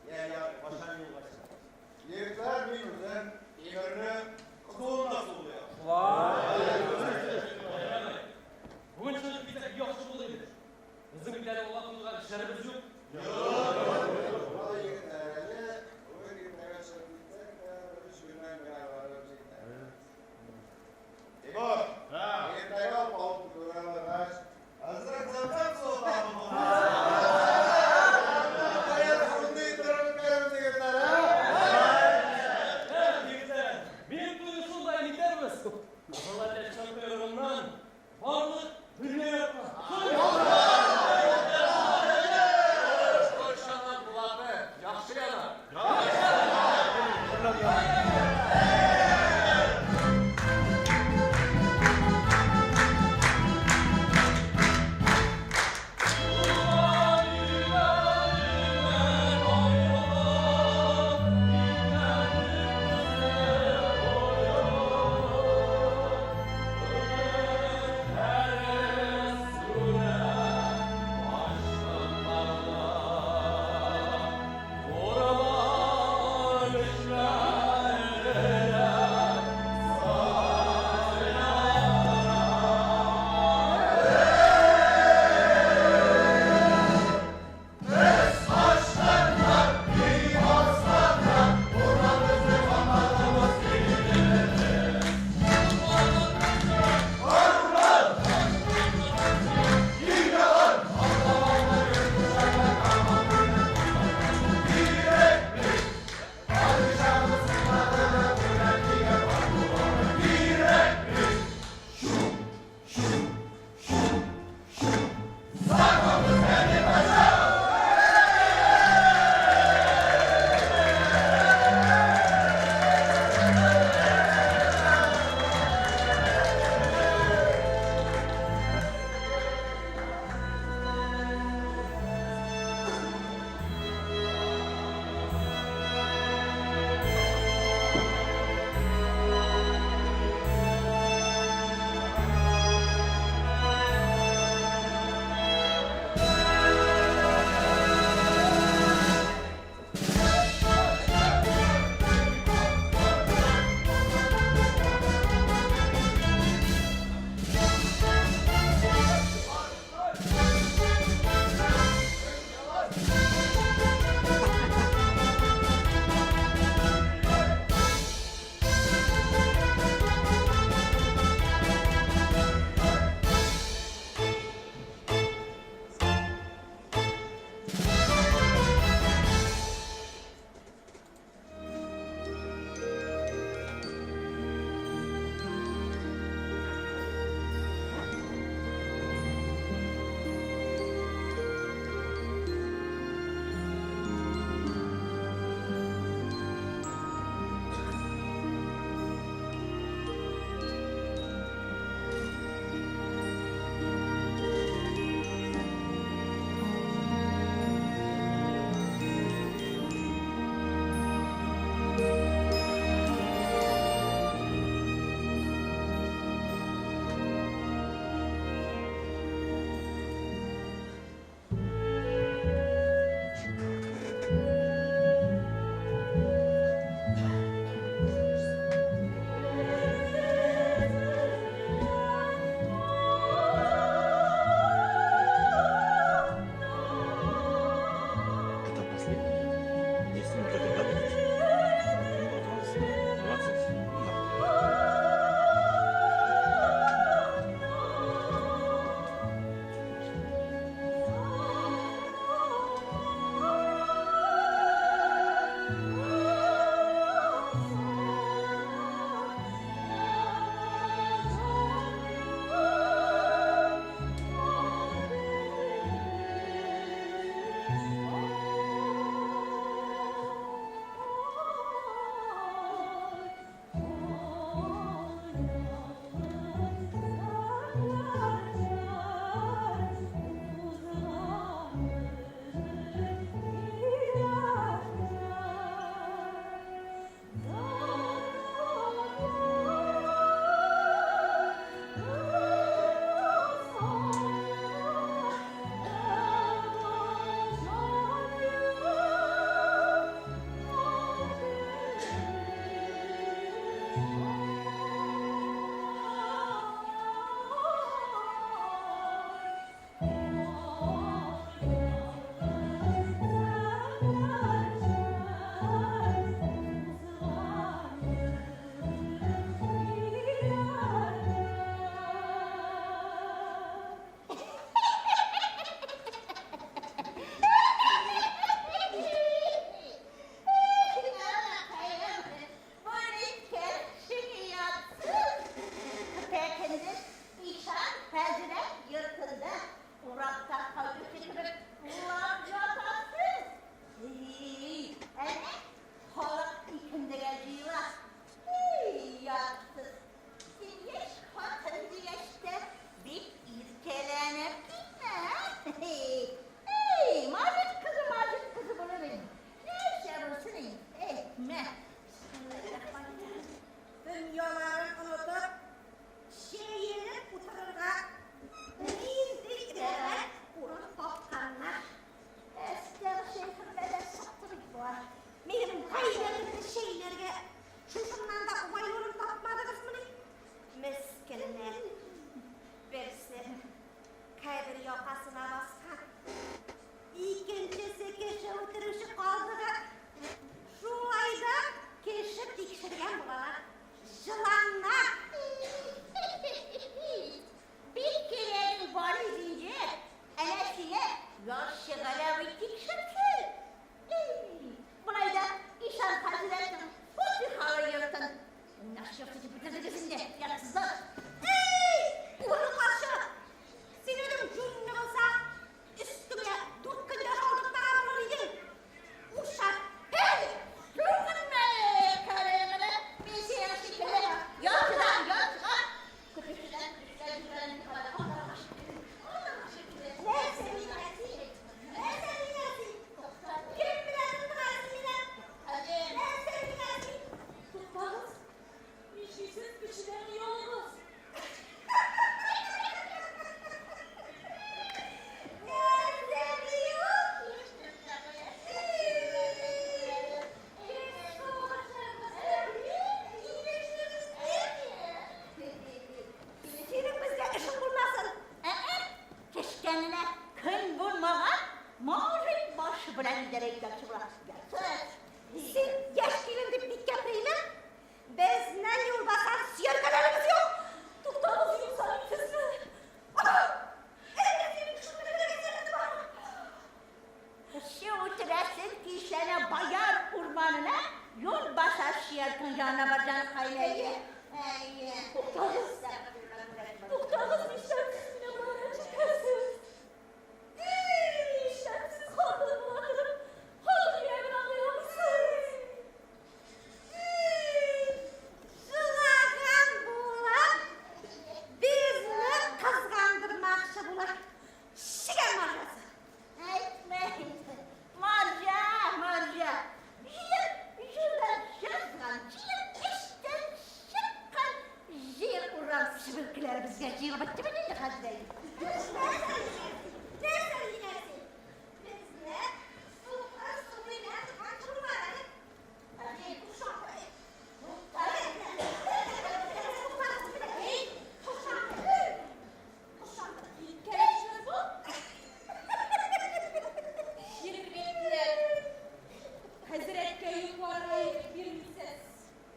Я, я, качан юлга чыгабыз? Егетләр, мин үзем тимерне кызуында сулыям. Бүген чыгып китсәк яхшы булыр иде. Безнең бит әле алга куелган эшләребез юк. Шулай егетләр, әле бүген иртәгә чыгып китсәк тә, бер өч көннән генә барып җитәрбез. Тимур, иртәгә алып күрә алгач, әзрәк Зәмзәм суы табып Кая шундый торып үткәрәбез, егетләр, ә? Егетләр, минем туйны шундай итәрбез. Кызыл әтәчнең койрыгыннан барлык дөнья якка. Ышаным булаты, яхшы яна. Егетләр,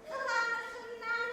Кыланышыннан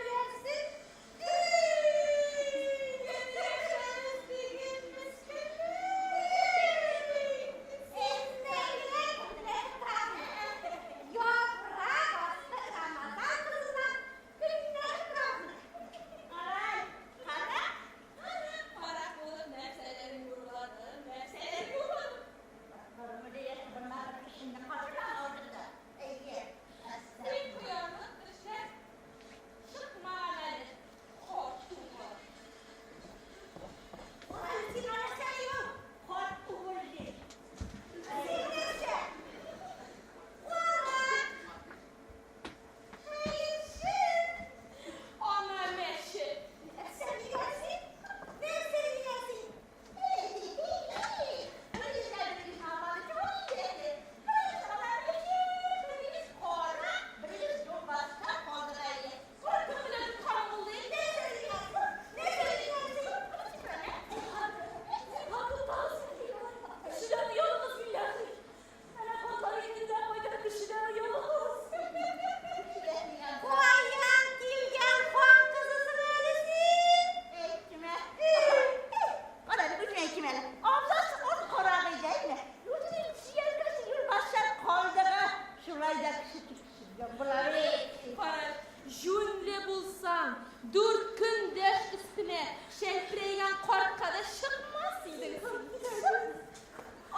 Дүрт көн дәш өстенә, шәлперәйгән картка да чыкмас идең син.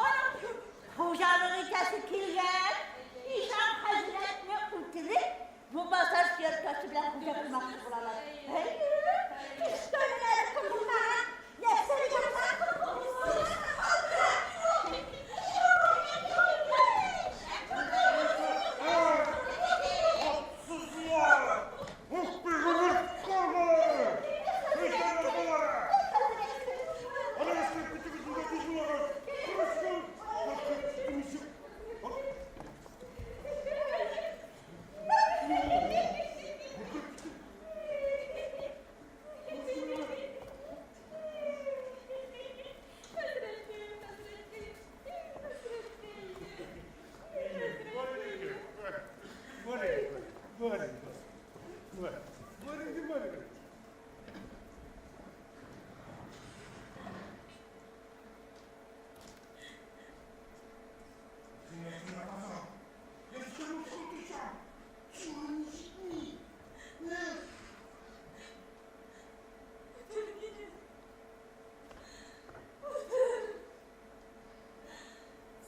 Аның хуҗалык итәсе килгән, ишан хәзрәтне үтереп, бу базар серкасы белән хуҗа булмакчы булалар. Әйе, кечкенәләре кем булмаган, нәрсә Үтер мине. Үтер.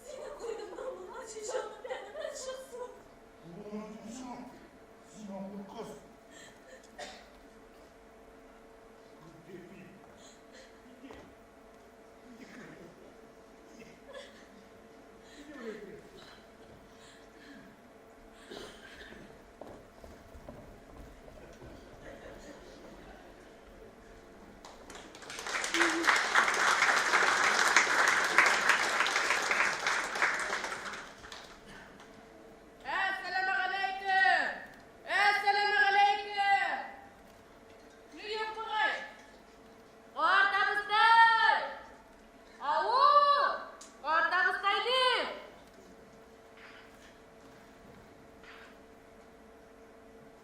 Сине куйдымнан булганчы җаным тәнемнән чыксын. Әссәламегаләйкем! Әссәламегаләйкем! Ни юк бугай? Карт абыстай! Ау! Карт абыстай дим!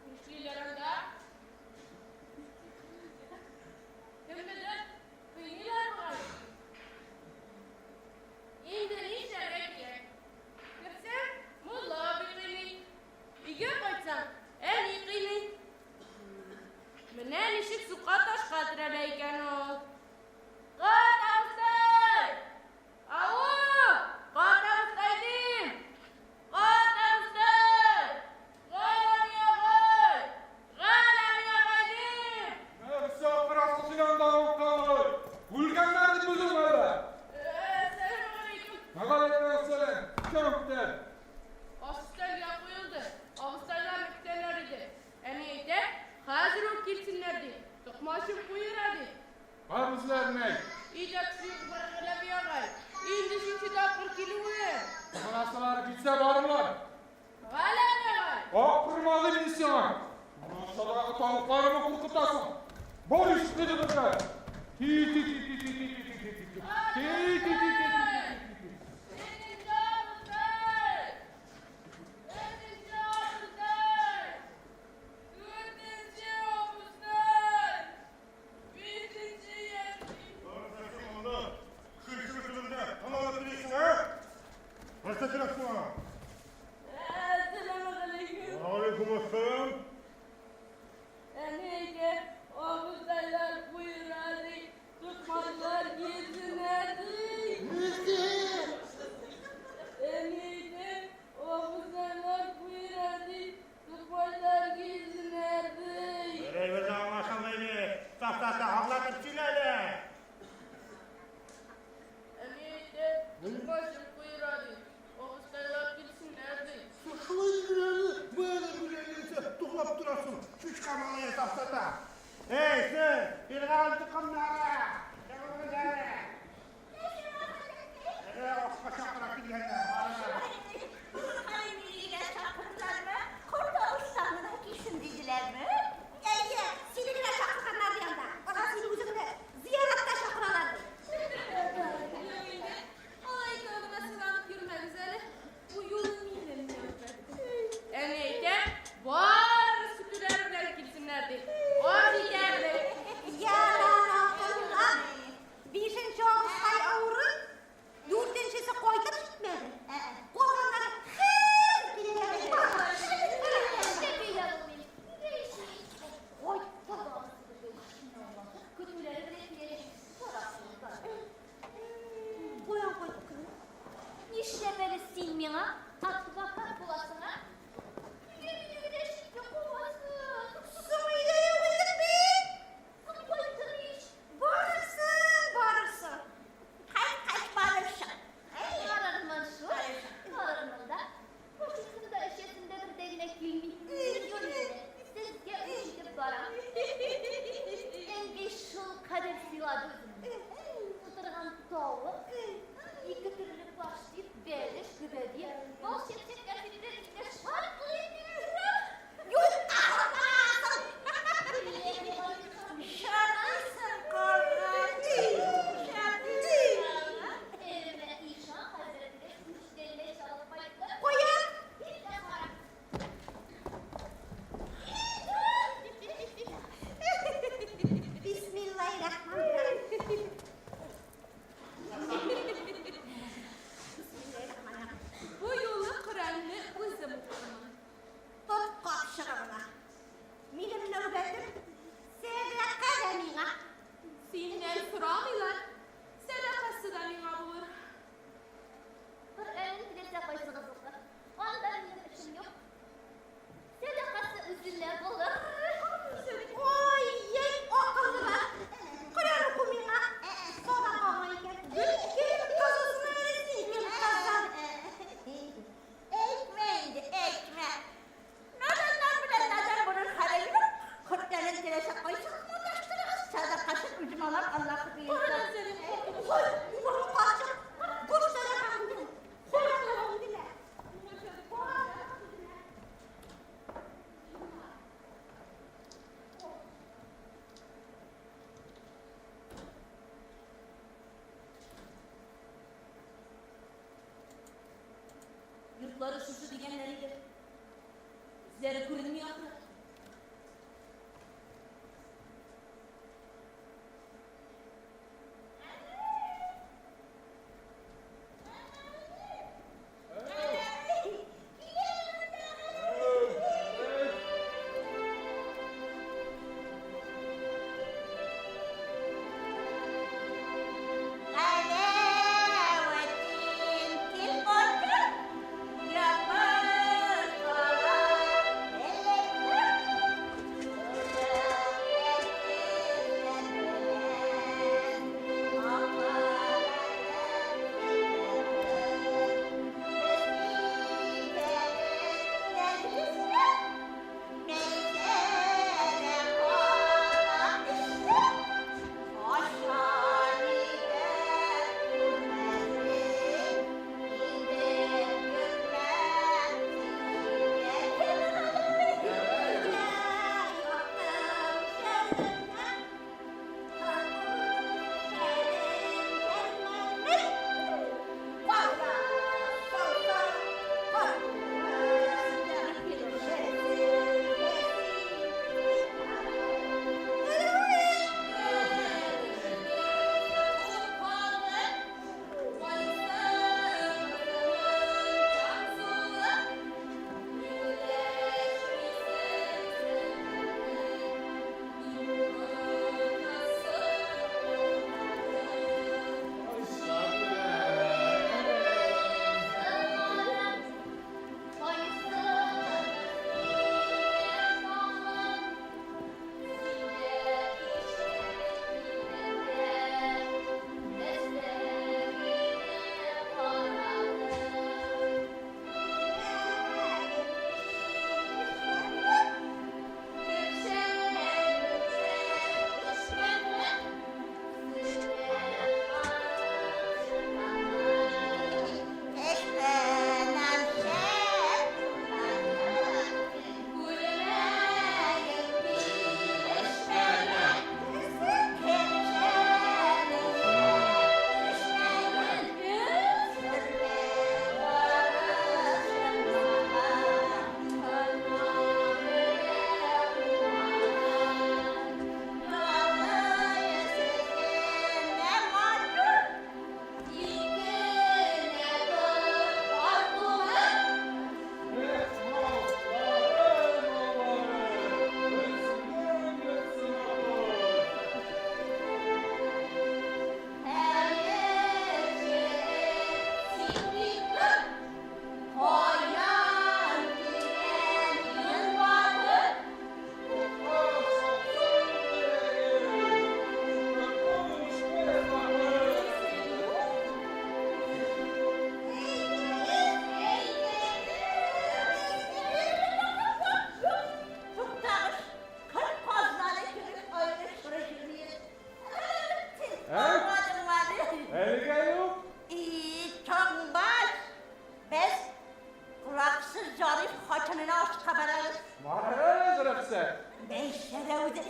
Нишлиләр анда? Кемнедер кыйныйлар бугай. Инде нишләргә кирәк? Керсәң, мулла абый кыйный. Өйгә кайтсаң, әни кыйный. Менә ничек сука ташка терәлә икән ул. Карт абыстай! Ау! Карт абыстай дим! Карт абыстай! Галәми агай! Галәми агай дим! Нәрсә акырасың син анда, укай? Үлгәннәр дип белдеңме әллә? Әссәламегаләйкем. Вәгаләйкем әссәлам. Кем көтә? Аш өстәлгә куелды. Абыстайларны көтәләр иде. Әни әйтә, хәзер үк килсеннәр ди. Токмачым куера ди. Бар үзләренә әйт. Өйдә кеше юк бар Галәви агай. Инде өченче тапкыр килүем. Барасылары килсә барырлар. Галәви агай! Акырма дим мин сиңа. Мунчадагы тавыкларымны куркытасың. Бар ишекне төбергә. Ти ти ти ти ти ти ти ти ти ти. Ти ти ти ти ти ти ти. Өченче абыстай! Өченче абыстай! Дүртенче абыстай! Бишенче яши! Әссәламегаләйкем. Алейкум ассалам. Әни әйтә, абыстайлар куера ди, тукмаклар килсеннәр ди. Әни әйтә, абыстайлар куера ди, тукмаклар килсеннәр ди. Берәй аңлашылмый ни. Саф-сафта аңлатып сөйлә әле. Әни әйтә, тукмачым куера ди, абыстайлар килсеннәр ди. Шулай генә бәле белән туглап торасың. Чучка малае сафсата. Эй, син, фиргавен токымнары! Чыгыгыз әле! Әле ашка чакыра килгәннәр. Нигә чакырдылармы? Корт авыздан гына килсен диделәрме? Әйе, сине генә чакырганнар ди анда. Ана сине үзеңне зыяратка чакыралар ди. Юк инде, алай икәү генә сыйланып йөрмәгез әле. Бу юлы минем нәүбәт. Әни әйтә, бары көтүләре белән килсеннәр ди. Аш итәрлек. Ярар, акыллым. Бишенче абыстай авырый, дүртенчесе кайтып җитмәде. барам. Әнкәй шулкадәр сыйлады үземне. Тутырган тавык, ике төрле паштет, бәлеш, гөбәдия, бал чәкчәк, кәнфитләр итә шартлый итеп. Юкка сатасың! Шартлыйсың, карга. Шартлый. Әмма ишан хәзрәткә күчтәнәч алып кайттым. Кая? Кил дә кара. Бисмиллаһир-рахманир-рахим. Бу юлы Коръәнне үзем укырмын. Тот капчыгыңны. Минем нәүбәтем сәдака да миңа. Синнән сорамыйлар, сәдакасы да миңа булыр. Коръәнне теләсә кайсыгыз укыр. Анда минем эшем юк. Сәдакасы үзенә булыр. Ой, ей, акыллыма. Коръән уку миңа, садака аңа икән. Кем кызысың әле син, кем кызы? Әйтмә инде, әйтмә. Наданнар белән надан булыр хәле юк. Коръәнен теләсә кайсыгыз маташтырыгыз, сәдакасын үзем алам, Аллаһы боерса. Куй, убырлы карчык. Куш сәдакаңны. Куй Аллаһы. Йортлары шушы дигәннәр иде. Үзләре күренми ахры.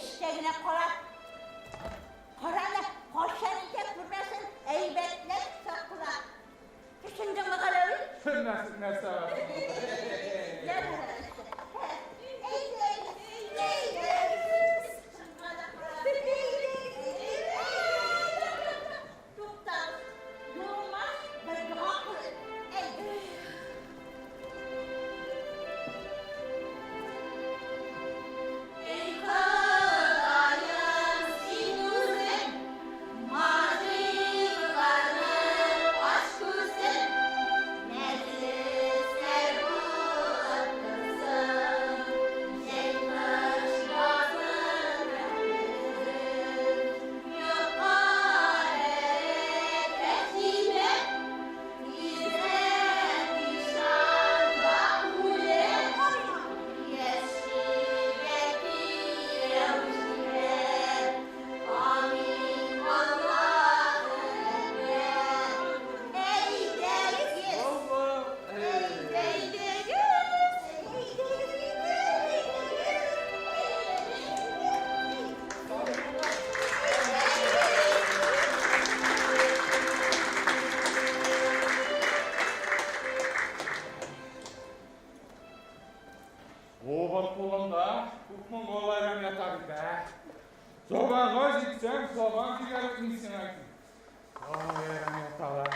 Эчтә генә кара. Кара әле, кайчан итә күрмәсен, әйбәтләп сакла. Төшендеңме, Галәви? Нәрсә, нәрсә? Туктагыз, yorulmaz бер дога кылыйк. Әйдә. Ey Ходаем, син үзең, Мажидларны ач күзен, Мәҗлесләр булып торсын, Җәй, кыш, язын һәм көзен. Йортка бәрәкәт җибәр, Гыйззәт ишанга үлем, Яшьлегә кияү җибәр. Амин, Аллаһу әкбәр. Әйдәгез! Әйдәгез! Обыр кулында күпме мал әрәм ята бит, ә? Сабанга җитсәң, сабан кигәрек мин сиңа әйтим. Ай, әрәм яталар.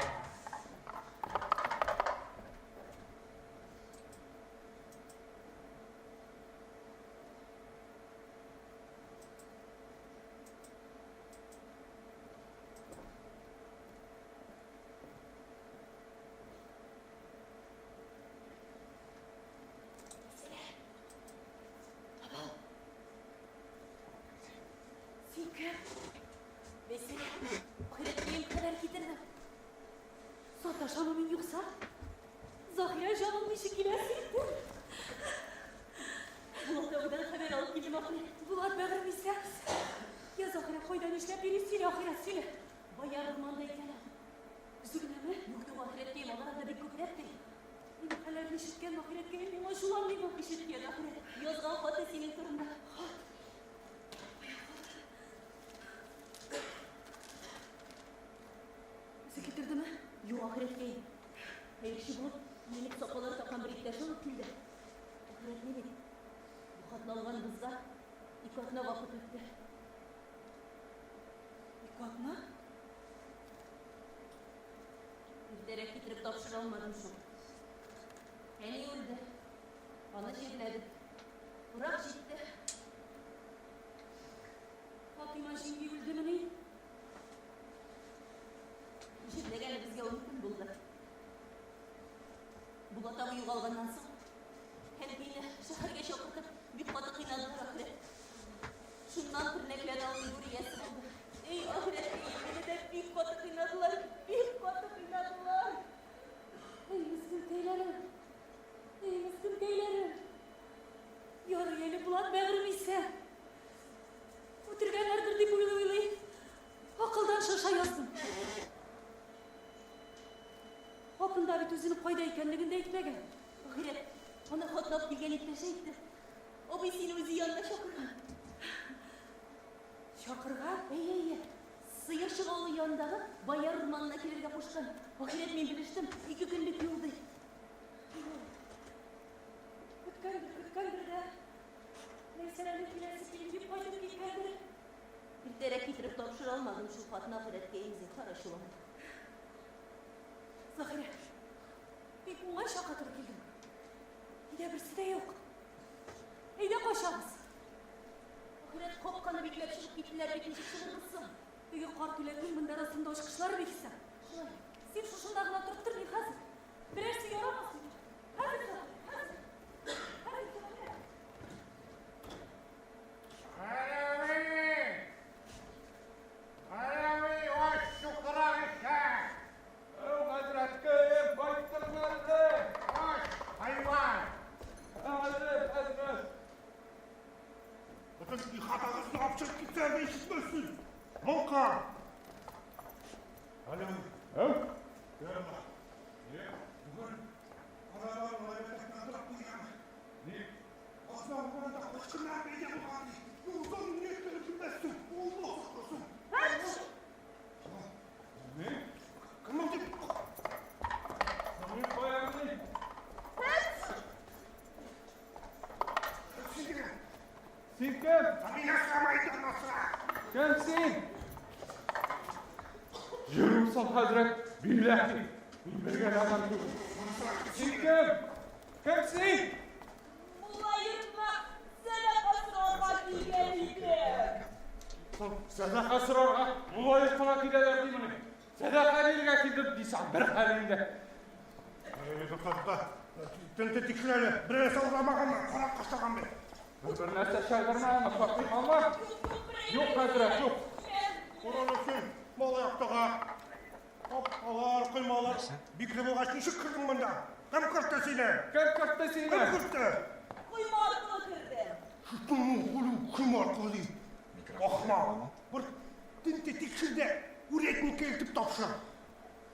Син кем? Вәсилә, ахирәткәем хәбәр китердем. Саташамы мин юкса? Заһирә җаным ничек килә син? Булат абыйдан хәбәр алып килдем ахирәт. Булат бәгырем исән. Я Заһирә кайда нишләп йөри сөйлә ахирәт сөйлә. Бая урманда икән ул. Үзе генәме? Юк, юк, ахирәткәем, алар анда бик күпләп ди. Минем хәлләрне ишеткән ахирәткәем миңа ачуланмый бу. Ишеткән ахирәт. Язган хаты синең турында. Хат. Үзе китердеме? Юк, ахирәткәем. Хәерче булып, минек сакаллар таккан бер иптәше алып килде. Ахирәт ни бит? Бу хатны алганыбызга ике атна вакыт үтте. Ике атна? Иртәрәк китереп тапшыра алмадым шул. Әни үлде. Аны җирләдек. Урак җитте. Фатыйма җиңги үлдемени? Җирләгәнебезгә ун көн булды. Булат абый югалганнан соң, әнкәйне шәһәргә чакыртып, бик каты кыйнадылар ахирәт. Шуннан тернәкләнә алмый гүр иясе булды. Эй, ахирәткәем, мине дә бик каты кыйнадылар, бик каты кыйнадылар. Эй, мескенкәйләрем! Эй, мескенкәйләрем! Ярый әле Булат бәгырем исән. Үтергәннәрдер дип уйлый-уйлый, акылдан шаша яздым. Хатында бит үзенең кайда икәнлеген дә әйтмәгән. Ахирәт, аны хатны алып килгән иптәше әйтте. Абый сине үзе янына чакырган. Чакырган? Әйе, әйе. Сыерчык авылы янындагы Бояр урманына килергә кушкан. Ахирәт, мин белештем, ике көнлек юл ди. Көткәндер, көткәндер дә. Ләйсәнәнең киләсе килеп дип кайтып киткәндер. Иртәрәк китереп тапшыра алмадым шул хатны ахирәткәем, зинһар ачуланма. Заһирә, бик уңай чакка туры килдең. Өйдә берсе дә юк. Әйдә качабыз. Ахирәт капканы бикләп чыгып киттеләр бит, ничек чыгырбыз соң? Теге карт үләтнең мендәр астында ачкычлары бихисап. Шулай. Син шушында гына торып тор, мин хәзер. Берәрсе ярамас микән? Хәзер, Заһирә, хәзер. Хәзер, Заһирә. Галәви! Галәви, ач чукрак ишәк! Әү, хәзрәткәем, кайттыңмы әллә? Ач, хайван! Хәзрәт, хәзрәт. Бөтен ихатагызны алып чыгып китсәм дә ишетмәссез. Ну-ка! Галәви. Әү? Ярма. Бүген аналар мәктәптән куям. Ник? Азна урманда качкыннар пәйда булган ди. Юлдан Кем син? Җырусың, хәзрәт, билләһи. Мин бер генә адам түгел. Син кем? Кем син? Мулла йортына сәдака сорарга килгән идем. Соң, сәдака сорарга мулла йортына киләләр димени? Сәдака бирергә килдем дисәң, бер хәл инде. Тукта, тентеп тикшер әле, бер нәрсә урламаганмы, карак ташлаган бит. Бер нәрсә чәлдермәгәнме, Фатыйхамы? Юк, хәзрәт, юк. Карале син, малай актыга. Капкалар, коймалар бикле булгач, ничек кердең монда? Кем кертте сине? Кем кертте сине? Кем кертте? Койма аркылы кердем. Койма аркылы ди. Ахмак. Бер тентеп тикшер дә, үрәтниккә илтеп тапшыр.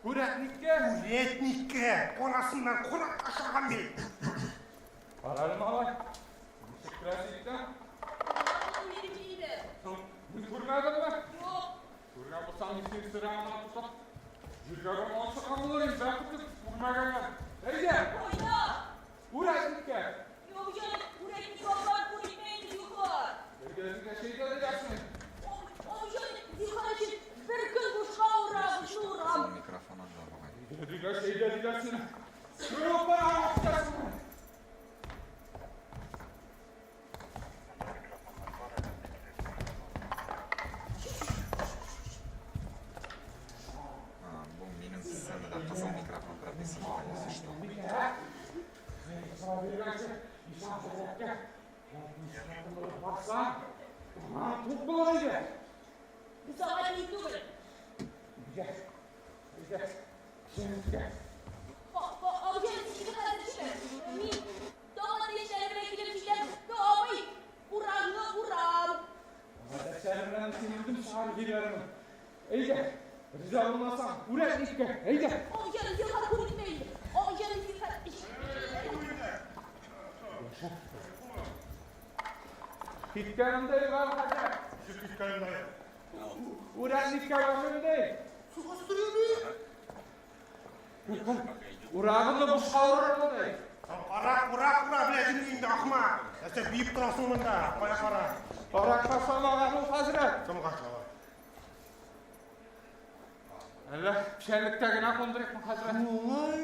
Үрәтниккә? Үрәтниккә! Карасыннар, карак ашаган бит. Карале, малай. Ничек керәсе икән? Аркылы йөрми идем. Соң, мин күрмәдемме? Юк. Күргән булсаң, мин сине сыраңнан тотып, җиргә бер алып булыр идем, бәхетсез күрмәгәннәр. Әйдә! Кайда? Үрәтниккә! Юк, җаным, үрәтник алган күренмә инде, юклар. Әйдә, әйдә, әйдә, дигәсең. Ой, җаным, зинһар өчен бер көн бушка урам, урам. Микрофон анда бугай. Әйдә, дигәч, әйдә, дигәсең. Юк, бара, дигәсең. Бу минем сценада кызыл микрофон прописан була, если что. Тук булыр иде. Без аңа тиң түгел. Әйдә, әйдә, әйдә. Абыҗан, сине хәзер төшмә. Мин таң әтәчләре белән килеп җитәм. Абый, урамны урам. Әтәчләре белән син үзем чыгарып җибәрермен. Әйдә, риза булмасаң, үрәтниккә, әйдә. Абыҗан, зинһар күренмә инде. Абыҗан, зинһар. Киткәнемдә Иван хәзрәт. Ничек киткәнемдә? Үрәтниккә бармыйм ди. Урагымны бушка урырмын ди. Карак, урак, ура, беләсең инде, ахмак. Нәрсә биеп торасың монда? Кая кара? Каракка салмаган ул, хәзрәт. Кемгә сала? Әллә печәнлектә генә кундырыйкмы, хәзрәт? Ой,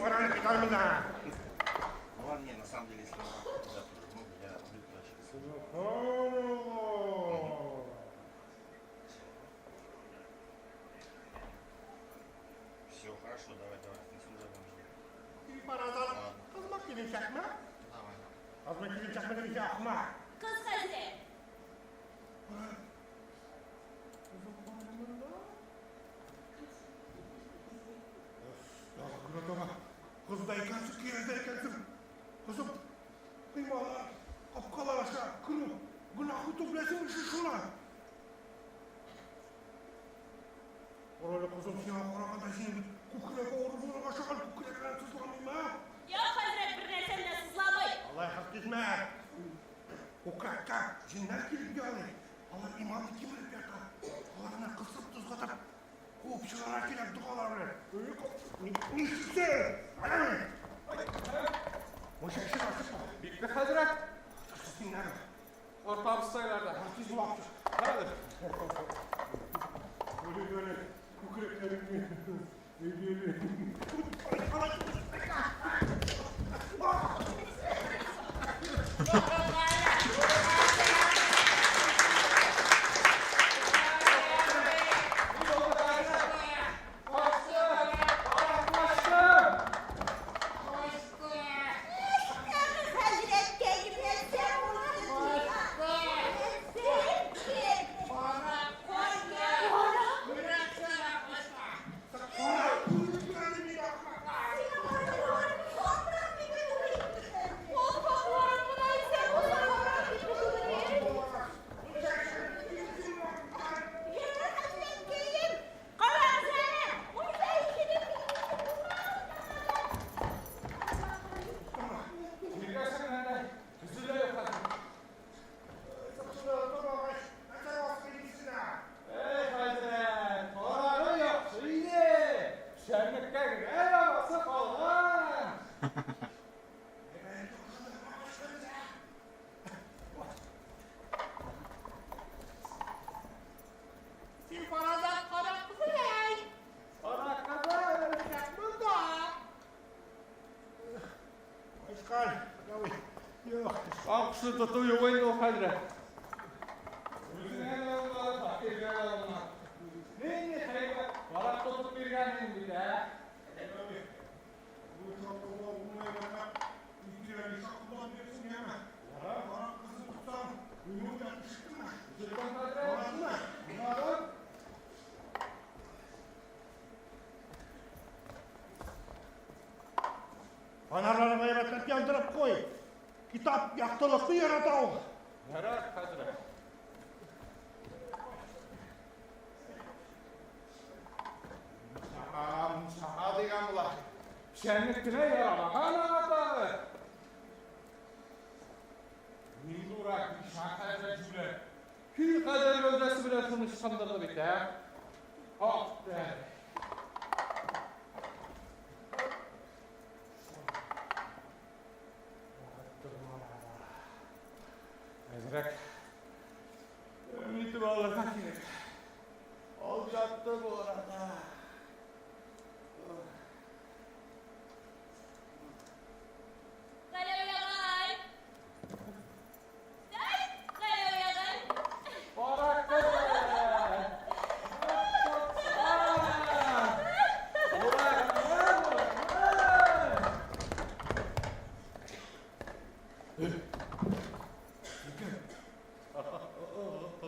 Бара, китәр монда. Ну ладно, не, на самом деле, если я туда прижму, меня убьют вообще. Субханаллах. Все, хорошо, давай, давай, на служебном жду. Паразан, кызма киленчәкме? Давай. Кызма киленчәкме димичә, ахмак. Кыз хәзрәт. Кыз да икәнсең, кияү дә икәнсең. Кызым, коймалар, капкалар аша керү гөнаһ итү беләсеңме шуны? Карале, кызым, сиңа караганда синең бит күкрәк авыру булырга ашаган күкрәкләр сызламыймы, а? Юк, хәзрәт, бер нәрсәм дә сызламый. Алай хак итмә. Күкрәккә җеннәр килеп ялый. Алар иманны кимереп ята. Аларны кысып тузгытып, куып чыгарга кирәк догалар белән. Нишлисең? Мунча ишек ачыкмы? Бикле, хәзрәт. Синнәр. Орта абыстайларда. Тиз булып чык. Хәзер. Үле, күкрәкләреңне. Хәзрәткә нәрсә булды сиңа? Нәрсә? Кара. Каракошны тоту юк инде ул, хәзрәт. Үзеңә дә булмады, Фатиргә дә булмады. Нинди һәйбәт карак тотып биргән идең бит, ә? Бу чакырма булмый гына. Ике чакырма бирсен яме. Карак кызы тотсаң, уйны ишеттеңме? Ишеттем, хәзрәт. Аңладыңмы? Аңладым. Фонарьларны әйбәтләп яндырып куй. Китап яктылыкны ярата ул. Ярар, хәзрәт. Мунчага дигән була. Печәнлек кенә ярамаган аңа тагы. Мин дурак, ишан хәзрәт җүләр. Көй кадәр гәүдәсе белән шуны ычкындырды бит, ә? Ак тәре. Әзрәк итеп алырга кирәк. Алҗатты бу арада. Галәви агай! Әй, Галәви агай! Карак кызы!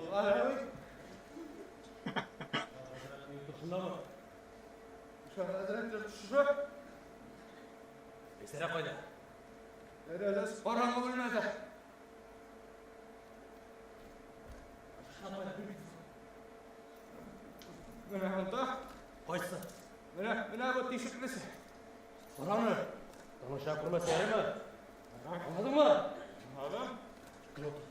Галәви! Шундамы? Ишан хәзрәт төшә. Бәйсәрә кайда? Тәрәзәсе караңгы бүлмәдә. Менә монда. Кайсы? Менә, менә бу тишеклесе. Караны. Тамаша күрмәсә ярыймы? Аңладыңмы? Аңладым. Шикле утыр.